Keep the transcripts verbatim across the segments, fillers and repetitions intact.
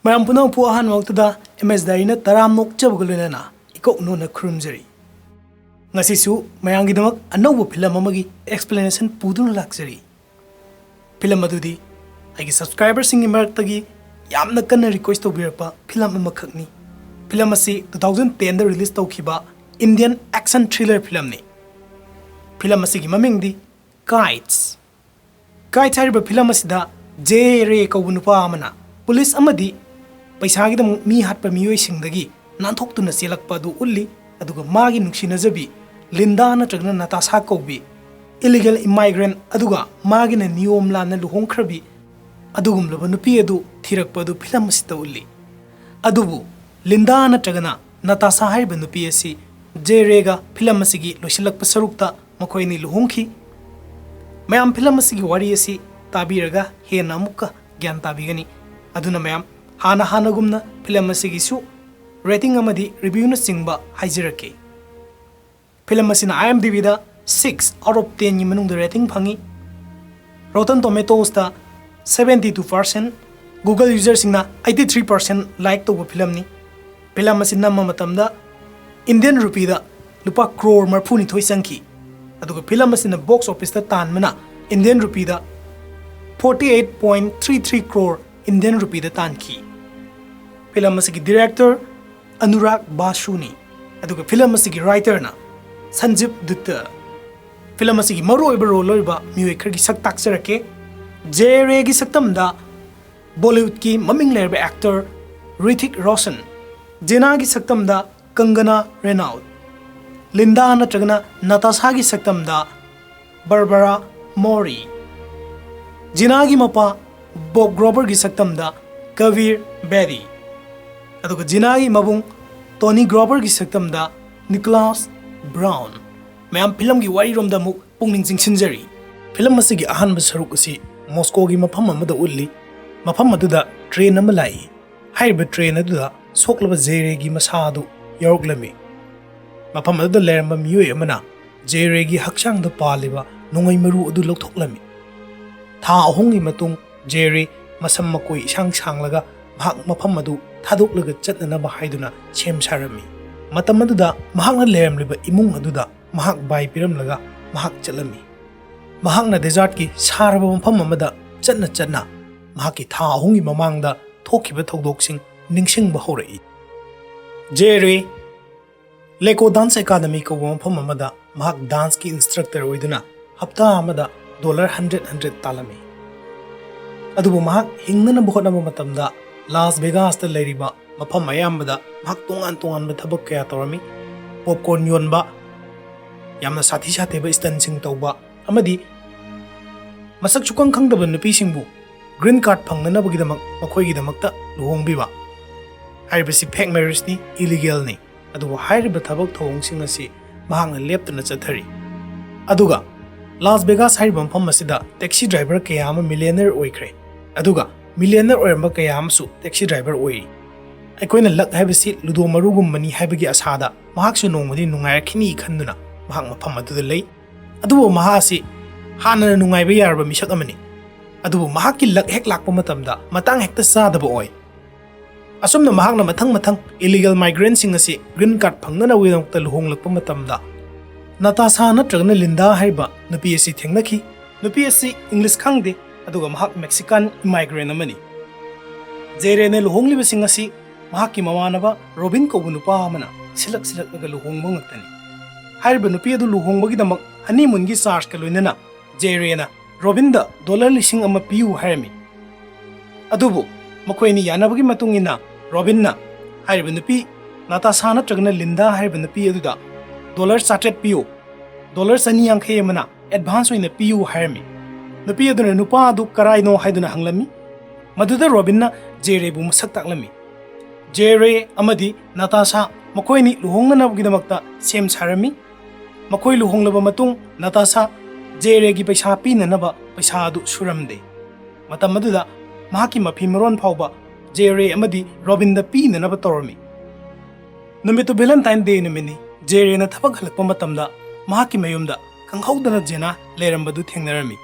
ꯃꯌꯥꯝ ꯄꯨꯝꯅꯃꯛꯄꯨ ꯑꯍꯥꯟꯕꯃꯛꯇꯗ ꯑꯦꯝ ꯑꯦꯁ ꯗꯥꯏꯔꯤꯅ ꯇꯔꯥꯝꯅ ꯑꯣꯛꯆꯕꯒ ꯂꯣꯏꯅꯅ ꯏꯀꯣꯛ ꯅꯣꯟꯅ ꯈꯨꯔꯨꯝꯖꯔꯤ꯫ ꯉꯁꯤꯁꯨ ꯃꯌꯥꯝꯒꯤꯗꯃꯛ ꯑꯅꯧꯕ ꯐꯤꯂꯝ ꯑꯃꯒꯤ explanation ꯄꯨꯗꯨꯅ ꯂꯥꯛꯆꯔꯤ꯫ ꯐꯤꯂꯝ ꯑꯗꯨꯗꯤ ꯑꯩꯒꯤ subscriberꯁꯤꯡꯒꯤ ꯃꯔꯛꯇꯒꯤ ꯌꯥꯝꯅ ꯀꯟꯅ request ꯇꯧꯕꯤꯔꯛꯄ ꯐꯤꯂꯝ ꯑꯃꯈꯛꯅꯤ꯫ ꯐꯤꯂꯝ ꯑꯁꯤ two thousand tenꯗ release ꯇꯧꯈꯤꯕ Indian action thriller ꯐꯤꯂꯝꯅꯤ꯫ ꯐꯤꯂꯝ ꯑꯁꯤꯒꯤ ꯃꯃꯤꯡꯗꯤ ꯀꯥꯏꯠꯁ꯫ ꯀꯥꯏꯠꯁ ꯍꯥꯏꯔꯤꯕ ꯐꯤꯂꯝ ꯑꯁꯤꯗ ꯖꯦ ꯔꯦ ꯀꯧꯕ ꯅꯨꯄꯥ ꯑꯃꯅ ꯄꯨꯂꯤꯁ ꯑꯃꯗꯤ ꯄꯩꯁꯥꯒꯤꯗꯃꯛ ꯃꯤ ꯍꯥꯠꯄ ꯃꯤꯑꯣꯏꯁꯤꯡꯗꯒꯤ ꯅꯥꯟꯊꯣꯛꯇꯨꯅ ꯆꯦꯜꯂꯛꯄ ꯑꯗꯨ ꯎꯠꯂꯤ꯫ ꯑꯗꯨꯒ ꯃꯥꯒꯤ ꯅꯨꯡꯁꯤꯅꯖꯕꯤ ꯂꯤꯟꯗꯥ ꯅꯠꯇ꯭ꯔꯒꯅ ꯅꯥꯇꯥꯁꯥ ꯀꯧꯕꯤ illegal immigrant ꯑꯗꯨꯒ ꯃꯥꯒꯤꯅ ꯅꯤꯌꯣꯝ ꯂꯥꯟꯅ ꯂꯨꯍꯣꯡꯈ꯭ꯔꯕꯤ ꯑꯗꯨꯒꯨꯝꯂꯕ ꯅꯨꯄꯤ ꯑꯗꯨ ꯊꯤꯔꯛꯄ ꯑꯗꯨ ꯐꯤꯂꯝ ꯑꯁꯤꯗ ꯎꯠꯂꯤ꯫ ꯑꯗꯨꯕꯨ ꯂꯤꯟꯗꯥ ꯅꯠꯇ꯭ꯔꯒꯅ ꯅꯥꯇꯥꯁꯥ ꯍꯥꯏꯔꯤꯕ ꯅꯨꯄꯤ ꯑꯁꯤ ꯖꯦ ꯔꯦꯒ ꯐꯤꯂꯝ ꯑꯁꯤꯒꯤ ꯂꯣꯏꯁꯤꯜꯂꯛꯄ ꯁꯔꯨꯛꯇ ꯃꯈꯣꯏ ꯑꯅꯤ ꯂꯨꯍꯣꯡꯈꯤ꯫ ꯃꯌꯥꯝ ꯐꯤꯂꯝ ꯑꯁꯤꯒꯤ ꯋꯥꯔꯤ ꯑꯁꯤ ꯇꯥꯕꯤꯔꯒ ꯍꯦꯟꯅ ꯑꯃꯨꯛꯀ ꯒ꯭ꯌꯥꯟ ꯇꯥꯕꯤꯒꯅꯤ꯫ ꯑꯗꯨꯅ ꯃꯌꯥꯝ ꯍꯥꯟꯅ ꯍꯥꯟꯅꯒꯨꯝꯅ ꯐꯤꯂꯝ ꯑꯁꯤꯒꯤꯁꯨ rating ꯑꯃꯗꯤ reviewꯅꯆꯤꯡꯕ ꯍꯥꯏꯖꯔꯛꯀꯦ꯫ ꯐꯤꯂꯝ ꯑꯁꯤꯅ IMDbꯗ six out of tenꯒꯤ ꯃꯅꯨꯡꯗ rating ꯐꯪꯉꯤ꯫ Rotten Tomatoesꯇ seventy two percent, Google userꯁꯤꯡꯅ eighty three percent like ꯇꯧꯕ ꯐꯤꯂꯝꯅꯤ꯫ ꯐꯤꯂꯝ ꯑꯁꯤ ꯅꯝꯕ ꯃꯇꯝꯗ Indian rupeeꯗ ꯂꯨꯄꯥ ꯀ꯭ꯔꯣꯔ ꯃꯔꯤꯐꯨꯅꯤꯊꯣꯏ ꯆꯪꯈꯤ꯫ ꯑꯗꯨꯒ ꯐꯤꯂꯝ ꯑꯁꯤꯅ box officeꯇ ꯇꯥꯟꯕꯅ Indian rupeeꯗ forty eight point three three crore Indian rupeeꯗ ꯇꯥꯟꯈꯤ꯫ ꯐꯤꯂꯝ ꯑꯁꯤꯒꯤ director ꯑꯅꯨꯔꯥꯒ ꯕꯥꯁꯨꯅꯤ꯫ ꯑꯗꯨꯒ ꯐꯤꯂꯝ ꯑꯁꯤꯒꯤ writerꯅ ꯁꯟꯖꯤꯕ ꯗꯠꯇ꯫ ꯐꯤꯂꯝ ꯑꯁꯤꯒꯤ ꯃꯔꯨꯑꯣꯏꯕ role ꯂꯧꯔꯤꯕ ꯃꯤꯑꯣꯏ ꯈꯔꯒꯤ ꯁꯛ ꯇꯥꯛꯆꯔꯛꯀꯦ꯫ ꯖꯦ ꯔꯦꯒꯤ ꯁꯛꯇꯝꯗ Bollywoodꯀꯤ ꯃꯃꯤꯡ ꯂꯩꯔꯕ actor ꯔꯤꯊꯤꯛ ꯔꯣꯁꯟ, ꯖꯦꯅꯥꯒꯤ ꯁꯛꯇꯝꯗ ꯀꯪꯒꯅꯥ ꯔꯦꯅꯥꯎꯠ, ꯂꯤꯟꯗꯥ ꯅꯠꯇ꯭ꯔꯒꯅ ꯅꯥꯇꯥꯁꯥꯒꯤ ꯁꯛꯇꯝꯗ ꯕꯔꯕꯔꯥ ꯃꯣꯔꯤ, ꯖꯤꯅꯥꯒꯤ ꯃꯄꯥ ꯕꯣꯕ ꯒ꯭ꯔꯣꯕꯔꯒꯤ ꯁꯛꯇꯝꯗ ꯀꯕꯤꯔ ꯕꯦꯗꯤ, ꯑꯗꯨꯒ ꯖꯤꯅꯥꯒꯤ ꯃꯕꯨꯡ ꯇꯣꯅꯤ ꯒ꯭ꯔꯣꯕꯔꯒꯤ ꯁꯛꯇꯝꯗ ꯅꯤꯀꯣꯂꯥꯁ ꯕ꯭ꯔꯥꯎꯟ꯫ ꯃꯌꯥꯝ ꯐꯤꯂꯝꯒꯤ ꯋꯥꯔꯤꯔꯣꯝꯗ ꯑꯃꯨꯛ ꯄꯨꯛꯅꯤꯡ ꯆꯤꯡꯁꯤꯟꯖꯔꯤ꯫ ꯐꯤꯂꯝ ꯑꯁꯤꯒꯤ ꯑꯍꯥꯟꯕ ꯁꯔꯨꯛ ꯑꯁꯤ ꯃꯣꯁꯀꯣꯒꯤ ꯃꯐꯝ ꯑꯃꯗ ꯎꯠꯂꯤ꯫ ꯃꯐꯝ ꯑꯗꯨꯗ train ꯑꯃ ꯂꯥꯛꯏ꯫ ꯍꯥꯏꯔꯤꯕ train ꯑꯗꯨꯗ ꯁꯣꯛꯂꯕ ꯖꯦ ꯔꯦꯒꯤ ꯃꯁꯥ ꯑꯗꯨ ꯌꯥꯎꯔꯛꯂꯝꯃꯤ꯫ ꯃꯐꯝ ꯑꯗꯨꯗ ꯂꯩꯔꯝꯕ ꯃꯤꯑꯣꯏ ꯑꯃꯅ ꯖꯦ ꯔꯦꯒꯤ ꯍꯛꯆꯥꯡꯗ ꯄꯥꯜꯂꯤꯕ ꯅꯣꯡꯃꯩ ꯃꯔꯨ ꯑꯗꯨ ꯂꯧꯊꯣꯛꯂꯝꯃꯤ꯫ ꯊꯥ ꯑꯍꯨꯝꯒꯤ ꯃꯇꯨꯡ ꯖꯦ ꯔꯦ ꯃꯁꯝ ꯃꯀꯣꯏ ꯏꯁꯥꯡ ꯁꯥꯡꯂꯒ ꯃꯍꯥꯛ ꯃꯐꯝ ꯑꯗꯨ ꯊꯥꯗꯣꯛꯂꯒ ꯆꯠꯅꯅꯕ ꯍꯥꯏꯗꯨꯅ ꯁꯦꯝ ꯁꯥꯔꯝꯃꯤ꯫ ꯃꯇꯝ ꯑꯗꯨꯗ ꯃꯍꯥꯛꯅ ꯂꯩꯔꯝꯂꯤꯕ ꯏꯃꯨꯡ ꯑꯗꯨꯗ ꯃꯍꯥꯛ ꯕꯥꯏ ꯄꯤꯔꯝꯂꯒ ꯃꯍꯥꯛ ꯆꯠꯂꯝꯃꯤ꯫ ꯃꯍꯥꯛꯅ ꯗꯦꯖꯥꯔꯠꯀꯤ ꯁꯥꯔꯕ ꯃꯐꯝ ꯑꯃꯗ ꯆꯠꯅ ꯆꯠꯅ ꯃꯍꯥꯛꯀꯤ ꯊꯥ ꯑꯍꯨꯝꯒꯤ ꯃꯃꯥꯡꯗ ꯊꯣꯛꯈꯤꯕ ꯊꯧꯗꯣꯛꯁꯤꯡ ꯅꯤꯡꯁꯤꯡꯕ ꯍꯧꯔꯛꯏ꯫ ꯖꯦ ꯔꯦ ꯂꯦꯀꯣ ꯗꯥꯟꯁ ꯑꯦꯀꯥꯗꯃꯤ ꯀꯧꯕ ꯃꯐꯝ ꯑꯃꯗ ꯃꯍꯥꯛ ꯗꯥꯟꯁꯀꯤ ꯏꯟꯁꯇ꯭ꯔꯛꯇꯔ ꯑꯣꯏꯗꯨꯅ ꯍꯞꯇꯥ ꯑꯃꯗ ꯗꯣꯂꯔ ꯍꯟꯗ꯭ꯔꯦꯠ ꯍꯟꯗ꯭ꯔꯦꯠ ꯇꯥꯜꯂꯝꯃꯤ꯫ ꯑꯗꯨꯕꯨ ꯃꯍꯥꯛ ꯍꯤꯡꯅꯅꯕ ꯍꯣꯠꯅꯕ ꯃꯇꯝꯗ ꯂꯥꯁ ꯚꯦꯒꯥꯁꯇ ꯂꯩꯔꯤꯕ ꯃꯐꯝ ꯑꯌꯥꯝꯕꯗ ꯃꯍꯥꯛ ꯇꯣꯉꯥꯟ ꯇꯣꯉꯥꯟꯕ ꯊꯕꯛ ꯀꯌꯥ ꯇꯧꯔꯝꯃꯤ꯫ ꯄꯣꯞꯀꯣꯔꯟ ꯌꯣꯟꯕ, ꯌꯥꯝꯅ ꯁꯥꯊꯤ ꯁꯥꯊꯤꯕ ꯏꯁꯇꯟꯁꯤꯡ ꯇꯧꯕ, ꯑꯃꯗꯤ ꯃꯁꯛ ꯁꯨꯈꯪ ꯈꯪꯗꯕ ꯅꯨꯄꯤꯁꯤꯡꯕꯨ ꯒ꯭ꯔꯤꯟ ꯀꯥꯔꯗ ꯐꯪꯅꯅꯕꯒꯤꯗꯃꯛ ꯃꯈꯣꯏꯒꯤꯗꯃꯛꯇ ꯂꯨꯍꯣꯡꯕꯤꯕ꯫ ꯍꯥꯏꯔꯤꯕꯁꯤ ꯐꯦꯛ ꯃꯦꯔꯤꯖꯅꯤ, ꯏꯂꯤꯒꯦꯜꯅꯤ꯫ ꯑꯗꯨꯕꯨ ꯍꯥꯏꯔꯤꯕ ꯊꯕꯛ ꯊꯧꯑꯣꯡꯁꯤꯡ ꯑꯁꯤ ꯃꯍꯥꯛꯅ ꯂꯦꯞꯇꯅ ꯆꯠꯊꯔꯤ꯫ ꯑꯗꯨꯒ ꯂꯥꯁ ꯚꯦꯒꯥꯁ ꯍꯥꯏꯔꯤꯕ ꯃꯐꯝ ꯑꯁꯤꯗ ꯇꯦꯛꯁꯤ ꯗ꯭ꯔꯥꯏꯚꯔ ꯀꯌꯥ ꯑꯃ ꯃꯤꯂꯤꯌꯅꯔ ꯑꯣꯏꯈ꯭ꯔꯦ꯫ ꯑꯗꯨꯒ ꯃꯤꯂꯤꯌꯅꯔ ꯑꯣꯏꯔꯝꯕ ꯀꯌꯥ ꯑꯃꯁꯨ ꯇꯦꯛꯁꯤ ꯗ꯭ꯔꯥꯏꯚꯔ ꯑꯣꯏꯔꯤ꯫ ꯑꯩꯈꯣꯏꯅ ꯂꯛ ꯍꯥꯏꯕꯁꯤ ꯂꯨꯗꯣ ꯃꯔꯨꯒꯨꯝꯕꯅꯤ ꯍꯥꯏꯕꯒꯤ ꯑꯁꯥꯗ ꯃꯍꯥꯛꯁꯨ ꯅꯣꯡꯃꯗꯤ ꯅꯨꯡꯉꯥꯏꯔꯛꯈꯤꯅꯤ ꯈꯟꯗꯨꯅ ꯃꯍꯥꯛ ꯃꯐꯝ ꯑꯗꯨꯗ ꯂꯩ꯫ ꯑꯗꯨꯕꯨ ꯃꯍꯥꯛ ꯑꯁꯤ ꯍꯥꯟꯅꯅ ꯅꯨꯡꯉꯥꯏꯕ ꯌꯥꯔꯕ ꯃꯤꯁꯛ ꯑꯃꯅꯤ꯫ ꯑꯗꯨꯕꯨ ꯃꯍꯥꯛꯀꯤ ꯂꯛ ꯍꯦꯛ ꯂꯥꯛꯄ ꯃꯇꯝꯗ ꯃꯇꯥꯡ ꯍꯦꯛꯇ ꯆꯥꯗꯕ ꯑꯣꯏ꯫ ꯑꯁꯨꯝꯅ ꯃꯍꯥꯛꯅ ꯃꯊꯪ ꯃꯊꯪ ꯏꯂꯤꯒꯦꯜ ꯃꯥꯏꯒ꯭ꯔꯦꯟꯁꯤꯡ ꯑꯁꯤ ꯒ꯭ꯔꯤꯟ ꯀꯥꯔꯗ ꯐꯪꯅꯅꯕꯒꯤꯗꯃꯛꯇ ꯂꯨꯍꯣꯡꯂꯛꯄ ꯃꯇꯝꯗ ꯅꯥꯇꯥꯁꯥ ꯅꯠꯇ꯭ꯔꯒꯅ ꯂꯤꯟꯗꯥ ꯍꯥꯏꯔꯤꯕ ꯅꯨꯄꯤ ꯑꯁꯤ ꯊꯦꯡꯅꯈꯤ꯫ ꯅꯨꯄꯤ ꯑꯁꯤ ꯏꯪꯂꯤꯁ ꯈꯪꯗꯦ, ꯑꯗꯨꯒ ꯃꯍꯥꯛ ꯃꯦꯛꯁꯤꯀꯥꯟ ꯏꯃꯥꯏꯒ꯭ꯔꯦꯟ ꯑꯃꯅꯤ꯫ ꯖꯦ ꯔꯦꯅ ꯂꯨꯍꯣꯡꯂꯤꯕꯁꯤꯡ ꯑꯁꯤ ꯃꯍꯥꯛꯀꯤ ꯃꯃꯥꯟꯅꯕ ꯔꯣꯕꯤꯟ ꯀꯧꯕ ꯅꯨꯄꯥ ꯑꯃꯅ ꯁꯤꯜꯂꯛ ꯁꯤꯜꯂꯛꯂꯒ ꯂꯨꯍꯣꯡꯕ ꯉꯥꯛꯇꯅꯤ꯫ ꯍꯥꯏꯔꯤꯕ ꯅꯨꯄꯤ ꯑꯗꯨ ꯂꯨꯍꯣꯡꯕꯒꯤꯗꯃꯛ ꯍꯅꯤꯃꯨꯟꯒꯤ ꯆꯥꯔꯖꯀ ꯂꯣꯏꯅꯅ ꯖꯦ ꯔꯦꯅ ꯔꯣꯕꯤꯟꯗ ꯗꯣꯂꯔ ꯂꯤꯁꯤꯡ ꯑꯃ ꯄꯤꯌꯨ ꯍꯥꯏꯔꯝꯃꯤ꯫ ꯑꯗꯨꯕꯨ ꯃꯈꯣꯏ ꯑꯅꯤ ꯌꯥꯅꯕꯒꯤ ꯃꯇꯨꯡ ꯏꯟꯅ ꯔꯣꯕꯤꯟꯅ ꯍꯥꯏꯔꯤꯕ ꯅꯨꯄꯤ ꯅꯥꯇꯥꯁꯥ ꯅꯠꯇ꯭ꯔꯒꯅ ꯂꯤꯟꯗꯥ ꯍꯥꯏꯔꯤꯕ ꯅꯨꯄꯤ ꯑꯗꯨꯗ ꯗꯣꯂꯔ ꯆꯥꯇ꯭ꯔꯦꯠ ꯄꯤꯌꯨ, ꯗꯣꯂꯔ ꯆꯅꯤ ꯌꯥꯡꯈꯩ ꯑꯃꯅ ꯑꯦꯗꯚꯥꯟꯁ ꯑꯣꯏꯅ ꯄꯤꯌꯨ ꯍꯥꯏꯔꯝꯃꯤ꯫ ꯅꯨꯄꯤ ꯑꯗꯨꯅ ꯅꯨꯄꯥ ꯑꯗꯨ ꯀꯔꯥꯏꯅꯣ ꯍꯥꯏꯗꯨꯅ ꯍꯪꯂꯝꯃꯤ꯫ ꯃꯗꯨꯗ ꯔꯣꯕꯤꯟꯅ ꯖꯦ ꯔꯦꯕꯨ ꯃꯁꯛ ꯇꯥꯛꯂꯝꯃꯤ꯫ ꯖꯦ ꯔꯦ ꯑꯃꯗꯤ ꯅꯥꯇꯥꯁꯥ ꯃꯈꯣꯏꯅꯤ ꯂꯨꯍꯣꯡꯅꯅꯕꯒꯤꯗꯃꯛꯇ ꯁꯦꯝ ꯁꯥꯔꯝꯃꯤ꯫ ꯃꯈꯣꯏ ꯂꯨꯍꯣꯡꯂꯕ ꯃꯇꯨꯡ ꯅꯥꯇꯥꯁꯥ ꯖꯦ ꯔꯦꯒꯤ ꯄꯩꯁꯥ ꯄꯤꯅꯅꯕ ꯄꯩꯁꯥ ꯑꯗꯨ ꯁꯨꯔꯝꯗꯦ꯫ ꯃꯇꯝ ꯑꯗꯨꯗ ꯃꯍꯥꯛꯀꯤ ꯃꯐꯤ ꯃꯔꯣꯟ ꯐꯥꯎꯕ ꯖꯦ ꯔꯦ ꯑꯃꯗꯤ ꯔꯣꯕꯤꯟꯗ ꯄꯤꯅꯅꯕ ꯇꯧꯔꯝꯃꯤ꯫ ꯅꯨꯃꯤꯠꯇꯨ ꯚꯦꯂꯦꯟꯇꯥꯏꯟ ꯗꯦ ꯅꯨꯃꯤꯠꯅꯤ꯫ ꯖꯦ ꯔꯦꯅ ꯊꯕꯛ ꯍꯜꯂꯛꯄ ꯃꯇꯝꯗ ꯃꯍꯥꯛꯀꯤ ꯃꯌꯨꯝꯗ ꯈꯪꯍꯧꯗꯅ ꯖꯦꯅꯥ ꯂꯩꯔꯝꯕꯗꯨ ꯊꯦꯡꯅꯔꯝꯃꯤ꯫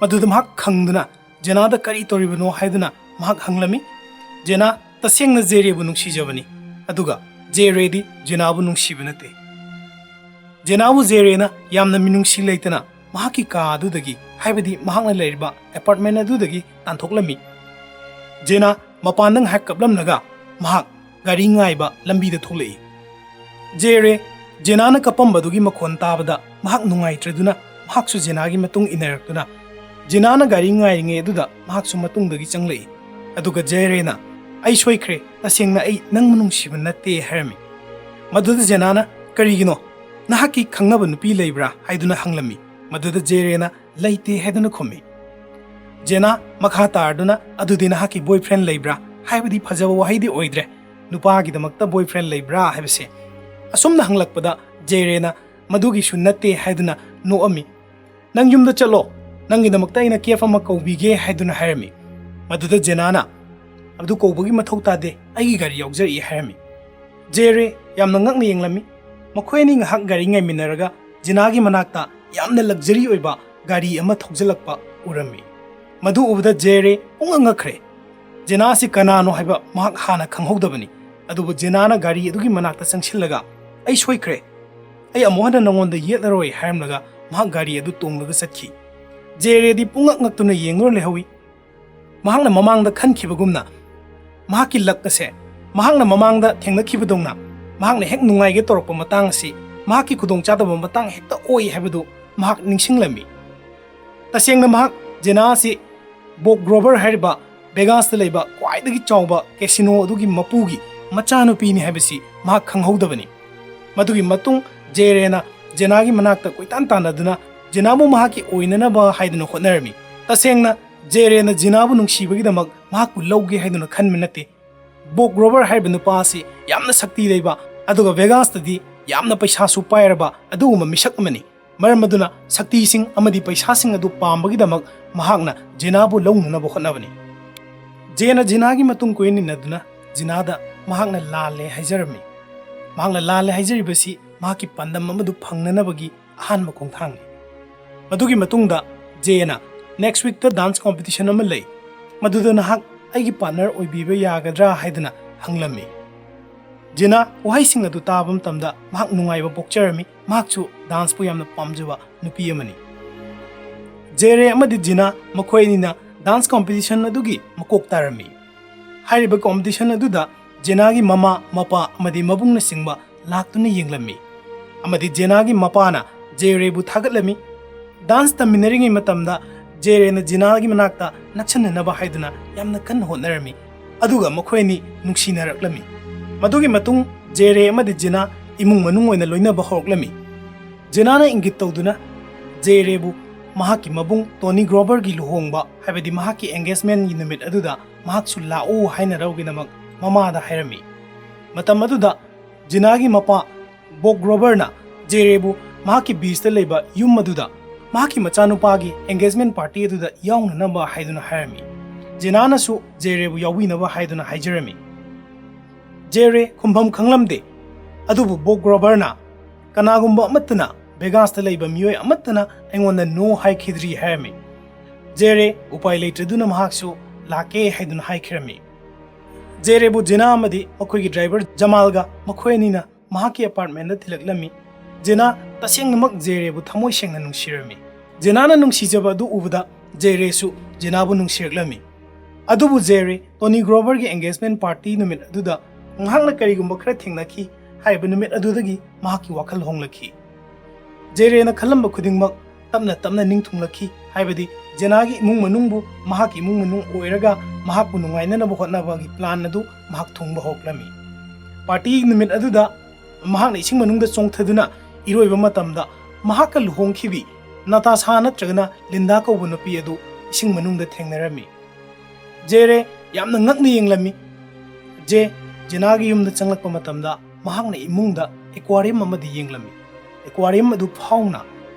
ꯃꯗꯨꯗ ꯃꯍꯥꯛ ꯈꯪꯗꯨꯅ ꯖꯦꯅꯥꯗ ꯀꯔꯤ ꯇꯧꯔꯤꯕꯅꯣ ꯍꯥꯏꯗꯨꯅ ꯃꯍꯥꯛ ꯍꯪꯂꯝꯃꯤ꯫ ꯖꯦꯅꯥ ꯇꯁꯦꯡꯅ ꯖꯦꯔꯦꯕꯨ ꯅꯨꯡꯁꯤꯖꯕꯅꯤ, ꯑꯗꯨꯒ ꯖꯦꯔꯦꯗꯤ ꯖꯦꯅꯥꯕꯨ ꯅꯨꯡꯁꯤꯕ ꯅꯠꯇꯦ꯫ ꯖꯦꯅꯥꯕꯨ ꯖꯦꯔꯦꯅ ꯌꯥꯝꯅ ꯃꯤꯅꯨꯡꯁꯤ ꯂꯩꯇꯅ ꯃꯍꯥꯛꯀꯤ ꯀꯥ ꯑꯗꯨꯗꯒꯤ, ꯍꯥꯏꯕꯗꯤ ꯃꯍꯥꯛꯅ ꯂꯩꯔꯤꯕ ꯑꯦꯄꯥꯔꯠꯃꯦꯟ ꯑꯗꯨꯗꯒꯤ ꯇꯥꯟꯊꯣꯛꯂꯝꯃꯤ꯫ ꯖꯦꯅꯥ ꯃꯄꯥꯟꯗ ꯉꯥꯏꯍꯥꯛ ꯀꯞꯂꯝꯂꯒ ꯃꯍꯥꯛ ꯒꯥꯔꯤ ꯉꯥꯏꯕ ꯂꯝꯕꯤꯗ ꯊꯣꯛꯂꯛꯏ꯫ ꯖꯦꯔꯦ ꯖꯦꯅꯥꯅ ꯀꯞꯄꯝꯕꯗꯨꯒꯤ ꯃꯈꯣꯟ ꯇꯥꯕꯗ ꯃꯍꯥꯛ ꯅꯨꯡꯉꯥꯏꯇ꯭ꯔꯗꯨꯅ ꯃꯍꯥꯛꯁꯨ ꯖꯦꯅꯥꯒꯤ ꯃꯇꯨꯡ ꯏꯟꯅꯔꯛꯇꯨꯅ ꯖꯦꯅꯥꯅ ꯒꯥꯔꯤ ꯉꯥꯏꯔꯤꯉꯩ ꯑꯗꯨꯗ ꯃꯍꯥꯛꯁꯨ ꯃꯇꯨꯡꯗꯒꯤ ꯆꯪꯂꯛꯏ꯫ ꯑꯗꯨꯒ ꯖꯦꯔꯦꯅ, "ꯑꯩ ꯁꯣꯏꯈ꯭ꯔꯦ, ꯇꯁꯦꯡꯅ ꯑꯩ ꯅꯪꯕꯨ ꯅꯨꯡꯁꯤꯕ ꯅꯠꯇꯦ" ꯍꯥꯏꯔꯝꯃꯤ꯫ ꯃꯗꯨꯗ ꯖꯦꯅꯥꯅ, "ꯀꯔꯤꯒꯤꯅꯣ? ꯅꯍꯥꯛꯀꯤ ꯈꯪꯅꯕ ꯅꯨꯄꯤ ꯂꯩꯕ꯭ꯔꯥ?" ꯍꯥꯏꯗꯨꯅ ꯍꯪꯂꯝꯃꯤ꯫ ꯃꯗꯨꯗ ꯖꯦꯔꯦꯅ, "ꯂꯩꯇꯦ" ꯍꯥꯏꯗꯨꯅ ꯈꯨꯝꯃꯤ꯫ ꯖꯦꯅꯥ ꯃꯈꯥ ꯇꯥꯔꯗꯨꯅ, "ꯑꯗꯨꯗꯤ ꯅꯍꯥꯛꯀꯤ ꯕꯣꯏꯐ꯭ꯔꯦꯟ ꯂꯩꯕ꯭ꯔꯥ?" ꯍꯥꯏꯕꯗꯤ ꯐꯖꯕ ꯋꯥꯍꯩꯗꯤ ꯑꯣꯏꯗ꯭ꯔꯦ, ꯅꯨꯄꯥꯒꯤꯗꯃꯛꯇ ꯕꯣꯏꯐ꯭ꯔꯦꯟ ꯂꯩꯕ꯭ꯔꯥ ꯍꯥꯏꯕꯁꯦ꯫ ꯑꯁꯨꯝꯅ ꯍꯪꯂꯛꯄꯗ ꯖꯦꯔꯦꯅ ꯃꯗꯨꯒꯤꯁꯨ ꯅꯠꯇꯦ ꯍꯥꯏꯗꯨꯅ ꯅꯣꯛꯑꯝꯃꯤ꯫ "ꯅꯪ ꯌꯨꯝꯗ ꯆꯠꯂꯣ, ꯅꯪꯒꯤꯗꯃꯛꯇ ꯑꯩꯅ ꯀꯦꯐ ꯑꯃ ꯀꯧꯕꯤꯒꯦ" ꯍꯥꯏꯗꯨꯅ ꯍꯥꯏꯔꯝꯃꯤ꯫ ꯃꯗꯨꯗ ꯖꯦꯅꯥꯅ, "ꯑꯗꯨ ꯀꯧꯕꯒꯤ ꯃꯊꯧ ꯇꯥꯗꯦ, ꯑꯩꯒꯤ ꯒꯥꯔꯤ ꯌꯥꯎꯖꯔꯛꯏ" ꯍꯥꯏꯔꯝꯃꯤ꯫ ꯖꯦꯔꯦ ꯌꯥꯝꯅ ꯉꯛꯅ ꯌꯦꯡꯂꯝꯃꯤ꯫ ꯃꯈꯣꯏ ꯑꯅꯤ ꯉꯥꯏꯍꯥꯛ ꯒꯥꯔꯤ ꯉꯥꯏꯃꯤꯟꯅꯔꯒ ꯖꯦꯅꯥꯒꯤ ꯃꯅꯥꯛꯇ ꯌꯥꯝꯅ ꯂꯛꯖꯔꯤ ꯑꯣꯏꯕ ꯒꯥꯔꯤ ꯑꯃ ꯊꯧꯖꯤꯜꯂꯛꯄ ꯎꯔꯝꯃꯤ꯫ ꯃꯗꯨ ꯎꯕꯗ ꯖꯦꯔꯦ ꯄꯨꯡꯉꯛ ꯉꯛꯈ꯭ꯔꯦ꯫ ꯖꯦꯅꯥ ꯑꯁꯤ ꯀꯅꯥꯅꯣ ꯍꯥꯏꯕ ꯃꯍꯥꯛ ꯍꯥꯟꯅ ꯈꯪꯍꯧꯗꯕꯅꯤ꯫ ꯑꯗꯨꯕꯨ ꯖꯦꯅꯥꯅ ꯒꯥꯔꯤ ꯑꯗꯨꯒꯤ ꯃꯅꯥꯛꯇ ꯆꯪꯁꯤꯜꯂꯒ, "ꯑꯩ ꯁꯣꯏꯈ꯭ꯔꯦ, ꯑꯩ ꯑꯃꯨꯛ ꯍꯟꯅ ꯅꯉꯣꯟꯗ ꯌꯦꯠꯂꯔꯣꯏ" ꯍꯥꯏꯔꯝꯂꯒ ꯃꯍꯥꯛ ꯒꯥꯔꯤ ꯑꯗꯨ ꯇꯣꯡꯂꯒ ꯆꯠꯈꯤ꯫ ꯖꯦꯔꯦꯗꯤ ꯄꯨꯡꯉꯛ ꯉꯛꯇꯨꯅ ꯌꯦꯡꯗꯨꯅ ꯂꯩꯍꯧꯏ꯫ ꯃꯍꯥꯛꯅ ꯃꯃꯥꯡꯗ ꯈꯟꯈꯤꯕꯒꯨꯝꯅ ꯃꯍꯥꯛꯀꯤ ꯂꯛ ꯑꯁꯦ, ꯃꯍꯥꯛꯅ ꯃꯃꯥꯡꯗ ꯊꯦꯡꯅꯈꯤꯕꯗꯧꯅ ꯃꯍꯥꯛꯅ ꯍꯦꯛ ꯅꯨꯡꯉꯥꯏꯒꯦ ꯇꯧꯔꯛꯄ ꯃꯇꯥꯡ ꯑꯁꯤ ꯃꯍꯥꯛꯀꯤ ꯈꯨꯗꯣꯡꯆꯥꯗꯕ ꯃꯇꯥꯡ ꯍꯦꯛꯇ ꯑꯣꯏ ꯍꯥꯏꯕꯗꯨ ꯃꯍꯥꯛ ꯅꯤꯡꯁꯤꯡꯂꯝꯃꯤ꯫ ꯇꯁꯦꯡꯅ ꯃꯍꯥꯛ ꯖꯦꯅꯥ ꯑꯁꯤ ꯕꯣꯛ ꯒ꯭ꯔꯣꯕꯔ ꯍꯥꯏꯔꯤꯕ ꯚꯦꯒꯥꯁꯇ ꯂꯩꯕ ꯈ꯭ꯋꯥꯏꯗꯒꯤ ꯆꯥꯎꯕ ꯀꯦꯁꯤꯅꯣ ꯑꯗꯨꯒꯤ ꯃꯄꯨꯒꯤ ꯃꯆꯥꯅꯨꯄꯤꯅꯤ ꯍꯥꯏꯕꯁꯤ ꯃꯍꯥꯛ ꯈꯪꯍꯧꯗꯕꯅꯤ꯫ ꯃꯗꯨꯒꯤ ꯃꯇꯨꯡ ꯖꯦꯔꯦꯅ ꯖꯦꯅꯥꯒꯤ ꯃꯅꯥꯛꯇ ꯀꯣꯏꯇꯥꯟ ꯇꯥꯟꯅꯗꯨꯅ ꯖꯦꯅꯥꯕꯨ ꯃꯍꯥꯛꯀꯤ ꯑꯣꯏꯅꯅꯕ ꯍꯥꯏꯗꯨꯅ ꯍꯣꯠꯅꯔꯝꯃꯤ꯫ ꯇꯁꯦꯡꯅ ꯖꯦꯔꯦꯅ ꯖꯦꯅꯥꯕꯨ ꯅꯨꯡꯁꯤꯕꯒꯤꯗꯃꯛ ꯃꯍꯥꯛꯄꯨ ꯂꯧꯒꯦ ꯍꯥꯏꯗꯨꯅ ꯈꯟꯕ ꯅꯠꯇꯦ꯫ ꯕꯣꯛ ꯒ꯭ꯔꯣꯕꯔ ꯍꯥꯏꯔꯤꯕ ꯅꯨꯄꯥ ꯑꯁꯤ ꯌꯥꯝꯅ ꯁꯛꯇꯤ ꯂꯩꯕ, ꯑꯗꯨꯒ ꯚꯦꯒꯥꯁꯇꯗꯤ ꯌꯥꯝꯅ ꯄꯩꯁꯥꯁꯨ ꯄꯥꯏꯔꯕ ꯑꯗꯨꯒꯨꯝꯕ ꯃꯤꯁꯛ ꯑꯃꯅꯤ꯫ ꯃꯔꯝ ꯑꯗꯨꯅ ꯁꯛꯇꯤꯁꯤꯡ ꯑꯃꯗꯤ ꯄꯩꯁꯥꯁꯤꯡ ꯑꯗꯨ ꯄꯥꯝꯕꯒꯤꯗꯃꯛ ꯃꯍꯥꯛꯅ ꯖꯦꯅꯥꯕꯨ ꯂꯧꯅꯅꯕ ꯍꯣꯠꯅꯕꯅꯤ꯫ ꯖꯦꯅ ꯖꯦꯅꯥꯒꯤ ꯃꯇꯨꯡ ꯀꯣꯏꯅ ꯏꯟꯅꯗꯨꯅ ꯖꯦꯅꯥꯗ ꯃꯍꯥꯛꯅ ꯂꯥꯜꯂꯦ ꯍꯥꯏꯖꯔꯝꯃꯤ꯫ ꯃꯍꯥꯛꯅ ꯂꯥꯜꯂꯦ ꯍꯥꯏꯖꯔꯤꯕꯁꯤ ꯃꯍꯥꯛꯀꯤ ꯄꯥꯟꯗꯝ ꯑꯃꯗꯨ ꯐꯪꯅꯅꯕꯒꯤ ꯑꯍꯥꯟꯕ ꯈꯣꯡꯊꯥꯡꯅꯤ꯫ ꯃꯗꯨꯒꯤ ꯃꯇꯨꯡꯗ ꯖꯦꯅ ꯅꯦꯛꯁ ꯋꯤꯛꯇ ꯗꯥꯟꯁ ꯀꯣꯝꯄꯤꯇꯤꯁꯟ ꯑꯃ ꯂꯩ, ꯃꯗꯨꯗ ꯅꯍꯥꯛ "ꯑꯩꯒꯤ ꯄꯥꯔꯠꯅꯔ ꯑꯣꯏꯕꯤꯕ ꯌꯥꯒꯗ꯭ꯔꯥ?" ꯍꯥꯏꯗꯨꯅ ꯍꯪꯂꯝꯃꯤ꯫ ꯖꯦꯅꯥ ꯋꯥꯍꯩꯁꯤꯡ ꯑꯗꯨ ꯇꯥꯕ ꯃꯇꯝꯗ ꯃꯍꯥꯛ ꯅꯨꯡꯉꯥꯏꯕ ꯄꯣꯛꯆꯔꯝꯃꯤ꯫ ꯃꯍꯥꯛꯁꯨ ꯗꯥꯟꯁꯄꯨ ꯌꯥꯝꯅ ꯄꯥꯝꯖꯕ ꯅꯨꯄꯤ ꯑꯃꯅꯤ꯫ ꯖꯦꯔꯦ ꯑꯃꯗꯤ ꯖꯦꯅꯥ ꯃꯈꯣꯏ ꯑꯅꯤꯅ ꯗꯥꯟꯁ ꯀꯣꯝꯄꯤꯇꯤꯁꯟ ꯑꯗꯨꯒꯤ ꯃꯀꯣꯛ ꯇꯥꯔꯝꯃꯤ꯫ ꯍꯥꯏꯔꯤꯕ ꯀꯣꯝꯄꯤꯇꯤꯁꯟ ꯑꯗꯨꯗ ꯖꯦꯅꯥꯒꯤ ꯃꯃꯥ, ꯃꯄꯥ ꯑꯃꯗꯤ ꯃꯕꯨꯡꯅꯆꯤꯡꯕ ꯂꯥꯛꯇꯨꯅ ꯌꯦꯡꯂꯝꯃꯤ꯫ ꯑꯃꯗꯤ ꯖꯦꯅꯥꯒꯤ ꯃꯄꯥꯅ ꯖꯦꯔꯦꯕꯨ ꯊꯥꯒꯠꯂꯝꯃꯤ꯫ ꯗꯥꯟꯁ ꯇꯝꯃꯤꯟꯅꯔꯤꯉꯩ ꯃꯇꯝꯗ ꯖꯦꯔꯦꯅ ꯖꯦꯅꯥꯒꯤ ꯃꯅꯥꯛꯇ ꯅꯛꯁꯟꯅꯅꯕ ꯍꯥꯏꯗꯨꯅ ꯌꯥꯝꯅ ꯀꯟꯅ ꯍꯣꯠꯅꯔꯝꯃꯤ꯫ ꯑꯗꯨꯒ ꯃꯈꯣꯏ ꯑꯅꯤ ꯅꯨꯡꯁꯤꯅꯔꯛꯂꯝꯃꯤ꯫ ꯃꯗꯨꯒꯤ ꯃꯇꯨꯡ ꯖꯦꯔꯦ ꯑꯃꯗꯤ ꯖꯦꯅꯥ ꯏꯃꯨꯡ ꯃꯅꯨꯡ ꯑꯣꯏꯅ ꯂꯣꯏꯅꯕ ꯍꯧꯔꯛꯂꯝꯃꯤ꯫ ꯖꯦꯅꯥꯅ ꯏꯪꯒꯤꯠ ꯇꯧꯗꯨꯅ ꯖꯦꯔꯦꯕꯨ ꯃꯍꯥꯛꯀꯤ ꯃꯕꯨꯡ ꯇꯣꯅꯤ ꯒ꯭ꯔꯣꯕꯔꯒꯤ ꯂꯨꯍꯣꯡꯕ, ꯍꯥꯏꯕꯗꯤ ꯃꯍꯥꯛꯀꯤ ꯑꯦꯡꯒꯦꯖꯃꯦꯟꯒꯤ ꯅꯨꯃꯤꯠ ꯑꯗꯨꯗ ꯃꯍꯥꯛꯁꯨ ꯂꯥꯛꯎ ꯍꯥꯏꯅ ꯂꯧꯒꯤꯗꯃꯛ ꯃꯃꯥꯗ ꯍꯥꯏꯔꯝꯃꯤ꯫ ꯃꯇꯝ ꯑꯗꯨꯗ ꯖꯦꯅꯥꯒꯤ ꯃꯄꯥ ꯕꯣꯛ ꯒ꯭ꯔꯣꯕꯔꯅ ꯖꯦꯔꯦꯕꯨ ꯃꯍꯥꯛꯀꯤ ꯕꯤꯁꯇ ꯂꯩꯕ ꯌꯨꯝ ꯑꯗꯨꯗ ꯃꯍꯥꯛꯀꯤ ꯃꯆꯥꯅꯨꯄꯥꯒꯤ ꯑꯦꯡꯒꯦꯖꯃꯦꯟ ꯄꯥꯔꯇꯤ ꯑꯗꯨꯗ ꯌꯥꯎꯅꯅꯕ ꯍꯥꯏꯗꯨꯅ ꯍꯥꯏꯔꯝꯃꯤ꯫ ꯖꯦꯅꯥꯅꯁꯨ ꯖꯦꯔꯦꯕꯨ ꯌꯥꯎꯕꯤꯅꯕ ꯍꯥꯏꯗꯨꯅ ꯍꯥꯏꯖꯔꯝꯃꯤ꯫ ꯖꯦꯔꯦ ꯈꯨꯝꯐꯝ ꯈꯪꯂꯝꯗꯦ꯫ ꯑꯗꯨꯕꯨ ꯕꯣꯛ ꯒ꯭ꯔꯣꯕꯔꯅ, "ꯀꯅꯥꯒꯨꯝꯕ ꯑꯃꯠꯇꯅ, ꯚꯦꯒꯥꯁꯇ ꯂꯩꯕ ꯃꯤꯑꯣꯏ ꯑꯃꯠꯇꯅ ꯑꯩꯉꯣꯟꯗ no ꯍꯥꯏꯈꯤꯗ꯭ꯔꯤ" ꯍꯥꯏꯔꯝꯃꯤ꯫ ꯖꯦꯔꯦ ꯎꯄꯥꯏ ꯂꯩꯇ꯭ꯔꯗꯨꯅ ꯃꯍꯥꯛꯁꯨ ꯂꯥꯛꯀꯦ ꯍꯥꯏꯗꯨꯅ ꯍꯥꯏꯈꯤꯔꯝꯃꯤ꯫ ꯖꯦꯔꯦꯕꯨ ꯖꯦꯅꯥ ꯑꯃꯗꯤ ꯃꯈꯣꯏꯒꯤ ꯗ꯭ꯔꯥꯏꯚꯔ ꯖꯃꯥꯜꯒ ꯃꯈꯣꯏ ꯑꯅꯤꯅ ꯃꯍꯥꯛꯀꯤ ꯑꯦꯄꯥꯔꯠꯃꯦꯟꯗ ꯊꯤꯜꯂꯛꯂꯝꯃꯤ꯫ ꯖꯦꯅꯥ ꯇꯁꯦꯡꯅꯃꯛ ꯖꯦꯔꯦꯕꯨ ꯊꯃꯣꯏ ꯁꯦꯡꯅ ꯅꯨꯡꯁꯤꯔꯝꯃꯤ꯫ ꯖꯦꯅꯥꯅ ꯅꯨꯡꯁꯤꯖꯕ ꯑꯗꯨ ꯎꯕꯗ ꯖꯦꯔꯦꯁꯨ ꯖꯦꯅꯥꯕꯨ ꯅꯨꯡꯁꯤꯔꯛꯂꯝꯃꯤ꯫ ꯑꯗꯨꯕꯨ ꯖꯦꯔꯦ ꯇꯣꯅꯤ ꯒ꯭ꯔꯣꯕꯔꯒꯤ ꯑꯦꯡꯒꯦꯖꯃꯦꯟ ꯄꯥꯔꯇꯤ ꯅꯨꯃꯤꯠ ꯑꯗꯨꯗ ꯃꯍꯥꯛꯅ ꯀꯔꯤꯒꯨꯝꯕ ꯈꯔ ꯊꯦꯡꯅꯈꯤ ꯍꯥꯏꯔꯤꯕ ꯅꯨꯃꯤꯠ ꯑꯗꯨꯗꯒꯤ ꯃꯍꯥꯛꯀꯤ ꯋꯥꯈꯜ ꯍꯣꯡꯂꯛꯈꯤ꯫ ꯖꯦꯔꯦꯅ ꯈꯜꯂꯝꯕ ꯈꯨꯗꯤꯡꯃꯛ ꯇꯞꯅ ꯇꯞꯅ ꯅꯤꯡꯊꯨꯡꯂꯛꯈꯤ, ꯍꯥꯏꯕꯗꯤ ꯖꯦꯅꯥꯒꯤ ꯏꯃꯨꯡ ꯃꯅꯨꯡꯕꯨ ꯃꯍꯥꯛꯀꯤ ꯏꯃꯨꯡ ꯃꯅꯨꯡ ꯑꯣꯏꯔꯒ ꯃꯍꯥꯛꯄꯨ ꯅꯨꯡꯉꯥꯏꯅꯅꯕ ꯍꯣꯠꯅꯕꯒꯤ ꯄ꯭ꯂꯥꯟ ꯑꯗꯨ ꯃꯍꯥꯛ ꯊꯨꯡꯕ ꯍꯧꯔꯛꯂꯝꯃꯤ꯫ ꯄꯥꯔꯇꯤ ꯅꯨꯃꯤꯠ ꯑꯗꯨꯗ ꯃꯍꯥꯛꯅ ꯏꯁꯤꯡ ꯃꯅꯨꯡꯗ ꯆꯣꯡꯊꯗꯨꯅ ꯏꯔꯣꯏꯕ ꯃꯇꯝꯗ ꯃꯍꯥꯛꯀ ꯂꯨꯍꯣꯡꯈꯤꯕꯤ ꯅꯥꯇꯥꯁꯥ ꯅꯠꯇ꯭ꯔꯒꯅ ꯂꯤꯟꯗꯥ ꯀꯧꯕ ꯅꯨꯄꯤ ꯑꯗꯨ ꯏꯁꯤꯡ ꯃꯅꯨꯡꯗ ꯊꯦꯡꯅꯔꯝꯃꯤ꯫ ꯖꯦꯔꯦ ꯌꯥꯝꯅ ꯉꯛꯅ ꯌꯦꯡꯂꯝꯃꯤ꯫ ꯖꯦ ꯖꯦꯅꯥꯒꯤ ꯌꯨꯝꯗ ꯆꯪꯂꯛꯄ ꯃꯇꯝꯗ ꯃꯍꯥꯛꯅ ꯏꯃꯨꯡꯗ ꯑꯦꯀ꯭ꯋꯥꯔꯤꯌꯝ ꯑꯃꯗ ꯌꯦꯡꯂꯝꯃꯤ꯫ ꯑꯦꯀ꯭ꯋꯥꯔꯤꯌꯝ ꯑꯗꯨ ꯐꯥꯎꯅ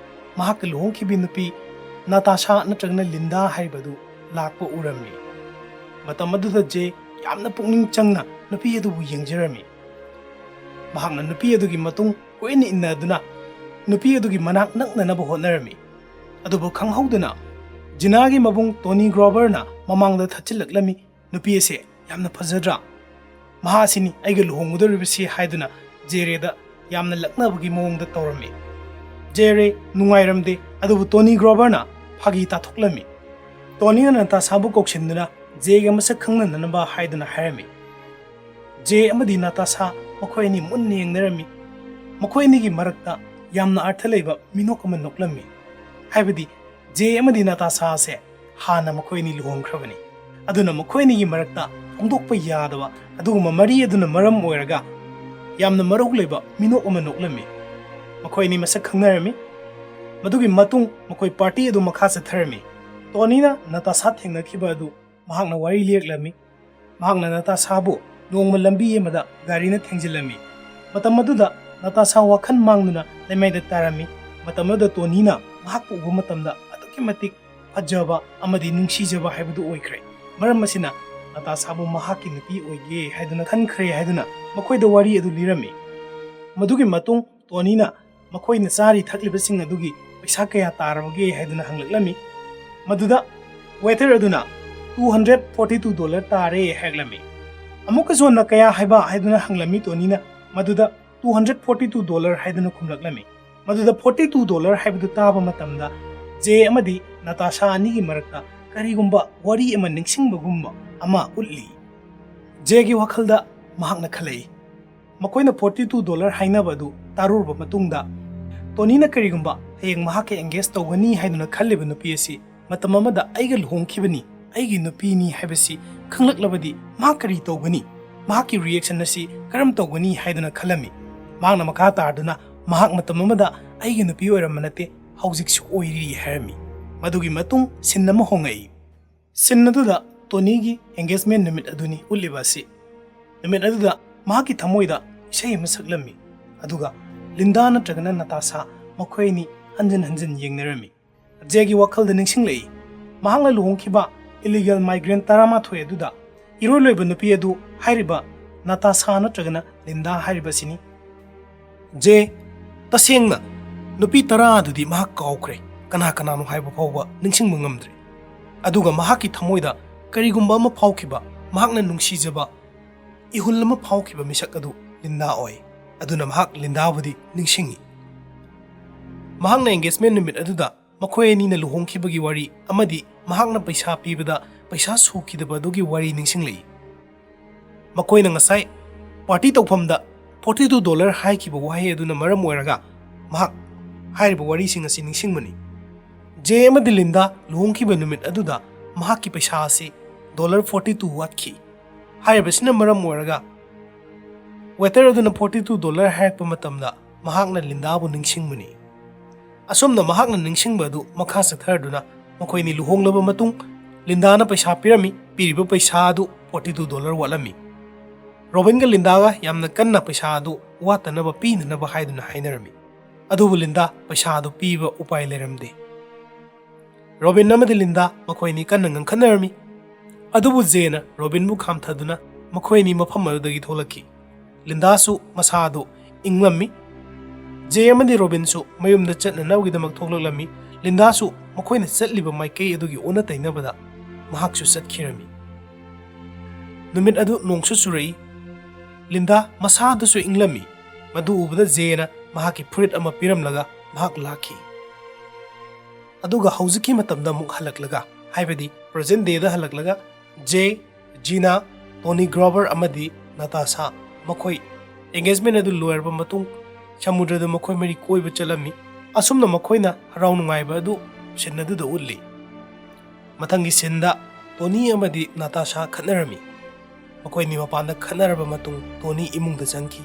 ꯃꯍꯥꯛꯀ ꯂꯨꯍꯣꯡꯈꯤꯕꯤ ꯅꯨꯄꯤ ꯅꯥꯇꯥꯁꯥ ꯅꯠꯇ꯭ꯔꯒꯅ ꯂꯤꯟꯗꯥ ꯍꯥꯏꯔꯤꯕꯗꯨ ꯂꯥꯛꯄ ꯎꯔꯝꯃꯤ꯫ ꯃꯇꯝ ꯑꯗꯨꯗ ꯖꯦ ꯌꯥꯝꯅ ꯄꯨꯛꯅꯤꯡ ꯆꯪꯅ ꯅꯨꯄꯤ ꯑꯗꯨꯕꯨ ꯌꯦꯡꯖꯔꯝꯃꯤ꯫ ꯃꯍꯥꯛꯅ ꯅꯨꯄꯤ ꯑꯗꯨꯒꯤ ꯃꯇꯨꯡ ꯀꯣꯏꯅ ꯏꯟꯅꯗꯨꯅ ꯅꯨꯄꯤ ꯑꯗꯨꯒꯤ ꯃꯅꯥꯛ ꯅꯛꯅꯅꯕ ꯍꯣꯠꯅꯔꯝꯃꯤ꯫ ꯑꯗꯨꯕꯨ ꯈꯪꯍꯧꯗꯅ ꯖꯤꯅꯥꯒꯤ ꯃꯕꯨꯡ ꯇꯣꯅꯤ ꯒ꯭ꯔꯣꯕꯔꯅ ꯃꯃꯥꯡꯗ ꯊꯠꯆꯤꯜꯂꯛꯂꯝꯃꯤ꯫ "ꯅꯨꯄꯤ ꯑꯁꯦ ꯌꯥꯝꯅ ꯐꯖꯗ꯭ꯔꯥ? ꯃꯍꯥꯛ ꯑꯁꯤꯅꯤ ꯑꯩꯒ ꯂꯨꯍꯣꯡꯒꯗꯧꯔꯤꯕꯁꯤ" ꯍꯥꯏꯗꯨꯅ ꯖꯦꯔꯦꯗ ꯌꯥꯝꯅ ꯂꯛꯅꯕꯒꯤ ꯃꯑꯣꯡꯗ ꯇꯧꯔꯝꯃꯤ꯫ ꯖꯦꯔꯦ ꯅꯨꯡꯉꯥꯏꯔꯝꯗꯦ, ꯑꯗꯨꯕꯨ ꯇꯣꯅꯤ ꯒ꯭ꯔꯣꯕꯔꯅ ꯐꯥꯒꯤ ꯇꯥꯊꯣꯛꯂꯝꯃꯤ꯫ ꯇꯣꯅꯤꯅ ꯅꯇꯥꯁꯥꯕꯨ ꯀꯧꯁꯤꯟꯗꯨꯅ ꯖꯦꯒ ꯃꯁꯛ ꯈꯪꯅꯅꯕ ꯍꯥꯏꯗꯨꯅ ꯍꯥꯏꯔꯝꯃꯤ꯫ ꯖꯦ ꯑꯃꯗꯤ ꯅꯇꯥꯁꯥ ꯃꯈꯣꯏ ꯑꯅꯤ ꯃꯨꯟꯅ ꯌꯦꯡꯅꯔꯝꯃꯤ꯫ ꯃꯈꯣꯏ ꯑꯅꯤꯒꯤ ꯃꯔꯛꯇ ꯌꯥꯝꯅ ꯑꯔꯊ ꯂꯩꯕ ꯃꯤꯅꯣꯛ ꯑꯃ ꯅꯣꯛꯂꯝꯃꯤ꯫ ꯍꯥꯏꯕꯗꯤ ꯖꯦ ꯑꯃꯗꯤ ꯅꯇꯥꯁꯥ ꯑꯁꯦ ꯍꯥꯟꯅ ꯃꯈꯣꯏ ꯑꯅꯤ ꯂꯨꯍꯣꯡꯈ꯭ꯔꯕꯅꯤ꯫ ꯑꯗꯨꯅ ꯃꯈꯣꯏ ꯑꯅꯤꯒꯤ ꯃꯔꯛꯇ ꯐꯣꯡꯗꯣꯛꯄ ꯌꯥꯗꯕ ꯑꯗꯨꯒꯨꯝꯕ ꯃꯔꯤ ꯑꯗꯨꯅ ꯃꯔꯝ ꯑꯣꯏꯔꯒ ꯌꯥꯝꯅ ꯃꯔꯧ ꯂꯩꯕ ꯃꯤꯅꯣꯛ ꯑꯃ ꯅꯣꯛꯂꯝꯃꯤ꯫ ꯃꯈꯣꯏ ꯑꯅꯤ ꯃꯁꯛ ꯈꯪꯅꯔꯝꯃꯤ꯫ ꯃꯗꯨꯒꯤ ꯃꯇꯨꯡ ꯃꯈꯣꯏ ꯄꯥꯔꯇꯤ ꯑꯗꯨ ꯃꯈꯥ ꯆꯠꯊꯔꯝꯃꯤ꯫ ꯇꯣꯅꯤꯅ ꯅꯇꯥꯁꯥ ꯊꯦꯡꯅꯈꯤꯕ ꯑꯗꯨ ꯃꯍꯥꯛꯅ ꯋꯥꯔꯤ ꯂꯤꯔꯛꯂꯝꯃꯤ꯫ ꯃꯍꯥꯛꯅ ꯅꯇꯥꯁꯥꯕꯨ ꯅꯣꯡꯃ ꯂꯝꯕꯤ ꯑꯃꯗ ꯒꯥꯔꯤꯅ ꯊꯦꯡꯖꯤꯜꯂꯝꯃꯤ꯫ ꯃꯇꯝ ꯑꯗꯨꯗ ꯅꯇꯥꯁꯥ ꯋꯥꯈꯜ ꯃꯥꯡꯗꯨꯅ ꯂꯩꯃꯥꯏꯗ ꯇꯥꯔꯝꯃꯤ꯫ ꯃꯇꯝ ꯑꯗꯨꯗ ꯇꯣꯅꯤꯅ ꯃꯍꯥꯛꯄꯨ ꯎꯕ ꯃꯇꯝꯗ ꯑꯗꯨꯛꯀꯤ ꯃꯇꯤꯛ ꯐꯖꯕ ꯑꯃꯗꯤ ꯅꯨꯡꯁꯤꯖꯕ ꯍꯥꯏꯕꯗꯨ ꯑꯣꯏꯈ꯭ꯔꯦ꯫ ꯃꯔꯝ ꯑꯁꯤꯅ ꯅꯇꯥꯁꯥꯕꯨ ꯃꯍꯥꯛꯀꯤ ꯅꯨꯄꯤ ꯑꯣꯏꯒꯦ ꯍꯥꯏꯗꯨꯅ ꯈꯟꯈ꯭ꯔꯦ ꯍꯥꯏꯗꯨꯅ ꯃꯈꯣꯏꯗ ꯋꯥꯔꯤ ꯑꯗꯨ ꯂꯤꯔꯝꯃꯤ꯫ ꯃꯗꯨꯒꯤ ꯃꯇꯨꯡ ꯇꯣꯅꯤꯅ ꯃꯈꯣꯏꯅ ꯆꯥꯔꯤ ꯊꯛꯂꯤꯕꯁꯤꯡ ꯑꯗꯨꯒꯤ ꯄꯩꯁꯥ ꯀꯌꯥ ꯇꯥꯔꯕꯒꯦ ꯍꯥꯏꯗꯨꯅ ꯍꯪꯂꯛꯂꯝꯃꯤ꯫ ꯃꯗꯨꯗ ꯋꯦꯇꯔ ꯑꯗꯨꯅ "two hundred forty two dollar ꯇꯥꯔꯦ" ꯍꯥꯏꯔꯛꯂꯝꯃꯤ꯫ ꯑꯃꯨꯛꯀꯁꯨ ꯍꯟꯅ "ꯀꯌꯥ ꯍꯥꯏꯕ?" ꯍꯥꯏꯗꯨꯅ ꯍꯪꯂꯝꯃꯤ ꯇꯣꯅꯤꯅ꯫ ꯃꯗꯨꯗ "two hundred forty two dollar" ꯍꯥꯏꯗꯨꯅ ꯈꯨꯝꯂꯛꯂꯝꯃꯤ꯫ ꯃꯗꯨꯗ "forty two dollar" ꯍꯥꯏꯕꯗꯨ ꯇꯥꯕ ꯃꯇꯝꯗ ꯖꯦ ꯑꯃꯗꯤ ꯅꯇꯥꯁꯥ ꯑꯅꯤꯒꯤ ꯃꯔꯛꯇ ꯀꯔꯤꯒꯨꯝꯕ ꯋꯥꯔꯤ ꯑꯃ ꯅꯤꯡꯁꯤꯡꯕꯒꯨꯝꯕ ꯑꯃ ꯎꯠꯂꯤ꯫ ꯖꯦꯒꯤ ꯋꯥꯈꯜꯗ ꯃꯍꯥꯛꯅ ꯈꯜꯂꯛꯏ, ꯃꯈꯣꯏꯅ "forty two dollar" ꯍꯥꯏꯅꯕ ꯑꯗꯨ ꯇꯥꯔꯨꯔꯕ ꯃꯇꯨꯡꯗ, ꯇꯣꯅꯤꯅ ꯀꯔꯤꯒꯨꯝꯕ ꯍꯌꯦꯡ ꯃꯍꯥꯛꯀ ꯑꯦꯡꯒꯦꯖ ꯇꯧꯒꯅꯤ ꯍꯥꯏꯗꯨꯅ ꯈꯜꯂꯤꯕ ꯅꯨꯄꯤ ꯑꯁꯤ ꯃꯇꯝ ꯑꯃꯗ ꯑꯩꯒ ꯂꯨꯍꯣꯡꯈꯤꯕꯅꯤ, ꯑꯩꯒꯤ ꯅꯨꯄꯤꯅꯤ ꯍꯥꯏꯕꯁꯤ ꯈꯪꯂꯛꯂꯕꯗꯤ ꯃꯍꯥꯛ ꯀꯔꯤ ꯇꯧꯒꯅꯤ? ꯃꯍꯥꯛꯀꯤ ꯔꯤꯌꯦꯛꯁꯟ ꯑꯁꯤ ꯀꯔꯝ ꯇꯧꯒꯅꯤ ꯍꯥꯏꯗꯨꯅ ꯈꯜꯂꯝꯃꯤ꯫ ꯃꯍꯥꯛꯅ ꯃꯈꯥ ꯇꯥꯗꯨꯅ, "ꯃꯍꯥꯛ ꯃꯇꯝ ꯑꯃꯗ ꯑꯩꯒꯤ ꯅꯨꯄꯤ ꯑꯣꯏꯔꯝꯕ ꯅꯠꯇꯦ, ꯍꯧꯖꯤꯛꯁꯨ ꯑꯣꯏꯔꯤ" ꯍꯥꯏꯔꯝꯃꯤ꯫ ꯃꯗꯨꯒꯤ ꯃꯇꯨꯡ ꯁꯤꯟ ꯑꯃ ꯍꯣꯡꯉꯛꯏ꯫ ꯁꯤꯟ ꯑꯗꯨꯗ ꯇꯣꯅꯤꯒꯤ ꯑꯦꯡꯒꯦꯖꯃꯦꯟ ꯅꯨꯃꯤꯠ ꯑꯗꯨꯅꯤ ꯎꯠꯂꯤꯕ ꯑꯁꯤ꯫ ꯅꯨꯃꯤꯠ ꯑꯗꯨꯗ ꯃꯍꯥꯛꯀꯤ ꯊꯃꯣꯏꯗ ꯏꯁꯩ ꯑꯃ ꯁꯛꯂꯝꯃꯤ, ꯑꯗꯨꯒ ꯂꯤꯟꯗꯥ ꯅꯠꯇ꯭ꯔꯒꯅ ꯅꯇꯥꯁꯥ ꯃꯈꯣꯏ ꯑꯅꯤ ꯍꯟꯖꯤꯟ ꯍꯟꯖꯤꯟ ꯌꯦꯡꯅꯔꯝꯃꯤ꯫ ꯖꯦꯒꯤ ꯋꯥꯈꯜꯗ ꯅꯤꯡꯁꯤꯡꯂꯛꯏ, ꯃꯍꯥꯛꯅ ꯂꯨꯍꯣꯡꯈꯤꯕ ꯏꯂꯤꯒꯦꯜ ꯃꯥꯏꯒ꯭ꯔꯦꯟ ꯇꯔꯥꯃꯥꯊꯣꯏ ꯑꯗꯨꯗ ꯏꯔꯣꯏ ꯂꯣꯏꯕ ꯅꯨꯄꯤ ꯑꯗꯨ ꯍꯥꯏꯔꯤꯕ ꯅꯇꯥꯁꯥ ꯅꯠꯇ꯭ꯔꯒꯅ ꯂꯤꯟꯗꯥ ꯍꯥꯏꯔꯤꯕꯁꯤꯅꯤ꯫ ꯖꯦ, ꯇꯁꯦꯡꯅ, ꯅꯨꯄꯤ ꯇꯔꯥ ꯑꯗꯨꯗꯤ ꯃꯍꯥꯛ ꯀꯥꯎꯈ꯭ꯔꯦ, ꯀꯅꯥ ꯀꯅꯥꯅꯣ ꯍꯥꯏꯕ ꯐꯥꯎꯕ ꯅꯤꯡꯁꯤꯡꯕ ꯉꯝꯗ꯭ꯔꯦ꯫ ꯑꯗꯨꯒ ꯃꯍꯥꯛꯀꯤ ꯊꯃꯣꯏꯗ ꯀꯔꯤꯒꯨꯝꯕ ꯑꯃ ꯐꯥꯎꯈꯤꯕ, ꯃꯍꯥꯛꯅ ꯅꯨꯡꯁꯤꯖꯕ ꯏꯍꯨꯜ ꯑꯃ ꯐꯥꯎꯈꯤꯕ ꯃꯤꯁꯛ ꯑꯗꯨ ꯂꯤꯟꯗꯥ ꯑꯣꯏ꯫ ꯑꯗꯨꯅ ꯃꯍꯥꯛ ꯂꯤꯟꯗꯥꯕꯨꯗꯤ ꯅꯤꯡꯁꯤꯡꯏ꯫ ꯃꯍꯥꯛꯅ engagement ꯅꯨꯃꯤꯠ ꯑꯗꯨꯗ ꯃꯈꯣꯏ ꯑꯅꯤꯅ ꯂꯨꯍꯣꯡꯈꯤꯕꯒꯤ ꯋꯥꯔꯤ ꯑꯃꯗꯤ ꯃꯍꯥꯛꯅ ꯄꯩꯁꯥ ꯄꯤꯕꯗ ꯄꯩꯁꯥ ꯁꯨꯈꯤꯗꯕ ꯑꯗꯨꯒꯤ ꯋꯥꯔꯤ ꯅꯤꯡꯁꯤꯡꯂꯛꯏ꯫ ꯃꯈꯣꯏꯅ ꯉꯁꯥꯏ party ꯇꯧꯐꯝꯗ forty two dollar ꯍꯥꯏꯈꯤꯕ ꯋꯥꯍꯩ ꯑꯗꯨꯅ ꯃꯔꯝ ꯑꯣꯏꯔꯒ ꯃꯍꯥꯛ ꯍꯥꯏꯔꯤꯕ ꯋꯥꯔꯤꯁꯤꯡ ꯑꯁꯤ ꯅꯤꯡꯁꯤꯡꯕꯅꯤ꯫ ꯖꯦ ꯑꯃꯗꯤ ꯂꯤꯟꯗꯥ ꯂꯨꯍꯣꯡꯈꯤꯕ ꯅꯨꯃꯤꯠ ꯑꯗꯨꯗ ꯃꯍꯥꯛꯀꯤ ꯄꯩꯁꯥ ꯑꯁꯤ dollar forty two ꯋꯥꯠꯈꯤ꯫ ꯍꯥꯏꯔꯤꯕꯁꯤꯅ ꯃꯔꯝ ꯑꯣꯏꯔꯒ waiter ꯑꯗꯨꯅ forty two dollar ꯍꯥꯏꯔꯛꯄ ꯃꯇꯝꯗ ꯃꯍꯥꯛꯅ ꯂꯤꯟꯗꯥꯕꯨ ꯅꯤꯡꯁꯤꯡꯕꯅꯤ꯫ ꯑꯁꯨꯝꯅ ꯃꯍꯥꯛꯅ ꯅꯤꯡꯁꯤꯡꯕ ꯑꯗꯨ ꯃꯈꯥ ꯆꯠꯊꯗꯨꯅ ꯃꯈꯣꯏꯅꯤ ꯂꯨꯍꯣꯡꯂꯕ ꯃꯇꯨꯡ ꯂꯤꯟꯗꯥꯅ ꯄꯩꯁꯥ ꯄꯤꯔꯝꯃꯤ꯫ ꯄꯤꯔꯤꯕ ꯄꯩꯁꯥ ꯑꯗꯨ forty two dollar ꯋꯥꯠꯂꯝꯃꯤ꯫ ꯔꯣꯕꯤꯟꯒ ꯂꯤꯟꯗꯥꯒ ꯌꯥꯝꯅ ꯀꯟꯅ ꯄꯩꯁꯥ ꯑꯗꯨ ꯋꯥꯠꯇꯅꯕ ꯄꯤꯅꯅꯕ ꯍꯥꯏꯗꯨꯅ ꯍꯥꯏꯅꯔꯝꯃꯤ꯫ ꯑꯗꯨꯕꯨ ꯂꯤꯟꯗꯥ ꯄꯩꯁꯥ ꯑꯗꯨ ꯄꯤꯕ ꯎꯄꯥꯏ ꯂꯩꯔꯝꯗꯦ꯫ ꯔꯣꯕꯤꯟ ꯑꯃꯗꯤ ꯂꯤꯟꯗꯥ ꯃꯈꯣꯏꯅꯤ ꯀꯟꯅ ꯉꯥꯡꯈꯠꯅꯔꯝꯃꯤ꯫ ꯑꯗꯨꯕꯨ ꯖꯦꯅ ꯔꯣꯕꯤꯟꯕꯨ ꯈꯥꯝꯊꯗꯨꯅ ꯃꯈꯣꯏꯅꯤ ꯃꯐꯝ ꯑꯗꯨꯗꯒꯤ ꯊꯣꯛꯂꯛꯈꯤ꯫ ꯂꯤꯟꯗꯥꯁꯨ ꯃꯁꯥ ꯑꯗꯨ ꯏꯪꯂꯝꯃꯤ꯫ ꯖꯦ ꯑꯃꯗꯤ ꯔꯣꯕꯤꯟꯁꯨ ꯃꯌꯨꯝꯗ ꯆꯠꯅꯅꯕꯒꯤꯗꯃꯛ ꯊꯣꯛꯂꯛꯂꯝꯃꯤ꯫ ꯂꯤꯟꯗꯥꯁꯨ ꯃꯈꯣꯏꯅ ꯆꯠꯂꯤꯕ ꯃꯥꯏꯀꯩ ꯑꯗꯨꯒꯤ ꯑꯣꯟꯅ ꯇꯩꯅꯕꯗ ꯃꯍꯥꯛꯁꯨ ꯆꯠꯈꯤꯔꯝꯃꯤ꯫ ꯅꯨꯃꯤꯠ ꯑꯗꯨ ꯅꯣꯡꯁꯨ ꯆꯨꯔꯛꯏ꯫ ꯂꯤꯟꯗꯥ ꯃꯁꯥꯗꯨꯁꯨ ꯏꯪꯂꯝꯃꯤ꯫ ꯃꯗꯨ ꯎꯕꯗ ꯖꯦꯅ ꯃꯍꯥꯛꯀꯤ ꯐꯨꯔꯤꯠ ꯑꯃ ꯄꯤꯔꯝꯂꯒ ꯃꯍꯥꯛ ꯂꯥꯛꯈꯤ꯫ ꯑꯗꯨꯒ ꯍꯧꯖꯤꯛꯀꯤ ꯃꯇꯝꯗ ꯑꯃꯨꯛ ꯍꯜꯂꯛꯂꯒ, ꯍꯥꯏꯕꯗꯤ present dayꯗ ꯍꯜꯂꯛꯂꯒ, ꯖꯦ, ꯖꯤꯅꯥ, ꯇꯣꯅꯤ ꯒ꯭ꯔꯣꯕꯔ ꯑꯃꯗꯤ ꯅꯥꯇꯥꯁꯥ ꯃꯈꯣꯏ engagement ꯑꯗꯨ ꯂꯣꯏꯔꯕ ꯃꯇꯨꯡ ꯁꯃꯨꯗ꯭ꯔꯗ ꯃꯈꯣꯏ ꯃꯔꯤ ꯀꯣꯏꯕ ꯆꯠꯂꯝꯃꯤ꯫ ꯑꯁꯨꯝꯅ ꯃꯈꯣꯏꯅ ꯍꯔꯥꯎ ꯅꯨꯡꯉꯥꯏꯕ ꯑꯗꯨ scene ꯑꯗꯨꯗ ꯎꯠꯂꯤ꯫ ꯃꯊꯪꯒꯤ sceneꯗ ꯇꯣꯅꯤ ꯑꯃꯗꯤ ꯅꯥꯇꯥꯁꯥ ꯈꯠꯅꯔꯝꯃꯤ꯫ ꯃꯈꯣꯏꯅꯤ ꯃꯄꯥꯟꯗ ꯈꯠꯅꯔꯕ ꯃꯇꯨꯡ ꯇꯣꯅꯤ ꯏꯃꯨꯡꯗ ꯆꯪꯈꯤ꯫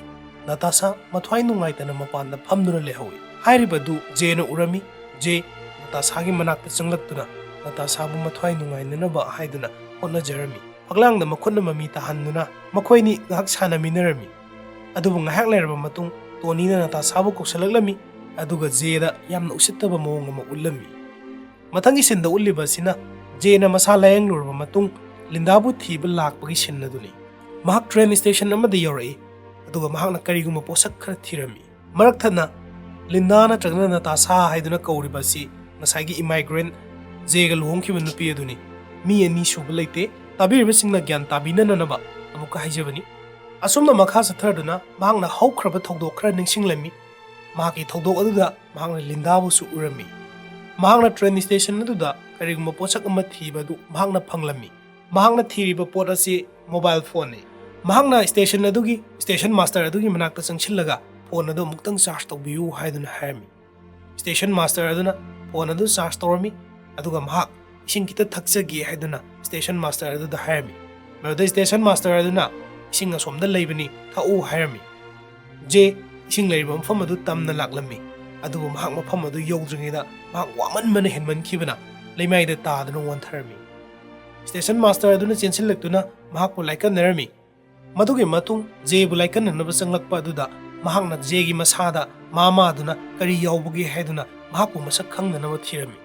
ꯅꯥꯇꯥꯁꯥ ꯃꯊ꯭ꯋꯥꯏ ꯅꯨꯡꯉꯥꯏꯇꯅ ꯃꯄꯥꯟꯗ ꯐꯝꯗꯨꯅ ꯂꯩꯍꯧꯏ꯫ ꯍꯥꯏꯔꯤꯕꯗꯨ ꯖꯦꯅ ꯎꯔꯝꯃꯤ꯫ ꯖꯦ ꯅꯥꯇꯥꯁꯥꯒꯤ ꯃꯅꯥꯛꯇ ꯆꯪꯂꯛꯇꯨꯅ ꯅꯥꯇꯥꯁꯥꯕꯨ ꯃꯊ꯭ꯋꯥꯏ ꯅꯨꯡꯉꯥꯏꯅꯅꯕ ꯍꯥꯏꯗꯨꯅ ꯍꯣꯠꯅꯖꯔꯝꯃꯤ꯫ ꯐꯛꯂꯥꯡꯗ ꯃꯈꯨꯠꯅ ꯃꯃꯤ ꯇꯥꯍꯟꯗꯨꯅ ꯃꯈꯣꯏꯅꯤ ꯉꯥꯏꯍꯥꯛ ꯁꯥꯟꯅꯃꯤꯟꯅꯔꯝꯃꯤ꯫ ꯑꯗꯨꯕꯨ ꯉꯥꯏꯍꯥꯛ ꯂꯩꯔꯕ ꯃꯇꯨꯡ ꯇꯣꯅꯤꯅ ꯅꯥꯇꯥꯁꯥꯕꯨ ꯀꯧꯁꯤꯜꯂꯛꯂꯝꯃꯤ꯫ ꯑꯗꯨꯒ ꯖꯦꯗ ꯌꯥꯝꯅ ꯎꯁꯤꯠꯇꯕ ꯃꯑꯣꯡ ꯑꯃ ꯎꯠꯂꯝꯃꯤ꯫ ꯃꯊꯪꯒꯤ sceneꯗ ꯎꯠꯂꯤꯕ ꯑꯁꯤꯅ ꯖꯦꯅ ꯃꯁꯥ ꯂꯥꯌꯦꯡꯂꯨꯔꯕ ꯃꯇꯨꯡ ꯂꯤꯟꯗꯥꯕꯨ ꯊꯤꯕ ꯂꯥꯛꯄꯒꯤ scene ꯑꯗꯨꯅꯤ꯫ ꯃꯍꯥꯛ train station ꯑꯃꯗ ꯌꯧꯔꯛꯏ, ꯑꯗꯨꯒ ꯃꯍꯥꯛꯅ ꯀꯔꯤꯒꯨꯝꯕ ꯄꯣꯠꯁꯛ ꯈꯔ ꯊꯤꯔꯝꯃꯤ꯫ ꯃꯔꯛ ꯊꯠꯅ ꯂꯤꯟꯗꯥ ꯅꯠꯇ꯭ꯔꯒꯅ ꯅꯥꯇꯥꯁꯥ ꯍꯥꯏꯗꯨꯅ ꯀꯧꯔꯤꯕ ꯑꯁꯤ ꯉꯁꯥꯏꯒꯤ immigrant ꯖꯦꯒ ꯂꯨꯍꯣꯡꯈꯤꯕ ꯅꯨꯄꯤ ꯑꯗꯨꯅꯤ꯫ ꯃꯤ ꯑꯅꯤ ꯁꯨꯕ ꯂꯩꯇꯦ꯫ ꯇꯥꯕꯤꯔꯤꯕꯁꯤꯡꯅ ꯒ꯭ꯌꯥꯟ ꯇꯥꯕꯤꯅꯅꯅꯕ ꯑꯃꯨꯛꯀ ꯍꯥꯏꯖꯕꯅꯤ꯫ ꯑꯁꯨꯝꯅ ꯃꯈꯥ ꯆꯠꯊꯔꯗꯨꯅ ꯃꯍꯥꯛꯅ ꯍꯧꯈ꯭ꯔꯕ ꯊꯧꯗꯣꯛ ꯈꯔ ꯅꯤꯡꯁꯤꯡꯂꯝꯃꯤ꯫ ꯃꯍꯥꯛꯀꯤ ꯊꯧꯗꯣꯛ ꯑꯗꯨꯗ ꯃꯍꯥꯛꯅ ꯂꯤꯟꯗꯥꯕꯨꯁꯨ ꯎꯔꯝꯃꯤ꯫ ꯃꯍꯥꯛꯅ ꯇ꯭ꯔꯦꯟ ꯁ꯭ꯇꯦꯁꯟ ꯑꯗꯨꯗ ꯀꯔꯤꯒꯨꯝꯕ ꯄꯣꯠꯁꯛ ꯑꯃ ꯊꯤꯕ ꯑꯗꯨ ꯃꯍꯥꯛꯅ ꯐꯪꯂꯝꯃꯤ꯫ ꯃꯍꯥꯛꯅ ꯊꯤꯔꯤꯕ ꯄꯣꯠ ꯑꯁꯤ ꯃꯣꯕꯥꯏꯜ ꯐꯣꯟꯅꯤ꯫ ꯃꯍꯥꯛꯅ ꯁ꯭ꯇꯦꯁꯟ ꯑꯗꯨꯒꯤ, ꯁ꯭ꯇꯦꯁꯟ ꯃꯥꯁꯇꯔ ꯑꯗꯨꯒꯤ ꯃꯅꯥꯛꯇ ꯆꯪꯁꯤꯜꯂꯒ ꯐꯣꯟ ꯑꯗꯨ ꯑꯃꯨꯛꯇꯪ ꯆꯥꯔꯖ ꯇꯧꯕꯤꯌꯨ ꯍꯥꯏꯗꯨꯅ ꯍꯥꯏꯔꯝꯃꯤ꯫ ꯁ꯭ꯇꯦꯁꯟ ꯃꯥꯁꯇꯔ ꯑꯗꯨꯅ ꯐꯣꯟ ꯑꯗꯨ ꯆꯥꯔꯖ ꯇꯧꯔꯝꯃꯤ, ꯑꯗꯨꯒ ꯃꯍꯥꯛ ꯏꯁꯤꯡ ꯈꯤꯇ ꯊꯛꯆꯒꯦ ꯍꯥꯏꯗꯨꯅ ꯁ꯭ꯇꯦꯁꯟ ꯃꯥꯁꯇꯔ ꯑꯗꯨꯗ ꯍꯥꯏꯔꯝꯃꯤ꯫ ꯃꯗꯨꯗ ꯁ꯭ꯇꯦꯁꯟ ꯃꯥꯁꯇꯔ ꯑꯗꯨꯅ ꯏꯁꯤꯡ ꯑꯁꯣꯝꯗ ꯂꯩꯕꯅꯤ, ꯊꯛꯎ ꯍꯥꯏꯔꯝꯃꯤ꯫ ꯖꯦ ꯏꯁꯤꯡ ꯂꯩꯔꯤꯕ ꯃꯐꯝ ꯑꯗꯨ ꯇꯝꯅ ꯂꯥꯛꯂꯝꯃꯤ, ꯑꯗꯨꯕꯨ ꯃꯍꯥꯛ ꯃꯐꯝ ꯑꯗꯨ ꯌꯧꯗ꯭ꯔꯤꯉꯩꯗ ꯃꯍꯥꯛ ꯋꯥꯃꯟꯕꯅ ꯍꯦꯟꯃꯟꯈꯤꯕꯅ ꯂꯩꯃꯥꯏꯗ ꯇꯥꯗꯨꯅ ꯋꯥꯟꯊꯔꯝꯃꯤ꯫ ꯁ꯭ꯇꯦꯁꯟ ꯃꯥꯁꯇꯔ ꯑꯗꯨꯅ ꯆꯦꯟꯁꯤꯜꯂꯛꯇꯨꯅ ꯃꯍꯥꯛꯄꯨ ꯂꯥꯏꯀꯠꯅꯔꯝꯃꯤ꯫ ꯃꯗꯨꯒꯤ ꯃꯇꯨꯡ ꯖꯦꯕꯨ ꯂꯥꯏꯀꯠꯅꯅꯕ ꯆꯪꯂꯛꯄ ꯑꯗꯨꯗ ꯃꯍꯥꯛꯅ ꯖꯦꯒꯤ ꯃꯁꯥꯗ ꯃꯥ ꯃꯥꯗꯨꯅ ꯀꯔꯤ ꯌꯥꯎꯕꯒꯦ ꯍꯥꯏꯗꯨꯅ ꯃꯍꯥꯛꯄꯨ ꯃꯁꯛ ꯈꯪꯅꯅꯕ ꯊꯤꯔꯝꯃꯤ꯫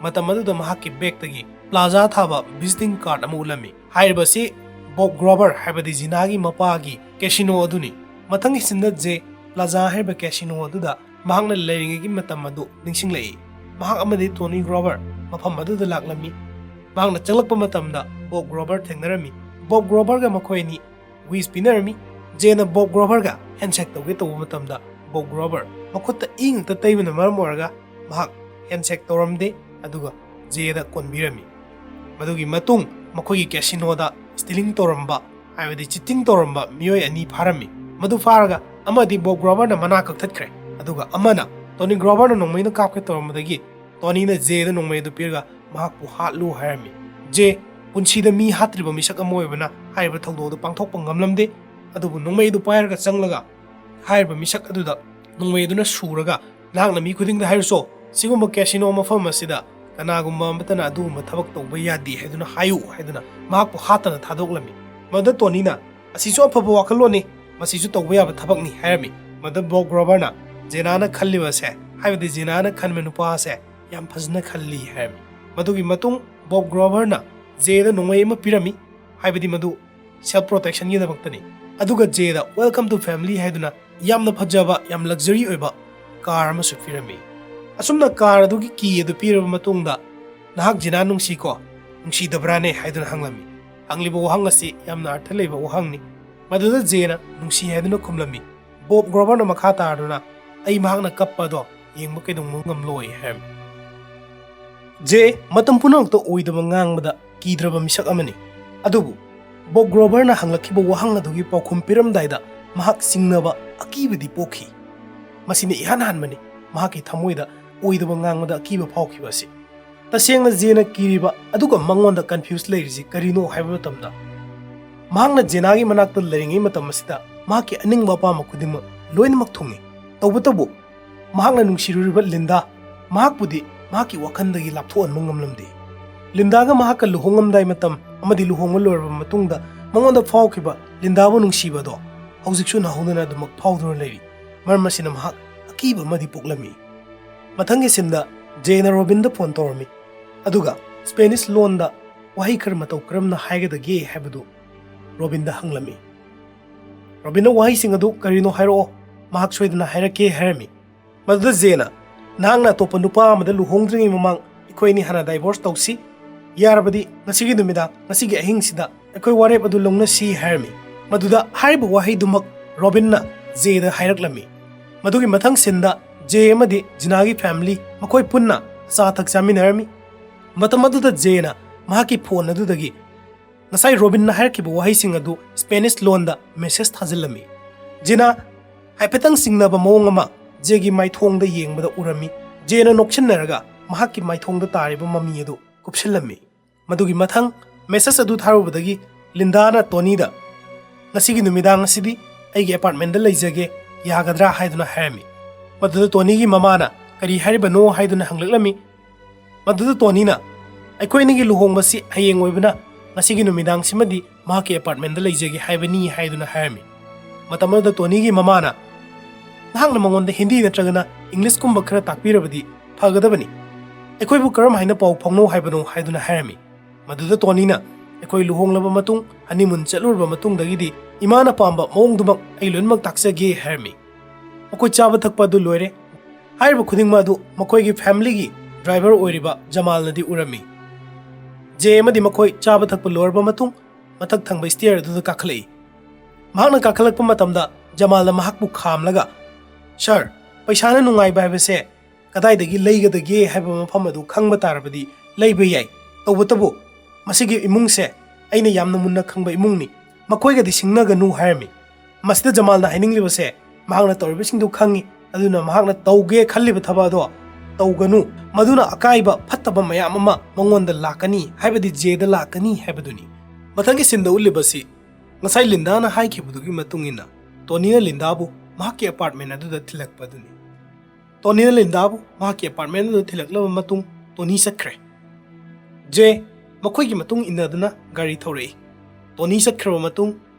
ꯃꯇꯝ ꯑꯗꯨꯗ ꯃꯍꯥꯛꯀꯤ ꯕꯦꯒꯇꯒꯤ ꯄ꯭ꯂꯥꯖꯥ ꯊꯥꯕ ꯚꯤꯖꯤꯇꯤꯡ ꯀꯥꯔꯗ ꯑꯃ ꯎꯠꯂꯝꯃꯤ꯫ ꯍꯥꯏꯔꯤꯕꯁꯤ ꯕꯣꯕ ꯒ꯭ꯔꯣꯕꯔ, ꯍꯥꯏꯕꯗꯤ ꯖꯤꯅꯥꯒꯤ ꯃꯄꯥꯒꯤ ꯀꯦꯁꯤꯅꯣ ꯑꯗꯨꯅꯤ꯫ ꯃꯊꯪꯒꯤ ꯁꯤꯟꯗ ꯖꯦ ꯄ꯭ꯂꯥꯖꯥ ꯍꯥꯏꯔꯤꯕ ꯀꯦꯁꯤꯅꯣ ꯑꯗꯨꯗ ꯃꯍꯥꯛꯅ ꯂꯩꯔꯤꯉꯩꯒꯤ ꯃꯇꯝ ꯑꯗꯨ ꯅꯤꯡꯁꯤꯡꯂꯛꯏ꯫ ꯃꯍꯥꯛ ꯑꯃꯗꯤ ꯇꯣꯅꯤ ꯒ꯭ꯔꯣꯕꯔ ꯃꯐꯝ ꯑꯗꯨꯗ ꯂꯥꯛꯂꯝꯃꯤ꯫ ꯃꯍꯥꯛꯅ ꯆꯪꯂꯛꯄ ꯃꯇꯝꯗ ꯕꯣꯕ ꯒ꯭ꯔꯣꯕꯔ ꯊꯦꯡꯅꯔꯝꯃꯤ꯫ ꯕꯣꯕ ꯒ꯭ꯔꯣꯕꯔꯒ ꯃꯈꯣꯏ ꯑꯅꯤ ꯋꯤꯁ ꯄꯤꯅꯔꯝꯃꯤ꯫ ꯖꯦꯅ ꯕꯣꯕ ꯒ꯭ꯔꯣꯕꯔꯒ ꯍꯦꯟꯁꯦꯛ ꯇꯧꯒꯦ ꯇꯧꯕ ꯃꯇꯝꯗ ꯕꯣꯕ ꯒ꯭ꯔꯣꯕꯔ ꯃꯈꯨꯠꯇ ꯏ ꯉꯛꯇ ꯇꯩꯕꯅ ꯃꯔꯝ ꯑꯣꯏꯔꯒ ꯃꯍꯥꯛ ꯍꯦꯟꯁꯦꯛ ꯇꯧꯔꯝꯗꯦ, ꯑꯗꯨꯒ ꯖꯦꯗ ꯀꯣꯟꯕꯤꯔꯝꯃꯤ꯫ ꯃꯗꯨꯒꯤ ꯃꯇꯨꯡ ꯃꯈꯣꯏꯒꯤ ꯀꯦꯁꯤꯅꯣꯗ ꯁ꯭ꯇꯤꯂꯤꯡ ꯇꯧꯔꯝꯕ, ꯍꯥꯏꯕꯗꯤ ꯆꯤꯇꯤꯡ ꯇꯧꯔꯝꯕ ꯃꯤꯑꯣꯏ ꯑꯅꯤ ꯐꯥꯔꯝꯃꯤ꯫ ꯃꯗꯨ ꯐꯥꯔꯒ ꯑꯃꯗꯤ ꯕꯣꯕ ꯒ꯭ꯔꯣꯕꯔꯅ ꯃꯅꯥ ꯀꯛꯊꯠꯈ꯭ꯔꯦ, ꯑꯗꯨꯒ ꯑꯃꯅ ꯇꯣꯅꯤ ꯒ꯭ꯔꯣꯕꯔꯅ ꯅꯣꯡꯃꯩꯅ ꯀꯥꯞꯀꯦ ꯇꯧꯔꯝꯕꯗꯒꯤ ꯇꯣꯅꯤꯅ ꯖꯦꯗ ꯅꯣꯡꯃꯩ ꯑꯗꯨ ꯄꯤꯔꯒ ꯃꯍꯥꯛꯄꯨ ꯍꯥꯠꯂꯨ ꯍꯥꯏꯔꯝꯃꯤ꯫ ꯖꯦ ꯄꯨꯟꯁꯤꯗ ꯃꯤ ꯍꯥꯠꯇ꯭ꯔꯤꯕ ꯃꯤꯁꯛ ꯑꯃ ꯑꯣꯏꯕꯅ ꯍꯥꯏꯔꯤꯕ ꯊꯧꯗꯣꯛ ꯑꯗꯨ ꯄꯥꯡꯊꯣꯛꯄ ꯉꯝꯂꯝꯗꯦ, ꯑꯗꯨꯕꯨ ꯅꯣꯡꯃꯩ ꯑꯗꯨ ꯄꯥꯏꯔꯒ ꯆꯪꯂꯒ ꯍꯥꯏꯔꯤꯕ ꯃꯤꯁꯛ ꯑꯗꯨꯗ ꯅꯣꯡꯃꯩ ꯑꯗꯨꯅ ꯁꯨꯔꯒ, "ꯅꯍꯥꯛꯅ ꯃꯤ ꯈꯨꯗꯤꯡꯗ ꯍꯥꯏꯔꯨꯆꯣ, ꯁꯤꯒꯨꯝꯕ ꯀꯦꯁꯤꯅꯣ ꯃꯐꯝ ꯑꯁꯤꯗ ꯀꯅꯥꯒꯨꯝꯕ ꯑꯃꯠꯇꯅ ꯑꯗꯨꯒꯨꯝꯕ ꯊꯕꯛ ꯇꯧꯕ ꯌꯥꯗꯦ ꯍꯥꯏꯗꯨꯅ ꯍꯥꯏꯌꯨ" ꯍꯥꯏꯗꯨꯅ ꯃꯍꯥꯛꯄꯨ ꯍꯥꯠꯇꯅ ꯊꯥꯗꯣꯛꯂꯝꯃꯤ꯫ ꯃꯗꯨꯗ ꯇꯣꯅꯤꯅ, "ꯑꯁꯤꯁꯨ ꯑꯐꯕ ꯋꯥꯈꯜꯂꯣꯟꯅꯤ, ꯃꯁꯤꯁꯨ ꯇꯧꯕ ꯌꯥꯕ ꯊꯕꯛꯅꯤ" ꯍꯥꯏꯔꯝꯃꯤ꯫ ꯃꯗꯨꯗ ꯕꯣꯕ ꯒ꯭ꯔꯣꯕꯔꯅ, "ꯖꯦꯅꯥꯅ ꯈꯜꯂꯤꯕꯁꯦ, ꯍꯥꯏꯕꯗꯤ ꯖꯦꯅꯥꯅ ꯈꯟꯕ ꯅꯨꯄꯥ ꯑꯁꯦ ꯌꯥꯝ ꯐꯖꯅ ꯈꯜꯂꯤ" ꯍꯥꯏꯔꯝꯃꯤ꯫ ꯃꯗꯨꯒꯤ ꯃꯇꯨꯡ ꯕꯣꯕ ꯒ꯭ꯔꯣꯕꯔꯅ ꯖꯦꯗ ꯅꯣꯡꯃꯩ ꯑꯃ ꯄꯤꯔꯝꯃꯤ, ꯍꯥꯏꯕꯗꯤ ꯃꯗꯨ ꯁꯦꯜꯐ ꯄ꯭ꯔꯣꯇꯦꯛꯁꯟꯒꯤꯗꯃꯛꯇꯅꯤ꯫ ꯑꯗꯨꯒ ꯖꯦꯗ "Welcome to family" ꯍꯥꯏꯗꯨꯅ ꯌꯥꯝꯅ ꯐꯖꯕ, ꯌꯥꯝ ꯂꯛꯖꯔꯤ ꯑꯣꯏꯕ ꯀꯥꯔ ꯑꯃꯁꯨ ꯄꯤꯔꯝꯃꯤ꯫ ꯑꯁꯨꯝꯅ ꯀꯥꯔ ꯑꯗꯨꯒꯤ ꯀꯤ ꯑꯗꯨ ꯄꯤꯔꯕ ꯃꯇꯨꯡꯗ, "ꯅꯍꯥꯛ ꯖꯤꯅꯥ ꯅꯨꯡꯁꯤꯀꯣ? "ꯅꯨꯡꯁꯤꯗꯕ꯭ꯔꯥꯅꯦ?" ꯍꯥꯏꯗꯨꯅ ꯍꯪꯂꯝꯃꯤ꯫ ꯍꯪꯂꯤꯕ ꯋꯥꯍꯪ ꯑꯁꯤ ꯌꯥꯝꯅ ꯑꯔꯊ ꯂꯩꯕ ꯋꯥꯍꯪꯅꯤ꯫ ꯃꯗꯨꯗ ꯖꯦꯅ "ꯅꯨꯡꯁꯤ" ꯍꯥꯏꯗꯨꯅ ꯈꯨꯝꯂꯝꯃꯤ꯫ ꯕꯣꯕ ꯒ꯭ꯔꯣꯕꯔꯅ ꯃꯈꯥ ꯇꯥꯗꯨꯅ "ꯑꯩ ꯃꯍꯥꯛꯅ ꯀꯞꯄ ꯑꯗꯣ ꯌꯦꯡꯕ ꯀꯩꯗꯧꯅꯨꯡ ꯉꯝꯂꯣꯏ" ꯍꯥꯏꯔꯝꯃꯤ꯫ ꯖꯦ ꯃꯇꯝ ꯄꯨꯝꯅꯃꯛꯇ ꯑꯣꯏꯗꯕ ꯉꯥꯡꯕꯗ ꯀꯤꯗ꯭ꯔꯕ ꯃꯤꯁꯛ ꯑꯃꯅꯤ꯫ ꯑꯗꯨꯕꯨ ꯕꯣꯕ ꯒ꯭ꯔꯣꯕꯔꯅ ꯍꯪꯂꯛꯈꯤꯕ ꯋꯥꯍꯪ ꯑꯗꯨꯒꯤ ꯄꯥꯎꯈꯨꯝ ꯄꯤꯔꯝꯗꯥꯏꯗ ꯃꯍꯥꯛ ꯆꯤꯡꯅꯕ, ꯑꯀꯤꯕꯗꯤ ꯄꯣꯛꯈꯤ꯫ ꯃꯁꯤꯅ ꯏꯍꯥꯟ ꯍꯥꯟꯕꯅꯤ ꯃꯍꯥꯛꯀꯤ ꯊꯃꯣꯏꯗ ꯑꯣꯏꯗꯕ ꯉꯥꯡꯕꯗ ꯑꯀꯤꯕ ꯐꯥꯎꯈꯤꯕ ꯑꯁꯤ꯫ ꯇꯁꯦꯡꯅ ꯖꯦꯅ ꯀꯤꯔꯤꯕ, ꯑꯗꯨꯒ ꯃꯉꯣꯟꯗ ꯀꯟꯐ꯭ꯌꯨꯁ ꯂꯩꯔꯤꯁꯤ ꯀꯔꯤꯅꯣ ꯍꯥꯏꯕ ꯃꯇꯝꯗ, ꯃꯍꯥꯛꯅ ꯖꯦꯅꯥꯒꯤ ꯃꯅꯥꯛꯇ ꯂꯩꯔꯤꯉꯩ ꯃꯇꯝ ꯑꯁꯤꯗ ꯃꯍꯥꯛꯀꯤ ꯑꯅꯤꯡꯕ ꯑꯄꯥꯝꯕ ꯈꯨꯗꯤꯡꯃꯛ ꯂꯣꯏꯅꯃꯛ ꯊꯨꯡꯏ꯫ ꯇꯧꯕꯇꯕꯨ ꯃꯍꯥꯛꯅ ꯅꯨꯡꯁꯤꯔꯨꯔꯤꯕ ꯂꯤꯟꯗꯥ, ꯃꯍꯥꯛꯄꯨꯗꯤ ꯃꯍꯥꯛꯀꯤ ꯋꯥꯈꯜꯗꯒꯤ ꯂꯥꯞꯊꯣꯛꯍꯟꯕ ꯉꯝꯂꯝꯗꯦ꯫ ꯂꯤꯟꯗꯥꯒ ꯃꯍꯥꯛꯀ ꯂꯨꯍꯣꯡꯂꯝꯗꯥꯏ ꯃꯇꯝ ꯑꯃꯗꯤ ꯂꯨꯍꯣꯡꯕ ꯂꯣꯏꯔꯕ ꯃꯇꯨꯡꯗ ꯃꯉꯣꯟꯗ ꯐꯥꯎꯈꯤꯕ ꯂꯤꯟꯗꯥꯕꯨ ꯅꯨꯡꯁꯤꯕ ꯑꯗꯣ ꯍꯧꯖꯤꯛꯁꯨ ꯅꯧꯍꯧꯗꯅ ꯑꯗꯨꯃꯛ ꯐꯥꯎꯗꯨꯅ ꯂꯩꯔꯤ꯫ ꯃꯔꯝ ꯑꯁꯤꯅ ꯃꯍꯥꯛ ꯑꯀꯤꯕ ꯑꯃꯗꯤ ꯄꯣꯛꯂꯝꯃꯤ꯫ ꯃꯊꯪꯒꯤ ꯁꯤꯟꯗ ꯖꯦꯅ ꯔꯣꯕꯤꯟꯗ ꯐꯣꯟ ꯇꯧꯔꯝꯃꯤ, ꯑꯗꯨꯒ ꯁ꯭ꯄꯦꯅꯤꯁ ꯂꯣꯟꯗ ꯋꯥꯍꯩ ꯈꯔ ꯃꯇꯧ ꯀꯔꯝꯅ ꯍꯥꯏꯒꯗꯒꯦ ꯍꯥꯏꯕꯗꯨ ꯔꯣꯕꯤꯟꯗ ꯍꯪꯂꯝꯃꯤ꯫ ꯔꯣꯕꯤꯟꯅ ꯋꯥꯍꯩꯁꯤꯡ ꯑꯗꯨ "ꯀꯔꯤꯅꯣ ꯍꯥꯏꯔꯛꯑꯣ, ꯃꯍꯥꯛ ꯁꯣꯏꯗꯅ ꯍꯥꯏꯔꯛꯀꯦ" ꯍꯥꯏꯔꯝꯃꯤ꯫ ꯃꯗꯨꯗ ꯖꯦꯅ, "ꯅꯍꯥꯛꯅ ꯑꯇꯣꯞꯄ ꯅꯨꯄꯥ ꯑꯃꯗ ꯂꯨꯍꯣꯡꯗ꯭ꯔꯤꯉꯩ ꯃꯃꯥꯡ ꯑꯩꯈꯣꯏ ꯑꯅꯤ ꯍꯥꯟꯅ ꯗꯥꯏꯚꯣꯔꯁ ꯇꯧꯁꯤ, ꯌꯥꯔꯕꯗꯤ ꯉꯁꯤꯒꯤ ꯅꯨꯃꯤꯗꯥꯡ, ꯉꯁꯤꯒꯤ ꯑꯍꯤꯡꯁꯤꯗ ꯑꯩꯈꯣꯏ ꯋꯥꯔꯦꯞ ꯑꯗꯨ ꯂꯧꯅꯁꯤ" ꯍꯥꯏꯔꯝꯃꯤ꯫ ꯃꯗꯨꯗ ꯍꯥꯏꯔꯤꯕ ꯋꯥꯍꯩꯗꯨꯃꯛ ꯔꯣꯕꯤꯟꯅ ꯖꯦꯗ ꯍꯥꯏꯔꯛꯂꯝꯃꯤ꯫ ꯃꯗꯨꯒꯤ ꯃꯊꯪ ꯁꯤꯟꯗ ꯖꯦ ꯑꯃꯗꯤ ꯖꯤꯅꯥꯒꯤ ꯐꯦꯃꯤꯂꯤ ꯃꯈꯣꯏ ꯄꯨꯟꯅ ꯑꯆꯥ ꯑꯊꯛ ꯆꯥꯃꯤꯟꯅꯔꯝꯃꯤ꯫ ꯃꯇꯝ ꯑꯗꯨꯗ ꯖꯦꯅ ꯃꯍꯥꯛꯀꯤ ꯐꯣꯟ ꯑꯗꯨꯗꯒꯤ ꯉꯁꯥꯏ ꯔꯣꯕꯤꯟꯅ ꯍꯥꯏꯔꯛꯈꯤꯕ ꯋꯥꯍꯩꯁꯤꯡ ꯑꯗꯨ ꯁ꯭ꯄꯦꯅꯤꯁ ꯂꯣꯟꯗ ꯃꯦꯁꯦꯖ ꯊꯥꯖꯤꯜꯂꯝꯃꯤ꯫ ꯖꯤꯅꯥ ꯍꯥꯏꯐꯦꯠꯇꯪ ꯆꯤꯡꯅꯕ ꯃꯑꯣꯡ ꯑꯃ ꯖꯦꯒꯤ ꯃꯥꯏꯊꯣꯡꯗ ꯌꯦꯡꯕꯗ ꯎꯔꯝꯃꯤ꯫ ꯖꯦꯅ ꯅꯣꯛꯁꯤꯟꯅꯔꯒ ꯃꯍꯥꯛꯀꯤ ꯃꯥꯏꯊꯣꯡꯗ ꯇꯥꯔꯤꯕ ꯃꯃꯤ ꯑꯗꯨ ꯀꯨꯞꯁꯤꯜꯂꯝꯃꯤ꯫ ꯃꯗꯨꯒꯤ ꯃꯊꯪ ꯃꯦꯁꯦꯖ ꯑꯗꯨ ꯊꯥꯔꯨꯕꯗꯒꯤ ꯂꯤꯟꯗꯥꯅ ꯇꯣꯅꯤꯗ, "ꯉꯁꯤꯒꯤ ꯅꯨꯃꯤꯗꯥꯡ ꯑꯁꯤꯗꯤ ꯑꯩꯒꯤ ꯑꯦꯄꯥꯔꯠꯃꯦꯟꯗ ꯂꯩꯖꯒꯦ, ꯌꯥꯒꯗ꯭ꯔꯥ?" ꯍꯥꯏꯗꯨꯅ ꯍꯥꯏꯔꯝꯃꯤ꯫ ꯃꯗꯨꯗ ꯇꯣꯅꯤꯒꯤ ꯃꯃꯥꯅ "ꯀꯔꯤ ꯍꯥꯏꯔꯤꯕꯅꯣ?" ꯍꯥꯏꯗꯨꯅ ꯍꯪꯂꯛꯂꯝꯃꯤ꯫ ꯃꯗꯨꯗ ꯇꯣꯅꯤꯅ, "ꯑꯩꯈꯣꯏ ꯑꯅꯤꯒꯤ ꯂꯨꯍꯣꯡꯕꯁꯤ ꯍꯌꯦꯡ ꯑꯣꯏꯕꯅ ꯉꯁꯤꯒꯤ ꯅꯨꯃꯤꯗꯥꯡꯁꯤꯃꯗꯤ ꯃꯍꯥꯛꯀꯤ ꯑꯦꯄꯥꯔꯠꯃꯦꯟꯗ ꯂꯩꯖꯒꯦ ꯍꯥꯏꯕꯅꯤ" ꯍꯥꯏꯗꯨꯅ ꯍꯥꯏꯔꯝꯃꯤ꯫ ꯃꯇꯝ ꯑꯗꯨꯗ ꯇꯣꯅꯤꯒꯤ ꯃꯃꯥꯅ, "ꯅꯍꯥꯛꯅ ꯃꯉꯣꯟꯗ ꯍꯤꯟꯗꯤ ꯅꯠꯇ꯭ꯔꯒꯅ ꯏꯪꯂꯤꯁꯀꯨꯝꯕ ꯈꯔ ꯇꯥꯛꯄꯤꯔꯕꯗꯤ ꯐꯒꯗꯕꯅꯤ꯫ ꯑꯩꯈꯣꯏꯕꯨ ꯀꯔꯝ ꯍꯥꯏꯅ ꯄꯥꯎ ꯐꯥꯎꯅꯧ ꯍꯥꯏꯕꯅꯣ?" ꯍꯥꯏꯗꯨꯅ ꯍꯥꯏꯔꯝꯃꯤ꯫ ꯃꯗꯨꯗ ꯇꯣꯅꯤꯅ, "ꯑꯩꯈꯣꯏ ꯂꯨꯍꯣꯡꯂꯕ ꯃꯇꯨꯡ, ꯍꯅꯤꯃꯨꯟ ꯆꯠꯂꯨꯔꯕ ꯃꯇꯨꯡꯗꯒꯤꯗꯤ ꯏꯃꯥꯅ ꯄꯥꯝꯕ ꯃꯑꯣꯡꯗꯨꯃꯛ ꯑꯩ ꯂꯣꯏꯅꯃꯛ ꯇꯥꯛꯆꯒꯦ" ꯍꯥꯏꯔꯝꯃꯤ꯫ ꯃꯈꯣꯏ ꯆꯥꯕ ꯊꯛꯄ ꯑꯗꯨ ꯂꯣꯏꯔꯦ꯫ ꯍꯥꯏꯔꯤꯕ ꯈꯨꯗꯤꯡꯃꯛ ꯑꯗꯨ ꯃꯈꯣꯏꯒꯤ ꯐꯦꯃꯤꯂꯤꯒꯤ ꯗ꯭ꯔꯥꯏꯚꯔ ꯑꯣꯏꯔꯤꯕ ꯖꯃꯥꯜꯅꯗꯤ ꯎꯔꯝꯃꯤ꯫ ꯖꯦ ꯑꯃꯗꯤ ꯃꯈꯣꯏ ꯆꯥꯕ ꯊꯛꯄ ꯂꯣꯏꯔꯕ ꯃꯇꯨꯡ, ꯃꯊꯛ ꯊꯪꯕ stair ꯑꯗꯨꯗ ꯀꯥꯈꯠꯂꯛꯏ꯫ ꯃꯍꯥꯛꯅ ꯀꯥꯈꯠꯂꯛꯄ ꯃꯇꯝꯗ ꯖꯃꯥꯜꯅ ꯃꯍꯥꯛꯄꯨ ꯈꯥꯝꯂꯒ, "ꯁꯥꯔ, ꯄꯩꯁꯥꯅ ꯅꯨꯡꯉꯥꯏꯕ ꯍꯥꯏꯕꯁꯦ ꯀꯗꯥꯏꯗꯒꯤ ꯂꯩꯒꯗꯒꯦ ꯍꯥꯏꯕ ꯃꯐꯝ ꯑꯗꯨ ꯈꯪꯕ ꯇꯥꯔꯕꯗꯤ ꯂꯩꯕ ꯌꯥꯏ꯫ ꯇꯧꯕꯇꯕꯨ ꯃꯁꯤꯒꯤ ꯏꯃꯨꯡꯁꯦ ꯑꯩꯅ ꯌꯥꯝꯅ ꯃꯨꯟꯅ ꯈꯪꯕ ꯏꯃꯨꯡꯅꯤ꯫ ꯃꯈꯣꯏꯒꯗꯤ ꯁꯤꯡꯅꯒꯅꯨ" ꯍꯥꯏꯔꯝꯃꯤ꯫ ꯃꯁꯤꯗ ꯖꯃꯥꯜꯅ ꯍꯥꯏꯅꯤꯡꯂꯤꯕꯁꯦ, ꯃꯍꯥꯛꯅ ꯇꯧꯔꯤꯕꯁꯤꯡꯗꯨ ꯈꯪꯏ, ꯑꯗꯨꯅ ꯃꯍꯥꯛꯅ ꯇꯧꯒꯦ ꯈꯜꯂꯤꯕ ꯊꯕꯛ ꯑꯗꯣ ꯇꯧꯒꯅꯨ, ꯃꯗꯨꯅ ꯑꯀꯥꯏꯕ ꯐꯠꯇꯕ ꯃꯌꯥꯝ ꯑꯃ ꯃꯉꯣꯟꯗ ꯂꯥꯛꯀꯅꯤ, ꯍꯥꯏꯕꯗꯤ ꯖꯦꯗ ꯂꯥꯛꯀꯅꯤ ꯍꯥꯏꯕꯗꯨꯅꯤ꯫ ꯃꯊꯪꯒꯤ sceneꯗ ꯎꯠꯂꯤꯕꯁꯤ ꯉꯁꯥꯏ ꯂꯤꯟꯗꯥꯅ ꯍꯥꯏꯈꯤꯕꯗꯨꯒꯤ ꯃꯇꯨꯡ ꯏꯟꯅ ꯇꯣꯅꯤꯅ ꯂꯤꯟꯗꯥꯕꯨ ꯃꯍꯥꯛꯀꯤ apartment ꯑꯗꯨꯗ ꯊꯤꯜꯂꯛꯄ ꯑꯗꯨꯅꯤ꯫ ꯇꯣꯅꯤꯅ ꯂꯤꯟꯗꯥꯕꯨ ꯃꯍꯥꯛꯀꯤ apartment ꯑꯗꯨꯗ ꯊꯤꯜꯂꯛꯂꯕ ꯃꯇꯨꯡ ꯇꯣꯅꯤ ꯆꯠꯈ꯭ꯔꯦ꯫ ꯖꯦ ꯃꯈꯣꯏꯒꯤ ꯃꯇꯨꯡ ꯏꯟꯅꯗꯨꯅ ꯒꯥꯔꯤ ꯊꯧꯔꯛꯏ꯫ ꯇꯣꯅꯤ ꯆꯠꯈ꯭ꯔꯕ ꯃꯇꯨꯡ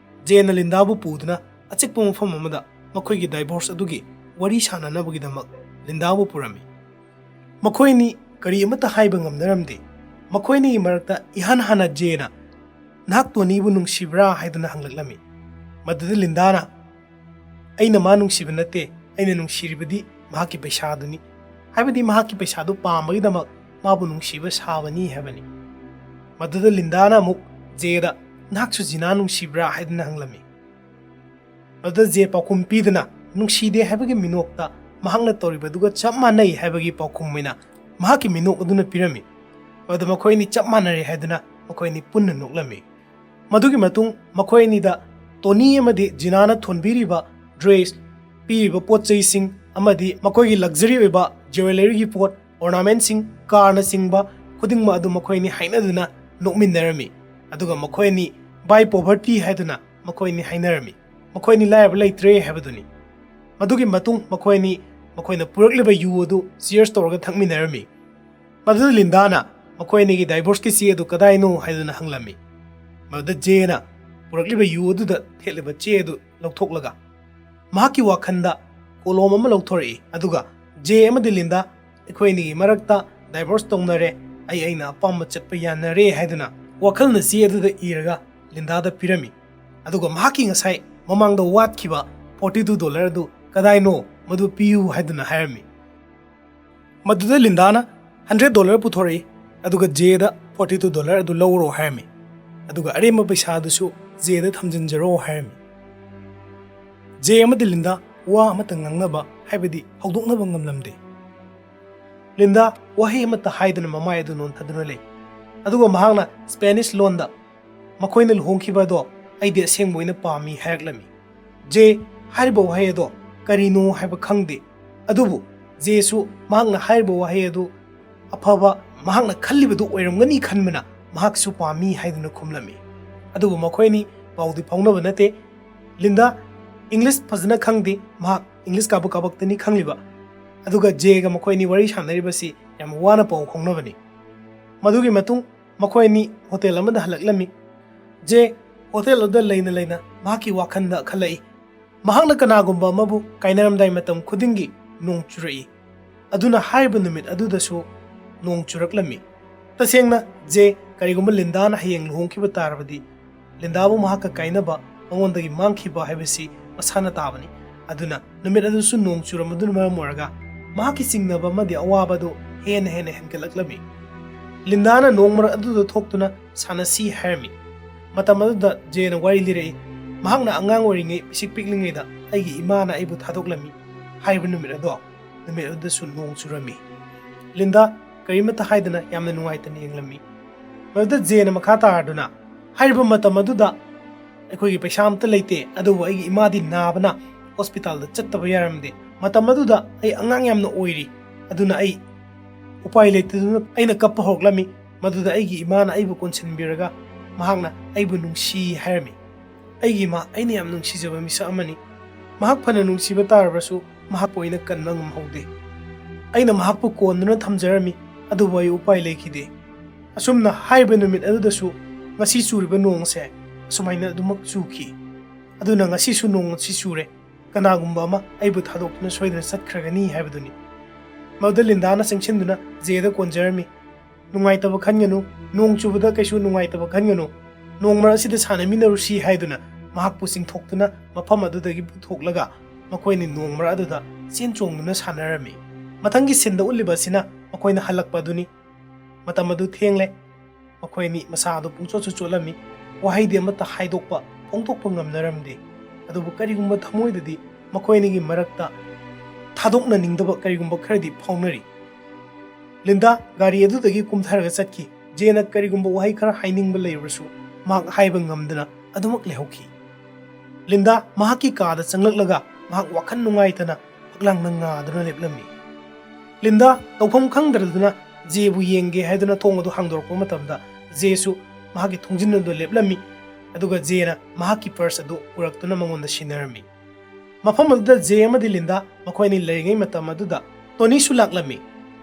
ꯖꯦꯅ ꯂꯤꯟꯗꯥꯕꯨ ꯄꯨꯗꯨꯅ ꯑꯆꯤꯛꯄ ꯃꯐꯝ ꯑꯃꯗ ꯃꯈꯣꯏꯒꯤ divorce ꯑꯗꯨꯒꯤ ꯋꯥꯔꯤ ꯁꯥꯟꯅꯅꯕꯒꯤꯗꯃꯛ ꯂꯤꯟꯗꯥꯕꯨ ꯄꯨꯔꯝꯃꯤ꯫ ꯃꯈꯣꯏꯅꯤ ꯀꯔꯤ ꯑꯃꯠꯇ ꯍꯥꯏꯕ ꯉꯝꯅꯔꯝꯗꯦ꯫ ꯃꯈꯣꯏꯅꯤꯒꯤ ꯃꯔꯛꯇ ꯏꯍꯥꯟ ꯍꯥꯟꯅ ꯖꯦꯅ, "ꯅꯍꯥꯛ ꯇꯣꯅꯤꯕꯨ ꯅꯨꯡꯁꯤꯕ꯭ꯔꯥ?" ꯍꯥꯏꯗꯨꯅ ꯍꯪꯂꯛꯂꯝꯃꯤ꯫ ꯃꯗꯨꯗ ꯂꯤꯟꯗꯥꯅ, "ꯑꯩꯅ ꯃꯥ ꯅꯨꯡꯁꯤꯕ ꯅꯠꯇꯦ, ꯑꯩꯅ ꯅꯨꯡꯁꯤꯔꯤꯕꯗꯤ ꯃꯍꯥꯛꯀꯤ ꯄꯩꯁꯥꯗꯨꯅꯤ, ꯍꯥꯏꯕꯗꯤ ꯃꯍꯥꯛꯀꯤ ꯄꯩꯁꯥꯗꯨ ꯄꯥꯝꯕꯒꯤꯗꯃꯛ ꯃꯥꯕꯨ ꯅꯨꯡꯁꯤꯕ ꯁꯥꯕꯅꯤ" ꯍꯥꯏꯕꯅꯤ꯫ ꯃꯗꯨꯗ ꯂꯤꯟꯗꯥꯅ ꯑꯃꯨꯛ ꯖꯦꯗ, "ꯅꯍꯥꯛꯁꯨ ꯖꯤꯅꯥ ꯅꯨꯡꯁꯤꯕ꯭ꯔꯥ?" ꯍꯥꯏꯗꯨꯅ ꯍꯪꯂꯝꯃꯤ꯫ ꯃꯗꯨꯗ ꯖꯦ ꯄꯥꯎꯈꯨꯝ ꯄꯤꯗꯨꯅ, ꯅꯨꯡꯁꯤꯗꯦ ꯍꯥꯏꯕꯒꯤ ꯃꯤꯅꯣꯛꯇ ꯃꯍꯥꯛꯅ ꯇꯧꯔꯤꯕꯗꯨꯒ ꯆꯞ ꯃꯥꯟꯅꯩ ꯍꯥꯏꯕꯒꯤ ꯄꯥꯎꯈꯨꯝ ꯑꯣꯏꯅ ꯃꯍꯥꯛꯀꯤ ꯃꯤꯅꯣꯛ ꯑꯗꯨꯅ ꯄꯤꯔꯝꯃꯤ꯫ ꯃꯗꯨꯗ ꯃꯈꯣꯏ ꯑꯅꯤ ꯆꯞ ꯃꯥꯟꯅꯔꯦ ꯍꯥꯏꯗꯨꯅ ꯃꯈꯣꯏ ꯑꯅꯤ ꯄꯨꯟꯅ ꯅꯣꯛꯂꯝꯃꯤ꯫ ꯃꯗꯨꯒꯤ ꯃꯇꯨꯡ ꯃꯈꯣꯏ ꯑꯅꯤꯗ ꯇꯣꯅꯤ ꯑꯃꯗꯤ ꯖꯤꯅꯥꯅ ꯊꯣꯟꯕꯤꯔꯤꯕ dress, ꯄꯤꯔꯤꯕ ꯄꯣꯠ ꯆꯩꯁꯤꯡ ꯑꯃꯗꯤ ꯃꯈꯣꯏꯒꯤ luxury ꯑꯣꯏꯕ jewelleryꯒꯤ ꯄꯣꯠ, ornamentꯁꯤꯡ, carꯅꯆꯤꯡꯕ ꯈꯨꯗꯤꯡꯃꯛ ꯑꯗꯨ ꯃꯈꯣꯏ ꯑꯅꯤ ꯍꯥꯏꯅꯗꯨꯅ ꯅꯣꯛꯃꯤꯟꯅꯔꯝꯃꯤ꯫ ꯑꯗꯨꯒ ꯃꯈꯣꯏ ꯑꯅꯤ "Bye poverty" ꯍꯥꯏꯗꯨꯅ ꯃꯈꯣꯏ ꯑꯅꯤ ꯍꯥꯏꯅꯔꯝꯃꯤ꯫ ꯃꯈꯣꯏ ꯑꯅꯤ ꯂꯥꯏꯔꯕ ꯂꯩꯇ꯭ꯔꯦ ꯍꯥꯏꯕꯗꯨꯅꯤ꯫ ꯃꯗꯨꯒꯤ ꯃꯇꯨꯡ ꯃꯈꯣꯏ ꯑꯅꯤ ꯃꯈꯣꯏꯅ ꯄꯨꯔꯛꯂꯤꯕ ꯌꯨ ꯑꯗꯨ cheers ꯇꯧꯔꯒ ꯊꯛꯃꯤꯟꯅꯔꯝꯃꯤ꯫ ꯃꯗꯨꯗ ꯂꯤꯟꯗꯥꯅ ꯃꯈꯣꯏ ꯑꯅꯤꯒꯤ divorceꯀꯤ ꯆꯦ ꯑꯗꯨ ꯀꯗꯥꯏꯅꯣ ꯍꯥꯏꯗꯨꯅ ꯍꯪꯂꯝꯃꯤ꯫ ꯃꯗꯨꯗ ꯖꯦꯅ ꯄꯨꯔꯛꯂꯤꯕ ꯌꯨ ꯑꯗꯨꯗ ꯊꯦꯠꯂꯤꯕ ꯆꯦ ꯑꯗꯨ ꯂꯧꯊꯣꯛꯂꯒ ꯃꯍꯥꯛꯀꯤ ꯋꯥꯈꯜꯗ ꯀꯣꯂꯣꯝ ꯑꯃ ꯂꯧꯊꯣꯔꯛꯏ, ꯑꯗꯨꯒ "ꯖꯦ ꯑꯃꯗꯤ ꯂꯤꯟꯗꯥ, ꯑꯩꯈꯣꯏ ꯑꯅꯤꯒꯤ ꯃꯔꯛꯇ divorce ꯇꯧꯅꯔꯦ, ꯑꯩ ꯑꯩꯅ ꯑꯄꯥꯝꯕ ꯆꯠꯄ ꯌꯥꯅꯔꯦ" ꯍꯥꯏꯗꯨꯅ ꯋꯥꯈꯜꯅ ꯆꯦ ꯑꯗꯨꯗ ꯏꯔꯒ ꯂꯤꯟꯗꯥꯗ ꯄꯤꯔꯝꯃꯤ꯫ ꯑꯗꯨꯒ ꯃꯍꯥꯛꯀꯤ ꯉꯁꯥꯏ ꯃꯃꯥꯡꯗ ꯋꯥꯠꯈꯤꯕ forty two dollar ꯑꯗꯨ ꯀꯗꯥꯏꯅꯣ, ꯃꯗꯨ ꯄꯤꯌꯨ ꯍꯥꯏꯗꯨꯅ ꯍꯥꯏꯔꯝꯃꯤ꯫ ꯃꯗꯨꯗ ꯂꯤꯟꯗꯥꯅ hundred dollar ꯄꯨꯊꯣꯔꯛꯏ, ꯑꯗꯨꯒ ꯖꯦꯗ ꯐꯣꯔꯇꯤ ꯇꯨ ꯗꯣꯂꯔ ꯑꯗꯨ ꯂꯧꯔꯣ ꯍꯥꯏꯔꯝꯃꯤ꯫ ꯑꯗꯨꯒ ꯑꯔꯦꯝꯕ ꯄꯩꯁꯥ ꯑꯗꯨꯁꯨ ꯖꯦꯗ ꯊꯝꯖꯤꯟꯖꯔꯣ ꯍꯥꯏꯔꯝꯃꯤ꯫ ꯖꯦ ꯑꯃꯗꯤ ꯂꯤꯟꯗꯥ ꯋꯥ ꯑꯃꯠꯇ ꯉꯥꯡꯅꯕ, ꯍꯥꯏꯕꯗꯤ ꯍꯧꯗꯣꯛꯅꯕ ꯉꯝꯂꯝꯗꯦ꯫ ꯂꯤꯟꯗꯥ ꯋꯥꯍꯩ ꯑꯃꯠꯇ ꯍꯥꯏꯗꯅ ꯃꯃꯥꯏ ꯑꯗꯨ ꯅꯣꯟꯊꯗꯨꯅ ꯂꯩ꯫ ꯑꯗꯨꯒ ꯃꯍꯥꯛꯅ ꯁ꯭ꯄꯦꯅꯤꯁ ꯂꯣꯟꯗ, "ꯃꯈꯣꯏꯅ ꯂꯨꯍꯣꯡꯈꯤꯕ ꯑꯗꯣ ꯑꯩꯗꯤ ꯑꯁꯦꯡꯕ ꯑꯣꯏꯅ ꯄꯥꯝꯃꯤ" ꯍꯥꯏꯔꯛꯂꯝꯃꯤ꯫ ꯖꯦ ꯍꯥꯏꯔꯤꯕ ꯋꯥꯍꯩ ꯑꯗꯣ ꯀꯔꯤꯅꯣ ꯍꯥꯏꯕ ꯈꯪꯗꯦ, ꯑꯗꯨꯕꯨ ꯖꯦꯁꯨ ꯃꯍꯥꯛꯅ ꯍꯥꯏꯔꯤꯕ ꯋꯥꯍꯩ ꯑꯗꯨ ꯑꯐꯕ, ꯃꯍꯥꯛꯅ ꯈꯜꯂꯤꯕꯗꯨ ꯑꯣꯏꯔꯝꯒꯅꯤ ꯈꯟꯕꯅ ꯃꯍꯥꯛꯁꯨ ꯄꯥꯝꯃꯤ ꯍꯥꯏꯗꯨꯅ ꯈꯨꯝꯂꯝꯃꯤ꯫ ꯑꯗꯨꯕꯨ ꯃꯈꯣꯏ ꯑꯅꯤ ꯄꯥꯎꯗꯤ ꯐꯥꯎꯅꯕ ꯅꯠꯇꯦ꯫ ꯂꯤꯟꯗꯥ ꯏꯪꯂꯤꯁ ꯐꯖꯅ ꯈꯪꯗꯦ, ꯃꯍꯥꯛ ꯏꯪꯂꯤꯁ ꯀꯥꯕꯛ ꯀꯥꯕꯛꯇꯅꯤ ꯈꯪꯂꯤꯕ꯫ ꯑꯗꯨꯒ ꯖꯦꯒ ꯃꯈꯣꯏ ꯑꯅꯤ ꯋꯥꯔꯤ ꯁꯥꯟꯅꯔꯤꯕꯁꯤ ꯌꯥꯝ ꯋꯥꯅ ꯄꯥꯎ ꯐꯥꯎꯅꯕꯅꯤ꯫ ꯃꯗꯨꯒꯤ ꯃꯇꯨꯡ ꯃꯈꯣꯏ ꯑꯅꯤ ꯍꯣꯇꯦꯜ ꯑꯃꯗ ꯍꯜꯂꯛꯂꯝꯃꯤ꯫ ꯖꯦ ꯍꯣꯇꯦꯜ ꯑꯗꯨꯗ ꯂꯩꯅ ꯂꯩꯅ ꯃꯍꯥꯛꯀꯤ ꯋꯥꯈꯜꯗ ꯈꯜꯂꯛꯏ, ꯃꯍꯥꯛꯅ ꯀꯅꯥꯒꯨꯝꯕ ꯑꯃꯕꯨ ꯀꯥꯏꯅꯔꯝꯗꯥꯏ ꯃꯇꯝ ꯈꯨꯗꯤꯡꯒꯤ ꯅꯣꯡ ꯆꯨꯔꯛꯏ꯫ ꯑꯗꯨꯅ ꯍꯥꯏꯔꯤꯕ ꯅꯨꯃꯤꯠ ꯑꯗꯨꯗꯁꯨ ꯅꯣꯡ ꯆꯨꯔꯛꯂꯝꯃꯤ꯫ ꯇꯁꯦꯡꯅ ꯖꯦ ꯀꯔꯤꯒꯨꯝꯕ ꯂꯤꯟꯗꯥꯅ ꯍꯌꯦꯡ ꯂꯨꯍꯣꯡꯈꯤꯕ ꯇꯥꯔꯕꯗꯤ, ꯂꯤꯟꯗꯥꯕꯨ ꯃꯍꯥꯛꯀ ꯀꯥꯏꯅꯕ, ꯃꯉꯣꯟꯗꯒꯤ ꯃꯥꯡꯈꯤꯕ ꯍꯥꯏꯕꯁꯤ ꯃꯁꯥꯅ ꯇꯥꯕꯅꯤ꯫ ꯑꯗꯨꯅ ꯅꯨꯃꯤꯠ ꯑꯗꯨꯁꯨ ꯅꯣꯡ ꯆꯨꯔꯝꯕꯗꯨꯅ ꯃꯔꯝ ꯑꯣꯏꯔꯒ ꯃꯍꯥꯛꯀꯤ ꯆꯤꯡꯅꯕ ꯑꯃꯗꯤ ꯑꯋꯥꯕ ꯑꯗꯨ ꯍꯦꯟꯅ ꯍꯦꯟꯅ ꯍꯦꯟꯒꯠꯂꯛꯂꯝꯃꯤ꯫ ꯂꯤꯟꯗꯥꯅ ꯅꯣꯡ ꯃꯔꯛ ꯑꯗꯨꯗ ꯊꯣꯛꯇꯨꯅ ꯁꯥꯟꯅꯁꯤ ꯍꯥꯏꯔꯝꯃꯤ꯫ ꯃꯇꯝ ꯑꯗꯨꯗ ꯖꯦꯅ ꯋꯥꯔꯤ ꯂꯤꯔꯛꯏ, ꯃꯍꯥꯛꯅ ꯑꯉꯥꯡ ꯑꯣꯏꯔꯤꯉꯩ, ꯄꯤꯁꯤꯛ ꯄꯤꯛꯂꯤꯉꯩꯗ ꯑꯩꯒꯤ ꯏꯃꯥꯅ ꯑꯩꯕꯨ ꯊꯥꯗꯣꯛꯂꯝꯃꯤ ꯍꯥꯏꯔꯤꯕ ꯅꯨꯃꯤꯠ ꯑꯗꯣ, ꯅꯨꯃꯤꯠ ꯑꯗꯨꯗꯁꯨ ꯅꯣꯡ ꯆꯨꯔꯝꯃꯤ꯫ ꯂꯤꯟꯗꯥ ꯀꯔꯤꯃꯠꯇ ꯍꯥꯏꯗꯅ ꯌꯥꯝꯅ ꯅꯨꯡꯉꯥꯏꯇꯅ ꯌꯦꯡꯂꯝꯃꯤ꯫ ꯃꯗꯨꯗ ꯖꯦꯅ ꯃꯈꯥ ꯇꯥꯔꯗꯨꯅ, "ꯍꯥꯏꯔꯤꯕ ꯃꯇꯝ ꯑꯗꯨꯗ ꯑꯩꯈꯣꯏꯒꯤ ꯄꯩꯁꯥ ꯑꯝꯇ ꯂꯩꯇꯦ, ꯑꯗꯨꯕꯨ ꯑꯩꯒꯤ ꯏꯃꯥꯗꯤ ꯅꯥꯕꯅ ꯍꯣꯁꯄꯤꯇꯥꯜꯗ ꯆꯠꯇꯕ ꯌꯥꯔꯝꯗꯦ꯫ ꯃꯇꯝ ꯑꯗꯨꯗ ꯑꯩ ꯑꯉꯥꯡ ꯌꯥꯝꯅ ꯑꯣꯏꯔꯤ, ꯑꯗꯨꯅ ꯑꯩ ꯎꯄꯥꯏ ꯂꯩꯇꯗꯨꯅ ꯑꯩꯅ ꯀꯞꯄ ꯍꯧꯔꯛꯂꯝꯃꯤ꯫ ꯃꯗꯨꯗ ꯑꯩꯒꯤ ꯏꯃꯥꯅ ꯑꯩꯕꯨ ꯀꯣꯟꯁꯤꯟꯕꯤꯔꯒ ꯃꯍꯥꯛꯅ ꯑꯩꯕꯨ ꯅꯨꯡꯁꯤ ꯍꯥꯏꯔꯝꯃꯤ꯫ ꯑꯩꯒꯤ ꯏꯃꯥ ꯑꯩꯅ ꯌꯥꯝ ꯅꯨꯡꯁꯤꯖꯕ ꯃꯤꯁꯛ ꯑꯃꯅꯤ꯫ ꯃꯍꯥꯛ ꯐꯅ ꯅꯨꯡꯁꯤꯕ ꯇꯥꯔꯕꯁꯨ ꯃꯍꯥꯛꯄꯨ ꯑꯩꯅ ꯀꯟꯕ ꯉꯝꯍꯧꯗꯦ꯫ ꯑꯩꯅ ꯃꯍꯥꯛꯄꯨ ꯀꯣꯟꯗꯨꯅ ꯊꯝꯖꯔꯝꯃꯤ, ꯑꯗꯨꯕꯨ ꯑꯩ ꯎꯄꯥꯏ ꯂꯩꯈꯤꯗꯦ"꯫ ꯑꯁꯨꯝꯅ ꯍꯥꯏꯔꯤꯕ ꯅꯨꯃꯤꯠ ꯑꯗꯨꯗꯁꯨ ꯉꯁꯤ ꯆꯨꯔꯤꯕ ꯅꯣꯡ ꯑꯁꯦ ꯑꯁꯨꯃꯥꯏꯅ ꯑꯗꯨꯃꯛ ꯆꯨꯈꯤ꯫ ꯑꯗꯨꯅ ꯉꯁꯤꯁꯨ ꯅꯣꯡ ꯑꯁꯤ ꯆꯨꯔꯦ꯫ ꯀꯅꯥꯒꯨꯝꯕ ꯑꯃ ꯑꯩꯕꯨ ꯊꯥꯗꯣꯛꯇꯨꯅ ꯁꯣꯏꯗꯅ ꯆꯠꯈ꯭ꯔꯒꯅꯤ ꯍꯥꯏꯕꯗꯨꯅꯤ꯫ ꯃꯗꯨꯗ ꯂꯤꯟꯗꯥꯅ ꯆꯪꯁꯤꯟꯗꯨꯅ ꯖꯦꯗ ꯀꯣꯟꯖꯔꯝꯃꯤ꯫ "ꯅꯨꯡꯉꯥꯏꯇꯕ ꯈꯟꯒꯅꯨ, ꯅꯣꯡ ꯆꯨꯕꯗ ꯀꯩꯁꯨ ꯅꯨꯡꯉꯥꯏꯇꯕ ꯈꯟꯒꯅꯨ, ꯅꯣꯡ ꯃꯔꯛ ꯑꯁꯤꯗ ꯁꯥꯟꯅꯃꯤꯟꯅꯔꯨꯁꯤ" ꯍꯥꯏꯗꯨꯅ ꯃꯍꯥꯛꯄꯨ ꯆꯤꯡꯊꯣꯛꯇꯨꯅ ꯃꯐꯝ ꯑꯗꯨꯗꯒꯤ ꯄꯨꯊꯣꯛꯂꯒ ꯃꯈꯣꯏꯅꯤ ꯅꯣꯡ ꯃꯔꯛ ꯑꯗꯨꯗ ꯆꯦꯟ ꯆꯣꯡꯗꯨꯅ ꯁꯥꯟꯅꯔꯝꯃꯤ꯫ ꯃꯊꯪꯒꯤ ꯁꯤꯟꯗ ꯎꯠꯂꯤꯕ ꯑꯁꯤꯅ ꯃꯈꯣꯏꯅ ꯍꯜꯂꯛꯄ ꯑꯗꯨꯅꯤ꯫ ꯃꯇꯝ ꯑꯗꯨ ꯊꯦꯡꯂꯦ꯫ ꯃꯈꯣꯏ ꯑꯅꯤ ꯃꯁꯥ ꯑꯗꯨ ꯄꯨꯡꯆꯣꯠꯁꯨ ꯆꯣꯠꯂꯝꯃꯤ꯫ ꯋꯥꯍꯩꯗꯤ ꯑꯃꯠꯇ ꯍꯥꯏꯗꯣꯛꯄ ꯐꯣꯡꯗꯣꯛꯄ ꯉꯝꯅꯔꯝꯗꯦ꯫ ꯑꯗꯨꯕꯨ ꯀꯔꯤꯒꯨꯝꯕ ꯊꯃꯣꯏꯗꯗꯤ ꯃꯈꯣꯏ ꯑꯅꯤꯒꯤ ꯃꯔꯛꯇ ꯊꯥꯗꯣꯛꯅꯅꯤꯡꯗꯕ ꯀꯔꯤꯒꯨꯝꯕ ꯈꯔꯗꯤ ꯐꯥꯎꯅꯔꯤ꯫ ꯂꯤꯟꯗꯥ ꯒꯥꯔꯤ ꯑꯗꯨꯗꯒꯤ ꯀꯨꯝꯊꯔꯒ ꯆꯠꯈꯤ꯫ ꯖꯦꯅ ꯀꯔꯤꯒꯨꯝꯕ ꯋꯥꯍꯩ ꯈꯔ ꯍꯥꯏꯅꯤꯡꯕ ꯂꯩꯔꯕꯁꯨ ꯃꯍꯥꯛ ꯍꯥꯏꯕ ꯉꯝꯗꯅ ꯑꯗꯨꯃꯛ ꯂꯩꯍꯧꯈꯤ꯫ ꯂꯤꯟꯗꯥ ꯃꯍꯥꯛꯀꯤ ꯀꯥꯗ ꯆꯪꯂꯛꯂꯒ ꯃꯍꯥꯛ ꯋꯥꯈꯜ ꯅꯨꯡꯉꯥꯏꯇꯅ ꯐꯛꯂꯥꯡꯗ ꯉꯥꯗꯨꯅ ꯂꯦꯞꯂꯝꯃꯤ꯫ ꯂꯤꯟꯗꯥ ꯇꯧꯐꯝ ꯈꯪꯗ꯭ꯔꯗꯨꯅ ꯖꯦꯕꯨ ꯌꯦꯡꯒꯦ ꯍꯥꯏꯗꯨꯅ ꯊꯣꯡ ꯑꯗꯨ ꯍꯥꯡꯗꯣꯔꯛꯄ ꯃꯇꯝꯗ ꯖꯦꯁꯨ ꯃꯍꯥꯛꯀꯤ ꯊꯣꯡꯖꯤꯟ ꯑꯗꯨ ꯂꯦꯞꯂꯝꯃꯤ꯫ ꯑꯗꯨꯒ ꯖꯦꯅ ꯃꯍꯥꯛꯀꯤ ꯄꯔꯁ ꯑꯗꯨ ꯄꯨꯔꯛꯇꯨꯅ ꯃꯉꯣꯟꯗ ꯁꯤꯟꯅꯔꯝꯃꯤ꯫ ꯃꯐꯝ ꯑꯗꯨꯗ ꯖꯦ ꯑꯃꯗꯤ ꯂꯤꯟꯗꯥ ꯃꯈꯣꯏ ꯑꯅꯤ ꯂꯩꯔꯤꯉꯩ ꯃꯇꯝ ꯑꯗꯨꯗ ꯇꯣꯅꯤꯁꯨ ꯂꯥꯛꯂꯝꯃꯤ꯫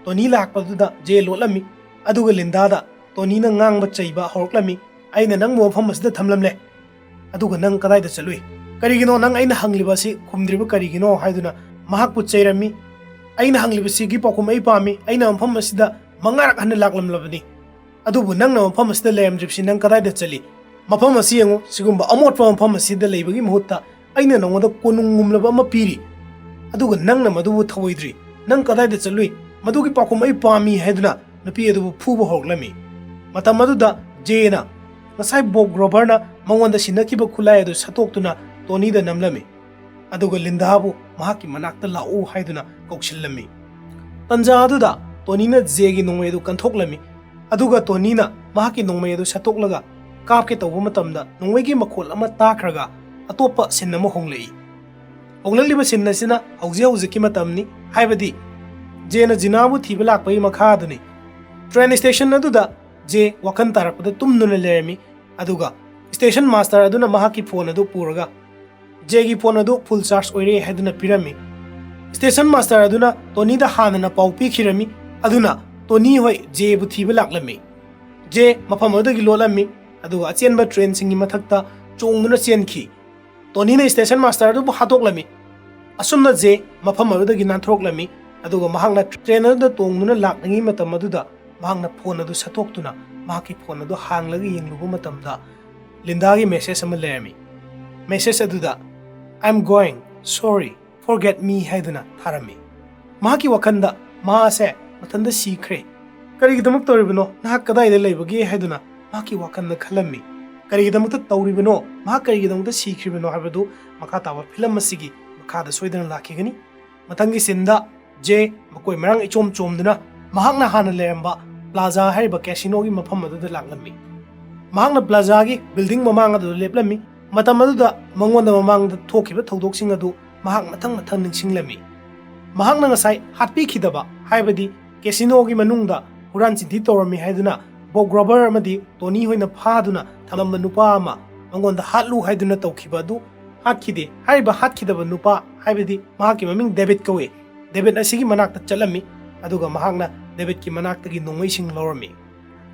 ꯇꯣꯅꯤ ꯂꯥꯛꯄꯗꯨꯗ ꯖꯦ ꯂꯣꯠꯂꯝꯃꯤ꯫ ꯑꯗꯨꯒ ꯂꯤꯟꯗꯥꯗ ꯇꯣꯅꯤꯅ ꯉꯥꯡꯕ ꯆꯩꯕ ꯍꯧꯔꯛꯂꯝꯃꯤ, "ꯑꯩꯅ ꯅꯪꯕꯨ ꯃꯐꯝ ꯑꯁꯤꯗ ꯊꯝꯂꯝꯂꯦ, ꯑꯗꯨꯒ ꯅꯪ ꯀꯗꯥꯏꯗ ꯆꯠꯂꯨꯏ? ꯀꯔꯤꯒꯤꯅꯣ ꯅꯪ ꯑꯩꯅ ꯍꯪꯂꯤꯕ ꯑꯁꯤ ꯈꯨꯝꯗ꯭ꯔꯤꯕ ꯀꯔꯤꯒꯤꯅꯣ?" ꯍꯥꯏꯗꯨꯅ ꯃꯍꯥꯛꯄꯨ ꯆꯩꯔꯝꯃꯤ꯫ "ꯑꯩꯅ ꯍꯪꯂꯤꯕꯁꯤꯒꯤ ꯄꯥꯎꯈꯨꯝ ꯑꯩ ꯄꯥꯝꯃꯤ꯫ ꯑꯩꯅ ꯃꯐꯝ ꯑꯁꯤꯗ ꯃꯉꯥꯔꯛ ꯍꯟꯅ ꯂꯥꯛꯂꯝꯂꯕꯅꯤ꯫ ꯑꯗꯨꯕꯨ ꯅꯪꯅ ꯃꯐꯝ ꯑꯁꯤꯗ ꯂꯩꯔꯝꯗ꯭ꯔꯤꯕꯁꯤ ꯅꯪ ꯀꯗꯥꯏꯗ ꯆꯠꯂꯤ? ꯃꯐꯝ ꯑꯁꯤ ꯌꯦꯡꯉꯨ, ꯁꯤꯒꯨꯝꯕ ꯑꯃꯣꯠꯄ ꯃꯐꯝ ꯑꯁꯤꯗ ꯂꯩꯕꯒꯤ ꯃꯍꯨꯠꯇ ꯑꯩꯅ ꯅꯉꯣꯟꯗ ꯀꯣꯅꯨꯡꯒꯨꯝꯂꯕ ꯑꯃ ꯄꯤꯔꯤ꯫ ꯑꯗꯨꯒ ꯅꯪꯅ ꯃꯗꯨꯕꯨ ꯊꯧꯑꯣꯏꯗ꯭ꯔꯤ꯫ ꯅꯪ ꯀꯗꯥꯏꯗ ꯆꯠꯂꯨꯏ? ꯃꯗꯨꯒꯤ ꯄꯥꯎꯈꯨꯝ ꯑꯩ ꯄꯥꯝꯃꯤ" ꯍꯥꯏꯗꯨꯅ ꯅꯨꯄꯤ ꯑꯗꯨꯕꯨ ꯐꯨꯕ ꯍꯧꯔꯛꯂꯝꯃꯤ꯫ ꯃꯇꯝ ꯑꯗꯨꯗ ꯖꯦꯅ ꯉꯁꯥꯏ ꯕꯣꯕ ꯒ꯭ꯔꯣꯕꯔꯅ ꯃꯉꯣꯟꯗ ꯁꯤꯟꯅꯈꯤꯕ ꯈꯨꯠꯂꯥꯏ ꯑꯗꯨ ꯁꯠꯇꯣꯛꯇꯨꯅ ꯇꯣꯅꯤꯗ ꯅꯝꯂꯝꯃꯤ꯫ ꯑꯗꯨꯒ ꯂꯤꯟꯗꯥꯕꯨ ꯃꯍꯥꯛꯀꯤ ꯃꯅꯥꯛꯇ ꯂꯥꯛꯎ ꯍꯥꯏꯗꯨꯅ ꯀꯧꯁꯤꯜꯂꯝꯃꯤ꯫ ꯇꯟꯖꯥ ꯑꯗꯨꯗ ꯇꯣꯅꯤꯅ ꯖꯦꯒꯤ ꯅꯣꯡꯃꯩ ꯑꯗꯨ ꯀꯟꯊꯣꯛꯂꯝꯃꯤ꯫ ꯑꯗꯨꯒ ꯇꯣꯅꯤꯅ ꯃꯍꯥꯛꯀꯤ ꯅꯣꯡꯃꯩ ꯑꯗꯨ ꯁꯠꯇꯣꯛꯂꯒ ꯀꯥꯞꯀꯦ ꯇꯧꯕ ꯃꯇꯝꯗ ꯅꯣꯡꯃꯩꯒꯤ ꯃꯈꯣꯜ ꯑꯃ ꯇꯥꯈ꯭ꯔꯒ ꯑꯇꯣꯞꯄ ꯁꯤꯟ ꯑꯃ ꯍꯣꯡꯂꯛꯏ꯫ ꯍꯣꯡꯂꯛꯂꯤꯕ ꯁꯤꯟ ꯑꯁꯤꯅ ꯍꯧꯖꯤꯛ ꯍꯧꯖꯤꯛꯀꯤ ꯃꯇꯝꯅꯤ, ꯍꯥꯏꯕꯗꯤ ꯖꯦꯅ ꯖꯤꯅꯥꯕꯨ ꯊꯤꯕ ꯂꯥꯛꯄꯒꯤ ꯃꯈꯥꯗꯨꯅꯤ꯫ ꯇ꯭ꯔꯦꯟ ꯁ꯭ꯇꯦꯁꯟ ꯑꯗꯨꯗ ꯖꯦ ꯋꯥꯈꯜ ꯇꯥꯔꯛꯄꯗ ꯇꯨꯝꯗꯨꯅ ꯂꯩꯔꯝꯃꯤ꯫ ꯑꯗꯨꯒ ꯁ꯭ꯇꯦꯁꯟ ꯃꯥꯁꯇꯔ ꯑꯗꯨꯅ ꯃꯍꯥꯛꯀꯤ ꯐꯣꯟ ꯑꯗꯨ ꯄꯨꯔꯒ ꯖꯦꯒꯤ ꯐꯣꯟ ꯑꯗꯨ ꯐꯨꯜ ꯆꯥꯔꯖ ꯑꯣꯏꯔꯦ ꯍꯥꯏꯗꯨꯅ ꯄꯤꯔꯝꯃꯤ꯫ ꯁ꯭ꯇꯦꯁꯟ ꯃꯥꯁꯇꯔ ꯑꯗꯨꯅ ꯇꯣꯅꯤꯗ ꯍꯥꯟꯅꯅ ꯄꯥꯎ ꯄꯤꯈꯤꯔꯝꯃꯤ꯫ ꯑꯗꯨꯅ ꯇꯣꯅꯤ ꯍꯣꯏ ꯖꯦꯕꯨ ꯊꯤꯕ ꯂꯥꯛꯂꯝꯃꯤ꯫ ꯖꯦ ꯃꯐꯝ ꯑꯗꯨꯗꯒꯤ ꯂꯣꯠꯂꯝꯃꯤ꯫ ꯑꯗꯨꯒ ꯑꯆꯦꯟꯕ ꯇ꯭ꯔꯦꯟꯁꯤꯡꯒꯤ ꯃꯊꯛꯇ ꯆꯣꯡꯗꯨꯅ ꯆꯦꯟꯈꯤ꯫ ꯇꯣꯅꯤꯅ ꯁ꯭ꯇꯦꯁꯟ ꯃꯥꯁꯇꯔ ꯑꯗꯨꯕꯨ ꯍꯥꯠꯇꯣꯛꯂꯝꯃꯤ꯫ ꯑꯁꯨꯝꯅ ꯖꯦ ꯃꯐꯝ ꯑꯗꯨꯗꯒꯤ ꯅꯥꯟꯊꯣꯔꯛꯂꯝꯃꯤ꯫ ꯑꯗꯨꯒ ꯃꯍꯥꯛꯅ ꯇ꯭ꯔꯦꯟ ꯑꯗꯨꯗ ꯇꯣꯡꯗꯨꯅ ꯂꯥꯛꯂꯤꯉꯩ ꯃꯇꯝ ꯑꯗꯨꯗ ꯃꯍꯥꯛꯅ ꯐꯣꯟ ꯑꯗꯨ ꯁꯠꯇꯣꯛꯇꯨꯅ ꯃꯍꯥꯛꯀꯤ ꯐꯣꯟ ꯑꯗꯨ ꯍꯥꯡꯂꯒ ꯌꯦꯡꯂꯨꯕ ꯃꯇꯝꯗ ꯂꯤꯟꯗꯥꯒꯤ ꯃꯦꯁꯦꯖ ꯑꯃ ꯂꯩꯔꯝꯃꯤ꯫ ꯃꯦꯁꯦꯖ ꯑꯗꯨꯗ "I am going, sorry, forget me" ꯍꯥꯏꯗꯨꯅ ꯊꯥꯔꯝꯃꯤ꯫ ꯃꯍꯥꯛꯀꯤ ꯋꯥꯈꯜꯗ ꯃꯥ ꯑꯁꯦ ꯃꯊꯟꯇ ꯁꯤꯈ꯭ꯔꯦ, "ꯀꯔꯤꯒꯤꯗꯃꯛ ꯇꯧꯔꯤꯕꯅꯣ? ꯅꯍꯥꯛ ꯀꯗꯥꯏꯗ ꯂꯩꯕꯒꯦ?" ꯍꯥꯏꯗꯨꯅ ꯃꯍꯥꯛꯀꯤ ꯋꯥꯈꯜꯗ ꯈꯜꯂꯝꯃꯤ꯫ "ꯀꯔꯤꯒꯤꯗꯃꯛꯇ ꯇꯧꯔꯤꯕꯅꯣ? ꯃꯍꯥꯛ ꯀꯔꯤꯒꯤꯗꯃꯛꯇ ꯁꯤꯈ꯭ꯔꯤꯕꯅꯣ?" ꯍꯥꯏꯕꯗꯨ ꯃꯈꯥ ꯇꯥꯕ ꯐꯤꯂꯝ ꯑꯁꯤꯒꯤ ꯃꯈꯥꯗ ꯁꯣꯏꯗꯅ ꯂꯥꯛꯈꯤꯒꯅꯤ꯫ ꯃꯊꯪꯒꯤ ꯁꯤꯟꯗ ꯖꯦ ꯃꯀꯣꯏ ꯃꯔꯥꯡ ꯏꯆꯣꯝ ꯆꯣꯝꯗꯨꯅ ꯃꯍꯥꯛꯅ ꯍꯥꯟꯅ ꯂꯩꯔꯝꯕ ꯄ꯭ꯂꯥꯖꯥ ꯍꯥꯏꯔꯤꯕ ꯀꯦꯁꯤꯅꯣꯒꯤ ꯃꯐꯝ ꯑꯗꯨꯗ ꯂꯥꯛꯂꯝꯃꯤ꯫ ꯃꯍꯥꯛꯅ ꯄ꯭ꯂꯥꯖꯥꯒꯤ ꯕꯤꯜꯗꯤꯡ ꯃꯃꯥꯡ ꯑꯗꯨꯗ ꯂꯦꯞꯂꯝꯃꯤ꯫ ꯃꯇꯝ ꯑꯗꯨꯗ ꯃꯉꯣꯟꯗ ꯃꯃꯥꯡꯗ ꯊꯣꯛꯈꯤꯕ ꯊꯧꯗꯣꯛꯁꯤꯡ ꯑꯗꯨ ꯃꯍꯥꯛ ꯃꯊꯪ ꯃꯊꯪ ꯅꯤꯡꯁꯤꯡꯂꯝꯃꯤ꯫ ꯃꯍꯥꯛꯅ ꯉꯁꯥꯏ ꯍꯥꯠꯄꯤꯈꯤꯗꯕ, ꯍꯥꯏꯕꯗꯤ ꯀꯦꯁꯤꯅꯣꯒꯤ ꯃꯅꯨꯡꯗ ꯍꯨꯔꯥꯟ ꯆꯤꯟꯊꯤ ꯇꯧꯔꯝꯃꯤ ꯍꯥꯏꯗꯨꯅ ꯕꯣꯛ ꯔꯣꯕꯔ ꯑꯃꯗꯤ ꯇꯣꯅꯤ ꯍꯣꯏꯅ ꯐꯥꯗꯨꯅ ꯊꯝꯂꯝꯕ ꯅꯨꯄꯥ ꯑꯃ ꯃꯉꯣꯟꯗ ꯍꯥꯠꯂꯨ ꯍꯥꯏꯗꯨꯅ ꯇꯧꯈꯤꯕ ꯑꯗꯨ ꯍꯥꯠꯈꯤꯗꯦ꯫ ꯍꯥꯏꯔꯤꯕ ꯍꯥꯠꯈꯤꯗꯕ ꯅꯨꯄꯥ, ꯍꯥꯏꯕꯗꯤ ꯃꯍꯥꯛꯀꯤ ꯃꯃꯤꯡ ꯗꯦꯕꯤꯠ ꯀꯧꯏ, ꯗꯦꯕꯤꯠ ꯑꯁꯤꯒꯤ ꯃꯅꯥꯛꯇ ꯆꯠꯂꯝꯃꯤ, ꯑꯗꯨꯒ ꯃꯍꯥꯛꯅ ꯗꯦꯕꯤꯠꯀꯤ ꯃꯅꯥꯛꯇꯒꯤ ꯅꯣꯡꯃꯩꯁꯤꯡ ꯂꯧꯔꯝꯃꯤ,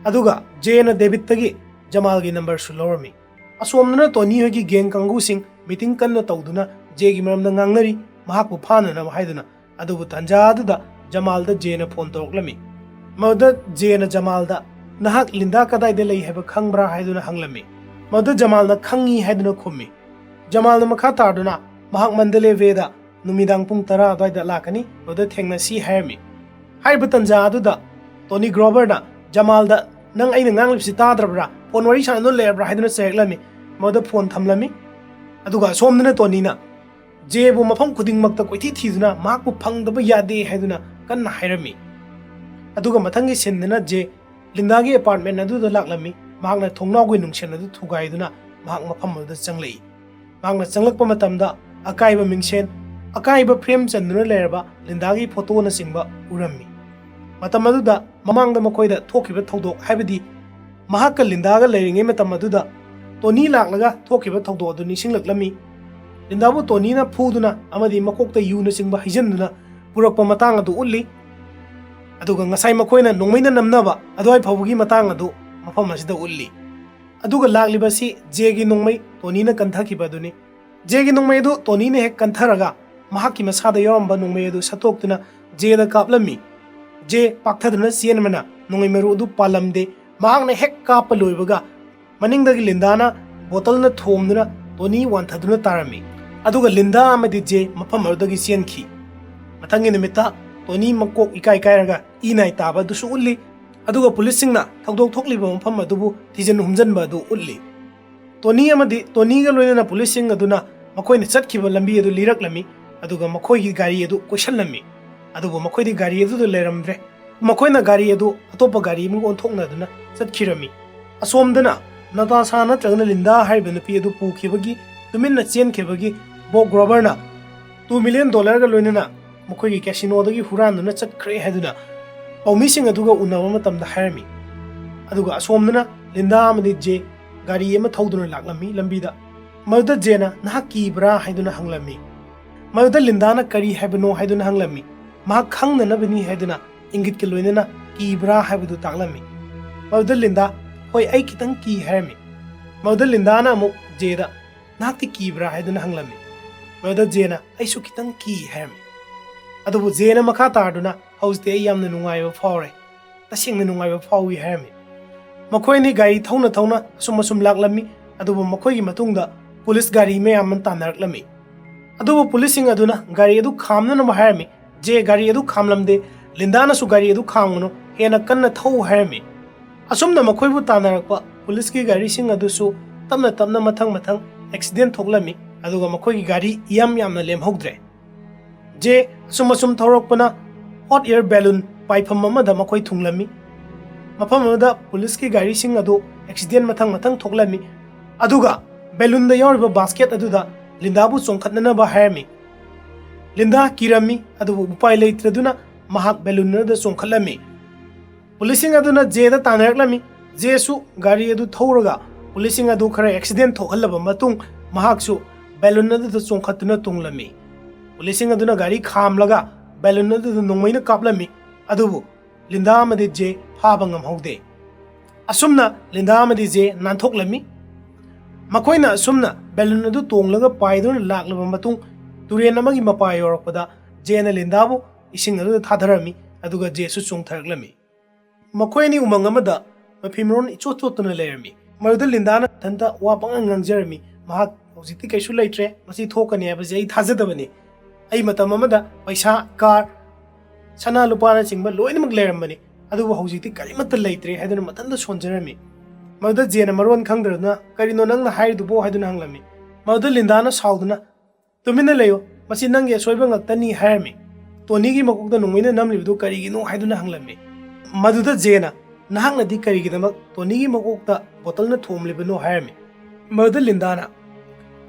ꯑꯗꯨꯒ ꯖꯦꯅ ꯗꯦꯕꯤꯠꯇꯒꯤ ꯖꯃꯥꯜꯒꯤ ꯅꯝꯕꯔꯁꯨ ꯂꯧꯔꯝꯃꯤ꯫ ꯑꯁꯣꯝꯗꯅ ꯇꯣꯅꯤ ꯍꯣꯏꯒꯤ ꯒꯦꯡ ꯀꯥꯡꯕꯨꯁꯤꯡ ꯃꯤꯇꯤꯡ ꯀꯟꯅ ꯇꯧꯗꯨꯅ ꯖꯦꯒꯤ ꯃꯔꯝꯗ ꯉꯥꯡꯅꯔꯤ, ꯃꯍꯥꯛꯄꯨ ꯐꯥꯅꯅꯕ ꯍꯥꯏꯗꯨꯅ꯫ ꯑꯗꯨꯕꯨ ꯇꯥꯟꯖꯥ ꯑꯗꯨꯗ ꯖꯃꯥꯜꯗ ꯖꯦꯅ ꯐꯣꯟ ꯇꯧꯔꯛꯂꯝꯃꯤ꯫ ꯃꯗꯨꯗ ꯖꯦꯅ ꯖꯃꯥꯜꯗ, "ꯅꯍꯥꯛ ꯂꯤꯟꯗꯥ ꯀꯗꯥꯏꯗ ꯂꯩ ꯍꯥꯏꯕ ꯈꯪꯕ꯭ꯔꯥ?" ꯍꯥꯏꯗꯨꯅ ꯍꯪꯂꯝꯃꯤ꯫ ꯃꯗꯨꯗ ꯖꯃꯥꯜꯅ ꯈꯪꯉꯤ ꯍꯥꯏꯗꯨꯅ ꯈꯨꯝꯃꯤ꯫ ꯖꯃꯥꯜꯅ ꯃꯈꯥ ꯇꯥꯗꯨꯅ ꯃꯍꯥꯛ ꯃꯟꯗꯂꯦ ꯕꯦꯗ ꯅꯨꯃꯤꯗꯥꯡ ꯄꯨꯡ ꯇꯔꯥ ꯑꯗꯨꯋꯥꯏꯗ ꯂꯥꯛꯀꯅꯤ, ꯃꯗꯨꯗ ꯊꯦꯡꯅꯁꯤ ꯍꯥꯏꯔꯝꯃꯤ꯫ ꯍꯥꯏꯔꯤꯕ ꯇꯥꯟꯖꯥ ꯑꯗꯨꯗ ꯇꯣꯅꯤ ꯒ꯭ꯔꯣꯕꯔꯅ ꯖꯃꯥꯜꯗ, "ꯅꯪ ꯑꯩꯅ ꯉꯥꯡꯂꯤꯕꯁꯤ ꯇꯥꯗ꯭ꯔꯕ꯭ꯔꯥ? ꯐꯣꯟ ꯋꯥꯔꯤ ꯁꯥꯟꯅꯗꯨꯅ ꯂꯩꯔꯕ꯭ꯔꯥ?" ꯍꯥꯏꯗꯨꯅ ꯆꯩꯔꯛꯂꯝꯃꯤ꯫ ꯃꯗꯨꯗ ꯐꯣꯟ ꯊꯝꯂꯝꯃꯤ꯫ ꯑꯗꯨꯒ ꯑꯁꯣꯝꯗꯅ ꯇꯣꯅꯤꯅ ꯖꯦꯕꯨ ꯃꯐꯝ ꯈꯨꯗꯤꯡꯃꯛꯇ ꯀꯣꯏꯊꯤ ꯊꯤꯗꯨꯅ ꯃꯍꯥꯛꯄꯨ ꯐꯪꯗꯕ ꯌꯥꯗꯦ ꯍꯥꯏꯗꯨꯅ ꯀꯟꯅ ꯍꯥꯏꯔꯝꯃꯤ꯫ ꯑꯗꯨꯒ ꯃꯊꯪꯒꯤ ꯁꯤꯟꯗꯅ ꯖꯦ ꯂꯤꯟꯗꯥꯒꯤ ꯑꯦꯄꯥꯔꯠꯃꯦꯟ ꯑꯗꯨꯗ ꯂꯥꯛꯂꯝꯃꯤ꯫ ꯃꯍꯥꯛꯅ ꯊꯣꯡꯅꯥꯎꯒꯤ ꯅꯨꯡꯁꯦꯟ ꯑꯗꯨ ꯊꯨꯒꯥꯏꯗꯨꯅ ꯃꯍꯥꯛ ꯃꯐꯝ ꯑꯗꯨꯗ ꯆꯪꯂꯛꯏ꯫ ꯃꯍꯥꯛꯅ ꯆꯪꯂꯛꯄ ꯃꯇꯝꯗ ꯑꯀꯥꯏꯕ ꯃꯤꯡꯁꯦꯟ, ꯑꯀꯥꯏꯕ ꯐ꯭ꯔꯦꯝ ꯆꯟꯗꯨꯅ ꯂꯩꯔꯕ ꯂꯤꯟꯗꯥꯒꯤ ꯐꯣꯇꯣꯅꯆꯤꯡꯕ ꯎꯔꯝꯃꯤ꯫ ꯃꯇꯝ ꯑꯗꯨꯗ ꯃꯃꯥꯡꯗ ꯃꯈꯣꯏꯗ ꯊꯣꯛꯈꯤꯕ ꯊꯧꯗꯣꯛ, ꯍꯥꯏꯕꯗꯤ ꯃꯍꯥꯛꯀ ꯂꯤꯟꯗꯥꯒ ꯂꯩꯔꯤꯉꯩ ꯃꯇꯝ ꯑꯗꯨꯗ ꯇꯣꯅꯤ ꯂꯥꯛꯂꯒ ꯊꯣꯛꯈꯤꯕ ꯊꯧꯗꯣꯛ ꯑꯗꯨ ꯅꯤꯡꯁꯤꯡꯂꯛꯂꯝꯃꯤ꯫ ꯂꯤꯟꯗꯥꯕꯨ ꯇꯣꯅꯤꯅ ꯐꯨꯗꯨꯅ ꯑꯃꯗꯤ ꯃꯀꯣꯛꯇ ꯌꯨꯅꯆꯤꯡꯕ ꯍꯩꯖꯤꯟꯗꯨꯅ ꯄꯨꯔꯛꯄ ꯃꯇꯥꯡ ꯑꯗꯨ ꯎꯠꯂꯤ꯫ ꯑꯗꯨꯒ ꯉꯁꯥꯏ ꯃꯈꯣꯏꯅ ꯅꯣꯡꯃꯩꯅ ꯅꯝꯅꯕ ꯑꯗꯨꯋꯥꯏ ꯐꯥꯎꯕꯒꯤ ꯃꯇꯥꯡ ꯑꯗꯨ ꯃꯐꯝ ꯑꯁꯤꯗ ꯎꯠꯂꯤ꯫ ꯑꯗꯨꯒ ꯂꯥꯛꯂꯤꯕ ꯑꯁꯤ ꯖꯦꯒꯤ ꯅꯣꯡꯃꯩ ꯇꯣꯅꯤꯅ ꯀꯟꯊꯈꯤꯕ ꯑꯗꯨꯅꯤ꯫ ꯖꯦꯒꯤ ꯅꯣꯡꯃꯩ ꯑꯗꯨ ꯇꯣꯅꯤꯅ ꯍꯦꯛ ꯀꯟꯊꯔꯒ ꯃꯍꯥꯛꯀꯤ ꯃꯁꯥꯗ ꯌꯥꯎꯔꯝꯕ ꯅꯣꯡꯃꯩ ꯑꯗꯨ ꯁꯠꯇꯣꯛꯇꯨꯅ ꯖꯦꯗ ꯀꯥꯞꯂꯝꯃꯤ꯫ ꯖꯦ ꯄꯥꯛꯊꯗꯨꯅ ꯆꯦꯟꯕꯅ ꯅꯣꯡꯃꯩ ꯃꯔꯨ ꯑꯗꯨ ꯄꯥꯜꯂꯝꯗꯦ꯫ ꯃꯍꯥꯛꯅ ꯍꯦꯛ ꯀꯥꯞꯄ ꯂꯣꯏꯕꯒ ꯃꯅꯤꯡꯗꯒꯤ ꯂꯤꯟꯗꯥꯅ ꯕꯣꯇꯜꯅ ꯊꯣꯝꯗꯨꯅ ꯇꯣꯅꯤ ꯋꯥꯟꯊꯗꯨꯅ ꯇꯥꯔꯝꯃꯤ꯫ ꯑꯗꯨꯒ ꯂꯤꯟꯗꯥ ꯑꯃꯗꯤ ꯖꯦ ꯃꯐꯝ ꯑꯗꯨꯗꯒꯤ ꯆꯦꯟꯈꯤ꯫ ꯃꯊꯪꯒꯤ ꯅꯨꯃꯤꯠꯇ ꯇꯣꯅꯤ ꯃꯀꯣꯛ ꯏꯀꯥꯏ ꯀꯥꯏꯔꯒ ꯏ ꯅꯥꯏ ꯇꯥꯕ ꯑꯗꯨꯁꯨ ꯎꯠꯂꯤ꯫ ꯑꯗꯨꯒ ꯄꯨꯂꯤꯁꯁꯤꯡꯅ ꯊꯧꯗꯣꯛ ꯊꯣꯛꯂꯤꯕ ꯃꯐꯝ ꯑꯗꯨꯕꯨ ꯊꯤꯖꯤꯟ ꯍꯨꯝꯖꯤꯟꯕ ꯑꯗꯨ ꯎꯠꯂꯤ꯫ ꯇꯣꯅꯤ ꯑꯃꯗꯤ ꯇꯣꯅꯤꯒ ꯂꯣꯏꯅꯅ ꯄꯨꯂꯤꯁꯁꯤꯡ ꯑꯗꯨꯅ ꯃꯈꯣꯏꯅ ꯆꯠꯈꯤꯕ ꯂꯝꯕꯤ ꯑꯗꯨ ꯂꯤꯔꯛꯂꯝꯃꯤ, ꯑꯗꯨꯒ ꯃꯈꯣꯏꯒꯤ ꯒꯥꯔꯤ ꯑꯗꯨ ꯀꯣꯏꯁꯜꯂꯝꯃꯤ꯫ ꯑꯗꯨꯕꯨ ꯃꯈꯣꯏꯗꯤ ꯒꯥꯔꯤ ꯑꯗꯨꯗ ꯂꯩꯔꯝꯗ꯭ꯔꯦ꯫ ꯃꯈꯣꯏꯅ ꯒꯥꯔꯤ ꯑꯗꯨ ꯑꯇꯣꯞꯄ ꯒꯥꯔꯤ ꯑꯃꯒ ꯑꯣꯟꯊꯣꯛꯅꯗꯨꯅ ꯆꯠꯈꯤꯔꯝꯃꯤ꯫ ꯑꯁꯣꯝꯗꯅ ꯅꯇꯥꯁꯥ ꯅꯠꯇ꯭ꯔꯒꯅ ꯂꯤꯟꯗꯥ ꯍꯥꯏꯔꯤꯕ ꯅꯨꯄꯤ ꯑꯗꯨ ꯄꯨꯈꯤꯕꯒꯤ, ꯇꯨꯃꯤꯟꯅ ꯆꯦꯟꯈꯤꯕꯒꯤ ꯕꯣꯛ ꯔꯣꯕꯔꯅ ꯇꯨ ꯃꯤꯂꯤꯌꯟ ꯗꯣꯂꯔꯒ ꯂꯣꯏꯅꯅ ꯃꯈꯣꯏꯒꯤ ꯀꯦꯁꯤꯅꯣꯗꯒꯤ ꯍꯨꯔꯥꯟꯗꯨꯅ ꯆꯠꯈ꯭ꯔꯦ ꯍꯥꯏꯗꯨꯅ ꯄꯥꯎꯃꯤꯁꯤꯡ ꯑꯗꯨꯒ ꯎꯅꯕ ꯃꯇꯝꯗ ꯍꯥꯏꯔꯝꯃꯤ꯫ ꯑꯗꯨꯒ ꯑꯁꯣꯝꯗꯅ ꯂꯤꯟꯗꯥ ꯑꯃꯗꯤ ꯖꯦ ꯒꯥꯔꯤ ꯑꯃ ꯊꯧꯗꯨꯅ ꯂꯥꯛꯂꯝꯃꯤ꯫ ꯂꯝꯕꯤꯗ ꯃꯗꯨꯗ ꯖꯦꯅ "ꯅꯍꯥꯛ ꯀꯤꯕ꯭ꯔꯥ?" ꯍꯥꯏꯗꯨꯅ ꯍꯪꯂꯝꯃꯤ꯫ ꯃꯗꯨꯗ ꯂꯤꯟꯗꯥꯅ "ꯀꯔꯤ ꯍꯥꯏꯕꯅꯣ?" ꯍꯥꯏꯗꯨꯅ ꯍꯪꯂꯝꯃꯤ꯫ ꯃꯍꯥꯛ ꯈꯪꯅꯅꯕꯅꯤ ꯍꯥꯏꯗꯨꯅ ꯏꯪꯒꯤꯠꯀ ꯂꯣꯏꯅꯅ "ꯀꯤꯕ꯭ꯔꯥ?" ꯍꯥꯏꯕꯗꯨ ꯇꯥꯛꯂꯝꯃꯤ꯫ ꯃꯗꯨꯗ ꯂꯤꯟꯗꯥ "ꯍꯣꯏ, ꯑꯩ ꯈꯤꯇꯪ ꯀꯤ" ꯍꯥꯏꯔꯝꯃꯤ꯫ ꯃꯗꯨꯗ ꯂꯤꯟꯗꯥꯅ ꯑꯃꯨꯛ ꯖꯦꯗ "ꯅꯍꯥꯛꯇꯤ ꯀꯤꯕ꯭ꯔꯥ?" ꯍꯥꯏꯗꯨꯅ ꯍꯪꯂꯝꯃꯤ꯫ ꯃꯗꯨꯗ ꯖꯦꯅ "ꯑꯩꯁꯨ ꯈꯤꯇꯪ ꯀꯤ" ꯍꯥꯏꯔꯝꯃꯤ꯫ ꯑꯗꯨꯕꯨ ꯖꯦꯅ ꯃꯈꯥ ꯇꯥꯔꯗꯨꯅ "ꯍꯧꯖꯤꯛꯇꯤ ꯑꯩ ꯌꯥꯝꯅ ꯅꯨꯡꯉꯥꯏꯕ ꯐꯥꯎꯔꯦ, ꯇꯁꯦꯡꯅ ꯅꯨꯡꯉꯥꯏꯕ ꯐꯥꯎꯏ" ꯍꯥꯏꯔꯝꯃꯤ꯫ ꯃꯈꯣꯏ ꯑꯅꯤ ꯒꯥꯔꯤ ꯊꯧꯅ ꯊꯧꯅ ꯑꯁꯨꯝ ꯑꯁꯨꯝ ꯂꯥꯛꯂꯝꯃꯤ꯫ ꯑꯗꯨꯕꯨ ꯃꯈꯣꯏꯒꯤ ꯃꯇꯨꯡꯗ ꯄꯨꯂꯤꯁ ꯒꯥꯔꯤ ꯃꯌꯥꯝ ꯑꯃ ꯇꯥꯟꯅꯔꯛꯂꯝꯃꯤ꯫ ꯑꯗꯨꯕꯨ ꯄꯨꯂꯤꯁꯁꯤꯡ ꯑꯗꯨꯅ ꯒꯥꯔꯤ ꯑꯗꯨ ꯈꯥꯝꯅꯅꯕ ꯍꯥꯏꯔꯝꯃꯤ꯫ ꯖꯦ ꯒꯥꯔꯤ ꯑꯗꯨ ꯈꯥꯝꯂꯝꯗꯦ꯫ ꯂꯤꯟꯗꯥꯅꯁꯨ "ꯒꯥꯔꯤ ꯑꯗꯨ ꯈꯥꯝꯒꯅꯨ, ꯍꯦꯟꯅ ꯀꯟꯅ ꯊꯧ" ꯍꯥꯏꯔꯝꯃꯤ꯫ ꯑꯁꯨꯝꯅ ꯃꯈꯣꯏꯕꯨ ꯇꯥꯟꯅꯔꯛꯄ ꯄꯨꯂꯤꯁꯀꯤ ꯒꯥꯔꯤꯁꯤꯡ ꯑꯗꯨꯁꯨ ꯇꯞꯅ ꯇꯞꯅ ꯃꯊꯪ ꯃꯊꯪ ꯑꯦꯛꯁꯤꯗꯦꯟ ꯊꯣꯛꯂꯝꯃꯤ, ꯑꯗꯨꯒ ꯃꯈꯣꯏꯒꯤ ꯒꯥꯔꯤ ꯏꯌꯥꯝ ꯌꯥꯝꯅ ꯂꯦꯝꯍꯧꯗ꯭ꯔꯦ꯫ ꯖꯦ ꯑꯁꯨꯝ ꯑꯁꯨꯝ ꯊꯧꯔꯛꯄꯅ ꯍꯣꯠ ꯑꯦꯌꯔ ꯕꯦꯂꯨꯟ ꯄꯥꯏꯐꯝ ꯑꯃꯗ ꯃꯈꯣꯏ ꯊꯨꯡꯂꯝꯃꯤ꯫ ꯃꯐꯝ ꯑꯗꯨꯗ ꯄꯨꯂꯤꯁꯀꯤ ꯒꯥꯔꯤꯁꯤꯡ ꯑꯗꯨ ꯑꯦꯛꯁꯤꯗꯦꯟ ꯃꯊꯪ ꯃꯊꯪ ꯊꯣꯛꯂꯝꯃꯤ, ꯑꯗꯨꯒ ꯕꯦꯂꯨꯟꯗ ꯌꯥꯎꯔꯤꯕ ꯕꯥꯁꯀꯦꯠ ꯑꯗꯨꯗ ꯂꯤꯟꯗꯥꯕꯨ ꯆꯣꯡꯈꯠꯅꯅꯕ ꯍꯥꯏꯔꯝꯃꯤ꯫ ꯂꯤꯟꯗꯥ ꯀꯤꯔꯝꯃꯤ, ꯑꯗꯨꯕꯨ ꯎꯄꯥꯏ ꯂꯩꯇ꯭ꯔꯗꯨꯅ ꯃꯍꯥꯛ ꯕꯦꯂꯨꯟ ꯑꯗꯨꯗ ꯆꯣꯡꯈꯠꯂꯝꯃꯤ꯫ ꯄꯨꯂꯤꯁꯁꯤꯡ ꯑꯗꯨꯅ ꯖꯦꯗ ꯇꯥꯟꯅꯔꯛꯂꯝꯃꯤ꯫ ꯖꯦꯁꯨ ꯒꯥꯔꯤ ꯑꯗꯨ ꯊꯧꯔꯒ ꯄꯨꯂꯤꯁꯁꯤꯡ ꯑꯗꯨ ꯈꯔ ꯑꯦꯛꯁꯤꯗꯦꯟ ꯊꯣꯛꯍꯜꯂꯕ ꯃꯇꯨꯡ ꯃꯍꯥꯛꯁꯨ ꯕꯦꯂꯨꯟ ꯑꯗꯨꯗ ꯆꯣꯡꯈꯠꯇꯨꯅ ꯇꯣꯡꯂꯝꯃꯤ꯫ ꯄꯨꯂꯤꯁꯁꯤꯡ ꯑꯗꯨꯅ ꯒꯥꯔꯤ ꯈꯥꯝꯂꯒ ꯕꯦꯂꯨꯟ ꯑꯗꯨꯗ ꯅꯣꯡꯃꯩꯅ ꯀꯥꯞꯂꯝꯃꯤ, ꯑꯗꯨꯕꯨ ꯂꯤꯟꯗꯥ ꯑꯃꯗꯤ ꯖꯦ ꯐꯥꯕ ꯉꯝꯍꯧꯗꯦ꯫ ꯑꯁꯨꯝꯅ ꯂꯤꯟꯗꯥ ꯑꯃꯗꯤ ꯖꯦ ꯅꯥꯟꯊꯣꯛꯂꯝꯃꯤ꯫ ꯃꯈꯣꯏꯅ ꯑꯁꯨꯝꯅ ꯕꯦꯂꯨꯟ ꯑꯗꯨ ꯇꯣꯡꯂꯒ ꯄꯥꯏꯗꯨꯅ ꯂꯥꯛꯂꯕ ꯃꯇꯨꯡ, ꯇꯨꯔꯦꯜ ꯑꯃꯒꯤ ꯃꯄꯥ ꯌꯧꯔꯛꯄꯗ ꯖꯦꯅ ꯂꯤꯟꯗꯥꯕꯨ ꯏꯁꯤꯡ ꯑꯗꯨꯗ ꯊꯥꯗꯔꯝꯃꯤ, ꯑꯗꯨꯒ ꯖꯦꯁꯨ ꯆꯣꯡꯊꯔꯛꯂꯝꯃꯤ꯫ ꯃꯈꯣꯏ ꯑꯅꯤ ꯎꯃꯪ ꯑꯃꯗ ꯃꯐꯤ ꯃꯔꯣꯟ ꯏꯆꯣꯠ ꯆꯣꯠꯇꯨꯅ ꯂꯩꯔꯝꯃꯤ꯫ ꯃꯗꯨꯗ ꯂꯤꯟꯗꯥꯅ ꯃꯊꯟꯇ ꯋꯥ ꯄꯪꯉꯥꯡ ꯉꯥꯡꯖꯔꯝꯃꯤ꯫ ꯃꯍꯥꯛ "ꯍꯧꯖꯤꯛꯇꯤ ꯀꯩꯁꯨ ꯂꯩꯇ꯭ꯔꯦ, ꯃꯁꯤ ꯊꯣꯛꯀꯅꯤ ꯍꯥꯏꯕꯁꯦ ꯑꯩ ꯊꯥꯖꯗꯕꯅꯤ꯫ ꯑꯩ ꯃꯇꯝ ꯑꯃꯗ ꯄꯩꯁꯥ, ꯀꯥꯔ, ꯁꯅꯥ ꯂꯨꯄꯥꯅꯆꯤꯡꯕ ꯂꯣꯏꯅꯃꯛ ꯂꯩꯔꯝꯕꯅꯤ, ꯑꯗꯨꯕꯨ ꯍꯧꯖꯤꯛꯇꯤ ꯀꯔꯤꯃꯠꯇ ꯂꯩꯇ꯭ꯔꯦ ꯍꯥꯏꯗꯨꯅ ꯃꯊꯟꯇ ꯁꯣꯟꯖꯔꯝꯃꯤ꯫ ꯃꯗꯨꯗ ꯖꯦꯅ ꯃꯔꯣꯟ ꯈꯪꯗꯗꯅ, "ꯀꯔꯤꯅꯣ ꯅꯪꯅ ꯍꯥꯏꯔꯤꯗꯨꯕꯣ?" ꯍꯥꯏꯗꯨꯅ ꯍꯪꯂꯝꯃꯤ꯫ ꯃꯗꯨꯗ ꯂꯤꯟꯗꯥꯅ ꯁꯥꯎꯗꯨꯅ, "ꯇꯨꯃꯤꯟꯅ ꯂꯩꯌꯨ, ꯃꯁꯤ ꯅꯪꯒꯤ ꯑꯁꯣꯏꯕ ꯉꯥꯛꯇꯅꯤ" ꯍꯥꯏꯔꯝꯃꯤ꯫ ꯇꯣꯅꯤꯒꯤ ꯃꯀꯣꯛꯇ ꯅꯣꯡꯃꯩꯅ ꯅꯝꯂꯤꯕꯗꯨ ꯀꯔꯤꯒꯤꯅꯣ ꯍꯥꯏꯗꯨꯅ ꯍꯪꯂꯝꯃꯤ꯫ ꯃꯗꯨꯗ ꯖꯦꯅ, "ꯅꯍꯥꯛꯅꯗꯤ ꯀꯔꯤꯒꯤꯗꯃꯛ ꯇꯣꯅꯤꯒꯤ ꯃꯀꯣꯛꯇ ꯕꯣꯇꯜꯅ ꯊꯣꯝꯂꯤꯕꯅꯣ?" ꯍꯥꯏꯔꯝꯃꯤ꯫ ꯃꯗꯨꯗ ꯂꯤꯟꯗꯥꯅ,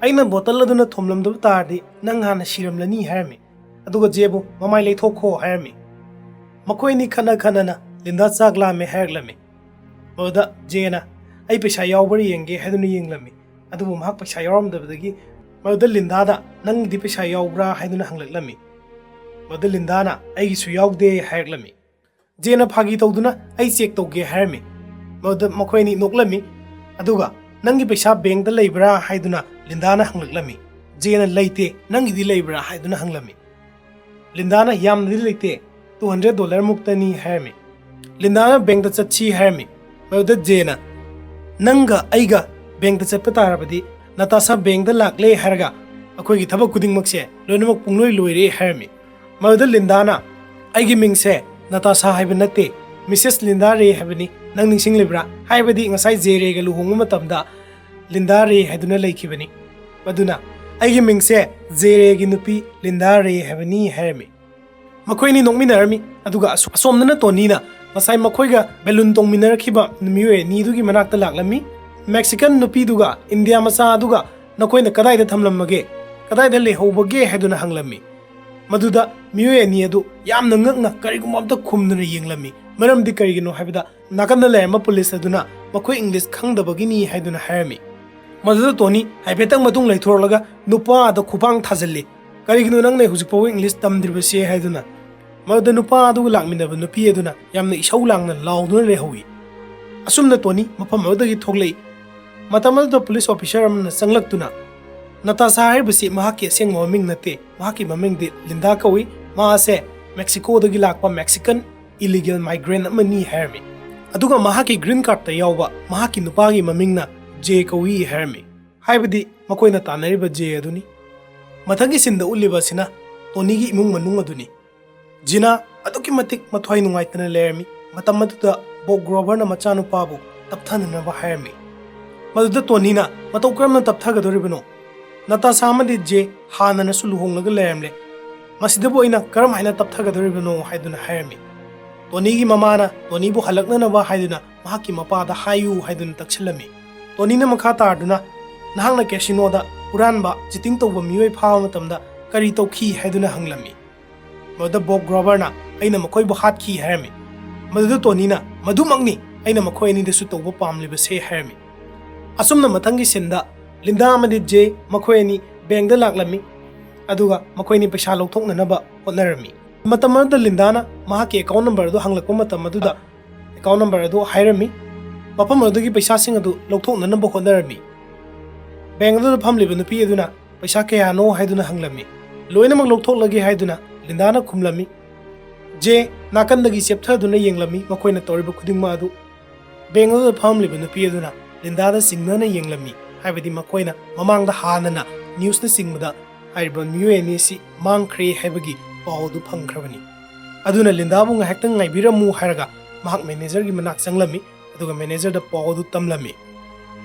"ꯑꯩꯅ ꯕꯣꯇꯜ ꯑꯗꯨꯅ ꯊꯣꯝꯂꯝꯗꯕ ꯇꯥꯔꯗꯤ ꯅꯪ ꯍꯥꯟꯅ ꯁꯤꯔꯝꯂꯅꯤ" ꯍꯥꯏꯔꯝꯃꯤ꯫ ꯑꯗꯨꯒ ꯖꯦꯕꯨ, "ꯃꯃꯥꯏ ꯂꯩꯊꯣꯛꯈꯣ" ꯍꯥꯏꯔꯝꯃꯤ꯫ ꯃꯈꯣꯏ ꯑꯅꯤ ꯈꯠꯅ ꯈꯠꯅꯅ ꯂꯤꯟꯗꯥ ꯆꯥꯛ ꯂꯥꯝꯃꯦ ꯍꯥꯏꯔꯛꯂꯝꯃꯤ꯫ ꯃꯗꯨꯗ ꯖꯦꯅ, "ꯑꯩ ꯄꯩꯁꯥ ꯌꯥꯎꯕ꯭ꯔꯥ ꯌꯦꯡꯒꯦ" ꯍꯥꯏꯗꯨꯅ ꯌꯦꯡꯂꯝꯃꯤ꯫ ꯑꯗꯨꯕꯨ ꯃꯍꯥꯛ ꯄꯩꯁꯥ ꯌꯥꯎꯔꯝꯗꯕꯗꯒꯤ ꯃꯗꯨꯗ ꯂꯤꯟꯗꯥꯗ, "ꯅꯪꯒꯤꯗꯤ ꯄꯩꯁꯥ ꯌꯥꯎꯕ꯭ꯔꯥ?" ꯍꯥꯏꯗꯨꯅ ꯍꯪꯂꯛꯂꯝꯃꯤ꯫ ꯃꯗꯨꯗ ꯂꯤꯟꯗꯥꯅ, "ꯑꯩꯒꯤꯁꯨ ꯌꯥꯎꯗꯦ" ꯍꯥꯏꯔꯛꯂꯝꯃꯤ꯫ ꯖꯦꯅ ꯐꯥꯒꯤ ꯇꯧꯗꯨꯅ, "ꯑꯩ ꯆꯦꯛ ꯇꯧꯒꯦ" ꯍꯥꯏꯔꯝꯃꯤ꯫ ꯃꯗꯨꯗ ꯃꯈꯣꯏ ꯑꯅꯤ ꯅꯣꯛꯂꯝꯃꯤ꯫ ꯑꯗꯨꯒ, "ꯅꯪꯒꯤ ꯄꯩꯁꯥ ꯕꯦꯡꯗ ꯂꯩꯕ꯭ꯔꯥ?" ꯍꯥꯏꯗꯨꯅ ꯂꯤꯟꯗꯥꯅ ꯍꯪꯂꯛꯂꯝꯃꯤ꯫ ꯖꯦꯅ, "ꯂꯩꯇꯦ, ꯅꯪꯒꯤꯗꯤ ꯂꯩꯕ꯭ꯔꯥ?" ꯍꯥꯏꯗꯨꯅ ꯍꯪꯂꯝꯃꯤ꯫ ꯂꯤꯟꯗꯥꯅ, "ꯌꯥꯝꯅꯗꯤ ꯂꯩꯇꯦ, two hundred dollar ꯃꯨꯛꯇꯅꯤ" ꯍꯥꯏꯔꯝꯃꯤ꯫ ꯂꯤꯟꯗꯥꯅ ꯕꯦꯡꯗ ꯆꯠꯁꯤ ꯍꯥꯏꯔꯝꯃꯤ꯫ ꯃꯗꯨꯗ ꯖꯦꯅ, "ꯅꯪꯒ ꯑꯩꯒ ꯕꯦꯡꯗ ꯆꯠꯄ ꯇꯥꯔꯕꯗꯤ ꯅꯇꯥꯁꯥ ꯕꯦꯡꯗ ꯂꯥꯛꯂꯦ ꯍꯥꯏꯔꯒ ꯑꯩꯈꯣꯏꯒꯤ ꯊꯕꯛ ꯈꯨꯗꯤꯡꯃꯛꯁꯦ ꯂꯣꯏꯅꯃꯛ ꯄꯨꯡꯂꯣꯏ ꯂꯣꯏꯔꯦ" ꯍꯥꯏꯔꯝꯃꯤ꯫ ꯃꯗꯨꯗ ꯂꯤꯟꯗꯥꯅ, "ꯑꯩꯒꯤ ꯃꯤꯡꯁꯦ ꯅꯇꯥꯁꯥ ꯍꯥꯏꯕ ꯅꯠꯇꯦ, ꯃꯤꯁꯦꯁ ꯂꯤꯟꯗꯥ ꯔꯦ ꯍꯥꯏꯕꯅꯤ, ꯅꯪ ꯅꯤꯡꯁꯤꯡꯂꯤꯕ꯭ꯔꯥ? ꯍꯥꯏꯕꯗꯤ ꯉꯁꯥꯏ ꯖꯦ ꯔꯦꯒ ꯂꯨꯍꯣꯡꯕ ꯃꯇꯝꯗ ꯂꯤꯟꯗꯥ ꯔꯦ ꯍꯥꯏꯗꯨꯅ ꯂꯩꯈꯤꯕꯅꯤ꯫ ꯑꯗꯨꯅ ꯑꯩꯒꯤ ꯃꯤꯡꯁꯦ ꯖꯦ ꯔꯦꯒꯤ ꯅꯨꯄꯤ ꯂꯤꯟꯗꯥ ꯔꯦ ꯍꯥꯏꯕꯅꯤ" ꯍꯥꯏꯔꯝꯃꯤ꯫ ꯃꯈꯣꯏ ꯑꯅꯤ ꯅꯣꯛꯃꯤꯟꯅꯔꯝꯃꯤ꯫ ꯑꯗꯨꯒ ꯑꯁꯣ-, ꯑꯁꯣꯝꯗꯅ ꯇꯣꯅꯤꯅ ꯉꯁꯥꯏ ꯃꯈꯣꯏꯒ ꯕꯦꯂꯨꯟ ꯇꯣꯡꯃꯤꯟꯅꯔꯛꯈꯤꯕ ꯃꯤꯑꯣꯏ ꯑꯅꯤꯗꯨꯒꯤ ꯃꯅꯥꯛꯇ ꯂꯥꯛꯂꯝꯃꯤ꯫ ꯃꯦꯛꯁꯤꯀꯟ ꯅꯨꯄꯤꯗꯨꯒ ꯏꯟꯗꯤꯌꯥ ꯃꯆꯥ ꯑꯗꯨꯒ ꯅꯈꯣꯏꯅ ꯀꯗꯥꯏꯗ ꯊꯝꯂꯝꯃꯒꯦ? ꯀꯗꯥꯏꯗ ꯂꯩꯍꯧꯕꯒꯦ ꯍꯥꯏꯗꯨꯅ ꯍꯪꯂꯝꯃꯤ꯫ ꯃꯗꯨꯗ ꯃꯤꯑꯣꯏ ꯑꯅꯤ ꯑꯗꯨ ꯌꯥꯝꯅ ꯉꯛꯅ ꯀꯔꯤꯒꯨꯝꯕ ꯑꯝꯇ ꯈꯨꯝꯗꯅ ꯌꯦꯡꯂꯝꯃꯤ꯫ ꯃꯔꯝꯗꯤ ꯀꯔꯤꯒꯤꯅꯣ ꯍꯥꯏꯕꯗ ꯅꯥꯀꯟꯗ ꯂꯩꯔꯝꯕ ꯄꯨꯂꯤꯁ ꯑꯗꯨꯅ ꯃꯈꯣꯏ ꯏꯪꯂꯤꯁ ꯈꯪꯗꯕꯒꯤꯅꯤ ꯍꯥꯏꯗꯨꯅ ꯍꯥꯏꯔꯝꯃꯤ꯫ ꯃꯗꯨꯗ ꯇꯣꯅꯤ ꯍꯥꯏꯐꯦꯠꯇꯪ ꯃꯇꯨꯡ ꯂꯩꯊꯣꯔꯛꯂꯒ ꯅꯨꯄꯥ ꯑꯗ ꯈꯨꯄꯥꯡ ꯊꯥꯖꯤꯜꯂꯤ꯫ "ꯀꯔꯤꯒꯤꯅꯣ ꯅꯪꯅ ꯍꯧꯖꯤꯛ ꯐꯥꯎꯕ ꯏꯪꯂꯤꯁ ꯇꯝꯗ꯭ꯔꯤꯕꯁꯦ?" ꯍꯥꯏꯗꯨꯅ꯫ ꯃꯗꯨꯗ ꯅꯨꯄꯥ ꯑꯗꯨꯒ ꯂꯥꯛꯃꯤꯟꯅꯕ ꯅꯨꯄꯤ ꯑꯗꯨꯅ ꯌꯥꯝꯅ ꯏꯁꯧ ꯂꯥꯡꯅ ꯂꯥꯎꯗꯨꯅ ꯂꯩꯍꯧꯏ꯫ ꯑꯁꯨꯝꯅ ꯇꯣꯅꯤ ꯃꯐꯝ ꯑꯗꯨꯗꯒꯤ ꯊꯣꯛꯂꯛꯏ꯫ ꯃꯇꯝ ꯑꯗꯨꯗ ꯄꯨꯂꯤꯁ ꯑꯣꯐꯤꯁꯔ ꯑꯃꯅ ꯆꯪꯂꯛꯇꯨꯅ, "ꯅꯇꯥꯁꯥ ꯍꯥꯏꯔꯤꯕꯁꯤ ꯃꯍꯥꯛꯀꯤ ꯑꯁꯦꯡꯕ ꯃꯃꯤꯡ ꯅꯠꯇꯦ, ꯃꯍꯥꯛꯀꯤ ꯃꯃꯤꯡꯗꯤ ꯂꯤꯟꯗꯥ ꯀꯧꯏ꯫ ꯃꯍꯥꯛ ꯑꯁꯦ ꯃꯦꯛꯁꯤꯀꯣꯗꯒꯤ ꯂꯥꯛꯄ ꯃꯦꯛꯁꯤꯀꯟ ꯏꯂꯤꯒꯦꯜ ꯃꯥꯏꯒ꯭ꯔꯦꯟ ꯑꯃꯅꯤ" ꯍꯥꯏꯔꯝꯃꯤ꯫ ꯑꯗꯨꯒ ꯃꯍꯥꯛꯀꯤ ꯒ꯭ꯔꯤꯟ ꯀꯥꯔꯗꯇ ꯌꯥꯎꯕ ꯃꯍꯥꯛꯀꯤ ꯅꯨꯄꯥꯒꯤ ꯃꯃꯤꯡꯅ ꯖꯦ ꯀꯧꯏ ꯍꯥꯏꯔꯝꯃꯤ꯫ ꯍꯥꯏꯕꯗꯤ ꯃꯈꯣꯏꯅ ꯇꯥꯟꯅꯔꯤꯕ ꯖꯦ ꯑꯗꯨꯅꯤ꯫ ꯃꯊꯪꯒꯤ ꯁꯤꯟꯗ ꯎꯠꯂꯤꯕ ꯑꯁꯤꯅ ꯇꯣꯅꯤꯒꯤ ꯏꯃꯨꯡ ꯃꯅꯨꯡ ꯑꯗꯨꯅꯤ꯫ ꯖꯤꯅꯥ ꯑꯗꯨꯛꯀꯤ ꯃꯇꯤꯛ ꯃꯊ꯭ꯋꯥꯏ ꯅꯨꯡꯉꯥꯏꯇꯅ ꯂꯩꯔꯝꯃꯤ꯫ ꯃꯇꯝ ꯑꯗꯨꯗ ꯕꯣꯕ ꯒ꯭ꯔꯣꯕꯔꯅ ꯃꯆꯥꯅꯨꯄꯥꯕꯨ ꯇꯞꯊꯅꯅꯕ ꯍꯥꯏꯔꯝꯃꯤ꯫ ꯃꯗꯨꯗ ꯇꯣꯅꯤꯅ ꯃꯇꯧ ꯀꯔꯝꯅ ꯇꯞꯊꯒꯗꯧꯔꯤꯕꯅꯣ? ꯅꯇꯥꯁꯥ ꯑꯃꯗꯤ ꯖꯦ ꯍꯥꯟꯅꯅꯁꯨ ꯂꯨꯍꯣꯡꯂꯒ ꯂꯩꯔꯝꯂꯦ, ꯃꯁꯤꯗꯕꯨ ꯑꯩꯅ ꯀꯔꯝ ꯍꯥꯏꯅ ꯇꯞꯊꯒꯗꯧꯔꯤꯕꯅꯣ ꯍꯥꯏꯗꯨꯅ ꯍꯥꯏꯔꯝꯃꯤ꯫ ꯇꯣꯅꯤꯒꯤ ꯃꯃꯥꯅ ꯇꯣꯅꯤꯕꯨ ꯍꯜꯂꯛꯅꯅꯕ ꯍꯥꯏꯗꯨꯅ ꯃꯍꯥꯛꯀꯤ ꯃꯄꯥꯗ ꯍꯥꯏꯌꯨ ꯍꯥꯏꯗꯨꯅ ꯇꯛꯁꯤꯜꯂꯝꯃꯤ꯫ ꯇꯣꯅꯤꯅ ꯃꯈꯥ ꯇꯥꯔꯗꯨꯅ, "ꯅꯍꯥꯛꯅ ꯀꯦꯁꯤꯅꯣꯗ ꯍꯨꯔꯥꯟꯕ, ꯆꯤꯇꯤꯡ ꯇꯧꯕ ꯃꯤꯑꯣꯏ ꯐꯥꯕ ꯃꯇꯝꯗ ꯀꯔꯤ ꯇꯧꯈꯤ?" ꯍꯥꯏꯗꯨꯅ ꯍꯪꯂꯝꯃꯤ꯫ ꯃꯗꯨꯗ ꯕꯣꯕ ꯒ꯭ꯔꯣꯕꯔꯅ, "ꯑꯩꯅ ꯃꯈꯣꯏꯕꯨ ꯍꯥꯠꯈꯤ" ꯍꯥꯏꯔꯝꯃꯤ꯫ ꯃꯗꯨꯗ ꯇꯣꯅꯤꯅ, "ꯃꯗꯨꯃꯛꯅꯤ ꯑꯩꯅ ꯃꯈꯣꯏ ꯑꯅꯤꯗꯁꯨ ꯇꯧꯕ ꯄꯥꯝꯂꯤꯕꯁꯦ" ꯍꯥꯏꯔꯝꯃꯤ꯫ ꯑꯁꯨꯝꯅ ꯃꯊꯪꯒꯤ ꯁꯤꯟꯗ ꯂꯤꯟꯗꯥ ꯑꯃꯗꯤ ꯖꯦ ꯃꯈꯣꯏ ꯑꯅꯤ ꯕꯦꯡꯗ ꯂꯥꯛꯂꯝꯃꯤ, ꯑꯗꯨꯒ ꯃꯈꯣꯏ ꯑꯅꯤ ꯄꯩꯁꯥ ꯂꯧꯊꯣꯛꯅꯅꯕ ꯍꯣꯠꯅꯔꯝꯃꯤ꯫ ꯃꯇꯝ ꯑꯗꯨꯗ ꯂꯤꯟꯗꯥꯅ ꯃꯍꯥꯛꯀꯤ ꯑꯦꯀꯥꯎꯟ ꯅꯝꯕꯔ ꯑꯗꯨ ꯍꯪꯂꯛꯄ ꯃꯇꯝ ꯑꯗꯨꯗ ꯑꯦꯀꯥꯎꯟ ꯅꯝꯕꯔ ꯑꯗꯨ ꯍꯥꯏꯔꯝꯃꯤ꯫ ꯃꯐꯝ ꯑꯗꯨꯒꯤ ꯄꯩꯁꯥꯁꯤꯡ ꯑꯗꯨ ꯂꯧꯊꯣꯛꯅꯅꯕ ꯍꯣꯠꯅꯔꯝꯃꯤ꯫ ꯕꯦꯡ ꯑꯗꯨꯗ ꯐꯝꯂꯤꯕ ꯅꯨꯄꯤ ꯑꯗꯨꯅ ꯄꯩꯁꯥ ꯀꯌꯥꯅꯣ ꯍꯥꯏꯗꯨꯅ ꯍꯪꯂꯝꯃꯤ꯫ "ꯂꯣꯏꯅꯃꯛ ꯂꯧꯊꯣꯛꯂꯒꯦ" ꯍꯥꯏꯗꯨꯅ ꯂꯤꯟꯗꯥꯅ ꯈꯨꯝꯂꯝꯃꯤ꯫ ꯖꯦ ꯅꯥꯀꯟꯗꯒꯤ ꯆꯦꯞꯊꯗꯨꯅ ꯌꯦꯡꯂꯝꯃꯤ, ꯃꯈꯣꯏꯅ ꯇꯧꯔꯤꯕ ꯈꯨꯗꯤꯡꯃꯛ ꯑꯗꯨ꯫ ꯕꯦꯡ ꯑꯗꯨꯗ ꯐꯝꯂꯤꯕ ꯅꯨꯄꯤ ꯑꯗꯨꯅ ꯂꯤꯟꯗꯥꯗ ꯆꯤꯡꯅꯅ ꯌꯦꯡꯂꯝꯃꯤ, ꯍꯥꯏꯕꯗꯤ ꯃꯈꯣꯏꯅ ꯃꯃꯥꯡꯗ ꯍꯥꯟꯅꯅ ꯅ꯭ꯌꯨꯁꯅꯆꯤꯡꯕꯗ ꯍꯥꯏꯔꯤꯕ ꯃꯤꯑꯣꯏ ꯑꯅꯤ ꯑꯁꯤ ꯃꯥꯡꯈ꯭ꯔꯦ ꯍꯥꯏꯕꯒꯤ ꯄꯥꯎ ꯑꯗꯨ ꯐꯪꯈ꯭ꯔꯕꯅꯤ꯫ ꯑꯗꯨꯅ ꯂꯤꯟꯗꯥꯕꯨ ꯉꯥꯏꯍꯥꯛꯇꯪ ꯉꯥꯏꯕꯤꯔꯝꯃꯨ ꯍꯥꯏꯔꯒ ꯃꯍꯥꯛ ꯃꯦꯅꯦꯖꯔꯒꯤ ꯃꯅꯥꯛ ꯆꯪꯂꯝꯃꯤ, ꯑꯗꯨꯒ ꯃꯦꯅꯦꯖꯔꯗ ꯄꯥꯎ ꯑꯗꯨ ꯇꯝꯂꯝꯃꯤ꯫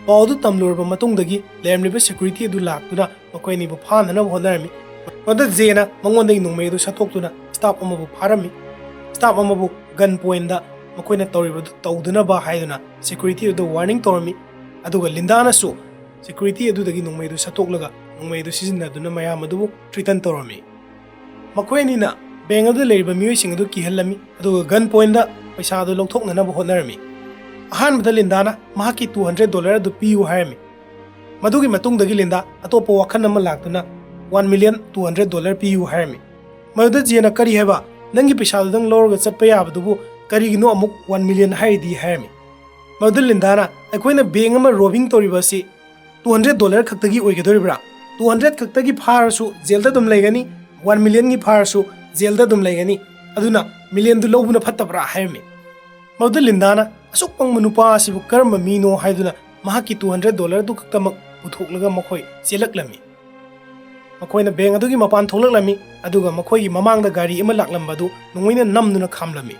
ꯄꯥꯎ ꯑꯗꯨ ꯇꯝꯂꯨꯔꯕ ꯃꯇꯨꯡꯗꯒꯤ ꯂꯩꯔꯝꯂꯤꯕ ꯁꯦꯀ꯭ꯌꯨꯔꯤꯇꯤ ꯑꯗꯨ ꯂꯥꯛꯇꯨꯅ ꯃꯈꯣꯏ ꯑꯅꯤꯕꯨ ꯐꯥꯅꯅꯕ ꯍꯣꯠꯅꯔꯝꯃꯤ꯫ ꯃꯗꯨꯗ ꯖꯦꯅ ꯃꯉꯣꯟꯗꯒꯤ ꯅꯣꯡꯃꯩ ꯑꯗꯨ ꯁꯠꯇꯣꯛꯇꯨꯅ ꯁ꯭ꯇꯥꯐ ꯑꯃꯕꯨ ꯐꯥꯔꯝꯃꯤ꯫ ꯁ꯭ꯇꯥꯐ ꯑꯃꯕꯨ ꯒꯟ ꯄꯣꯏꯟꯗ ꯃꯈꯣꯏꯅ ꯇꯧꯔꯤꯕꯗꯨ ꯇꯧꯗꯅꯕ ꯍꯥꯏꯗꯨꯅ ꯁꯦꯀ꯭ꯌꯨꯔꯤꯇꯤ ꯑꯗꯨꯗ ꯋꯥꯔꯅꯤꯡ ꯇꯧꯔꯝꯃꯤ꯫ ꯑꯗꯨꯒ ꯂꯤꯟꯗꯥꯅꯁꯨ ꯁꯦꯀ꯭ꯌꯨꯔꯤꯇꯤ ꯑꯗꯨꯗꯒꯤ ꯅꯣꯡꯃꯩ ꯑꯗꯨ ꯁꯠꯇꯣꯛꯂꯒ ꯅꯣꯡꯃꯩ ꯑꯗꯨ ꯁꯤꯖꯤꯟꯅꯗꯨꯅ ꯃꯌꯥꯝ ꯑꯗꯨꯕꯨ ꯊ꯭ꯔꯤꯇꯟ ꯇꯧꯔꯝꯃꯤ꯫ ꯃꯈꯣꯏ ꯑꯅꯤꯅ ꯕꯦꯡ ꯑꯗꯨꯗ ꯂꯩꯔꯤꯕ ꯃꯤꯑꯣꯏꯁꯤꯡ ꯑꯗꯨ ꯀꯤꯍꯜꯂꯝꯃꯤ, ꯑꯗꯨꯒ ꯒꯟ ꯄꯣꯏꯟꯗ ꯄꯩꯁꯥ ꯑꯗꯨ ꯂꯧꯊꯣꯛꯅꯅꯕ ꯍꯣꯠꯅꯔꯝꯃꯤ꯫ ꯑꯍꯥꯟꯕꯗ ꯂꯤꯟꯗꯥꯅ ꯃꯍꯥꯛꯀꯤ ꯇꯨ ꯍꯟꯗ꯭ꯔꯦꯠ ꯗꯣꯂꯔ ꯑꯗꯨ ꯄꯤꯌꯨ ꯍꯥꯏꯔꯝꯃꯤ꯫ ꯃꯗꯨꯒꯤ ꯃꯇꯨꯡꯗꯒꯤ ꯂꯤꯟꯗꯥ ꯑꯇꯣꯞꯄ ꯋꯥꯈꯜ ꯑꯃ ꯂꯥꯛꯇꯨꯅ one million two hundred dollar ꯄꯤꯌꯨ ꯍꯥꯏꯔꯝꯃꯤ꯫ ꯃꯗꯨꯗ ꯖꯦꯅ, "ꯀꯔꯤ ꯍꯥꯏꯕ? ꯅꯪꯒꯤ ꯄꯩꯁꯥꯗꯨꯗꯪ ꯂꯧꯔꯒ ꯆꯠꯄ ꯌꯥꯕꯗꯨꯕꯨ ꯀꯔꯤꯒꯤꯅꯣ ꯑꯃꯨꯛ ꯋꯥꯟ ꯃꯤꯂꯤꯌꯟ ꯍꯥꯏꯔꯤꯗꯤ?" ꯍꯥꯏꯔꯝꯃꯤ꯫ ꯃꯗꯨꯗ ꯂꯤꯟꯗꯥꯅ, "ꯑꯩꯈꯣꯏꯅ ꯕꯦꯡ ꯑꯃ ꯔꯣꯕꯤꯡ ꯇꯧꯔꯤꯕ ꯑꯁꯤ ꯇꯨ ꯍꯟꯗ꯭ꯔꯦꯠ ꯗꯣꯂꯔ ꯈꯛꯇꯒꯤ ꯑꯣꯏꯒꯗꯧꯔꯤꯕ꯭ꯔꯥ? ꯇꯨ ꯍꯟꯗ꯭ꯔꯦꯠ ꯈꯛꯇꯒꯤ ꯐꯥꯔꯁꯨ ꯖꯦꯜꯗ ꯑꯗꯨꯝ ꯂꯩꯒꯅꯤ, ꯋꯥꯟ ꯃꯤꯂꯤꯌꯟꯒꯤ ꯐꯥꯔꯁꯨ ꯖꯦꯜꯗ ꯑꯗꯨꯝ ꯂꯩꯒꯅꯤ, ꯑꯗꯨꯅ ꯃꯤꯂꯤꯌꯟꯗꯨ ꯂꯧꯕꯅ ꯐꯠꯇꯕ꯭ꯔꯥ?" ꯍꯥꯏꯔꯝꯃꯤ꯫ ꯃꯗꯨꯗ ꯂꯤꯟꯗꯥꯅ, "ꯑꯁꯨꯛ ꯄꯪꯕ ꯅꯨꯄꯥ ꯑꯁꯤꯕꯨ ꯀꯔꯝꯕ ꯃꯤꯅꯣ?" ꯍꯥꯏꯗꯨꯅ ꯃꯍꯥꯛꯀꯤ ꯇꯨ ꯍꯟꯗ꯭ꯔꯦꯠ ꯗꯣꯂꯔꯗꯨ ꯈꯛꯇꯃꯛ ꯄꯨꯊꯣꯛꯂꯒ ꯃꯈꯣꯏ ꯆꯦꯜꯂꯛꯂꯝꯃꯤ꯫ ꯃꯈꯣꯏꯅ ꯕꯦꯡ ꯑꯗꯨꯒꯤ ꯃꯄꯥꯟ ꯊꯣꯛꯂꯛꯂꯝꯃꯤ, ꯑꯗꯨꯒ ꯃꯈꯣꯏꯒꯤ ꯃꯃꯥꯡꯗ ꯒꯥꯔꯤ ꯑꯃ ꯂꯥꯛꯂꯝꯕꯗꯨ ꯅꯣꯡꯃꯩꯅ ꯅꯝꯗꯨꯅ ꯈꯥꯝꯂꯝꯃꯤ꯫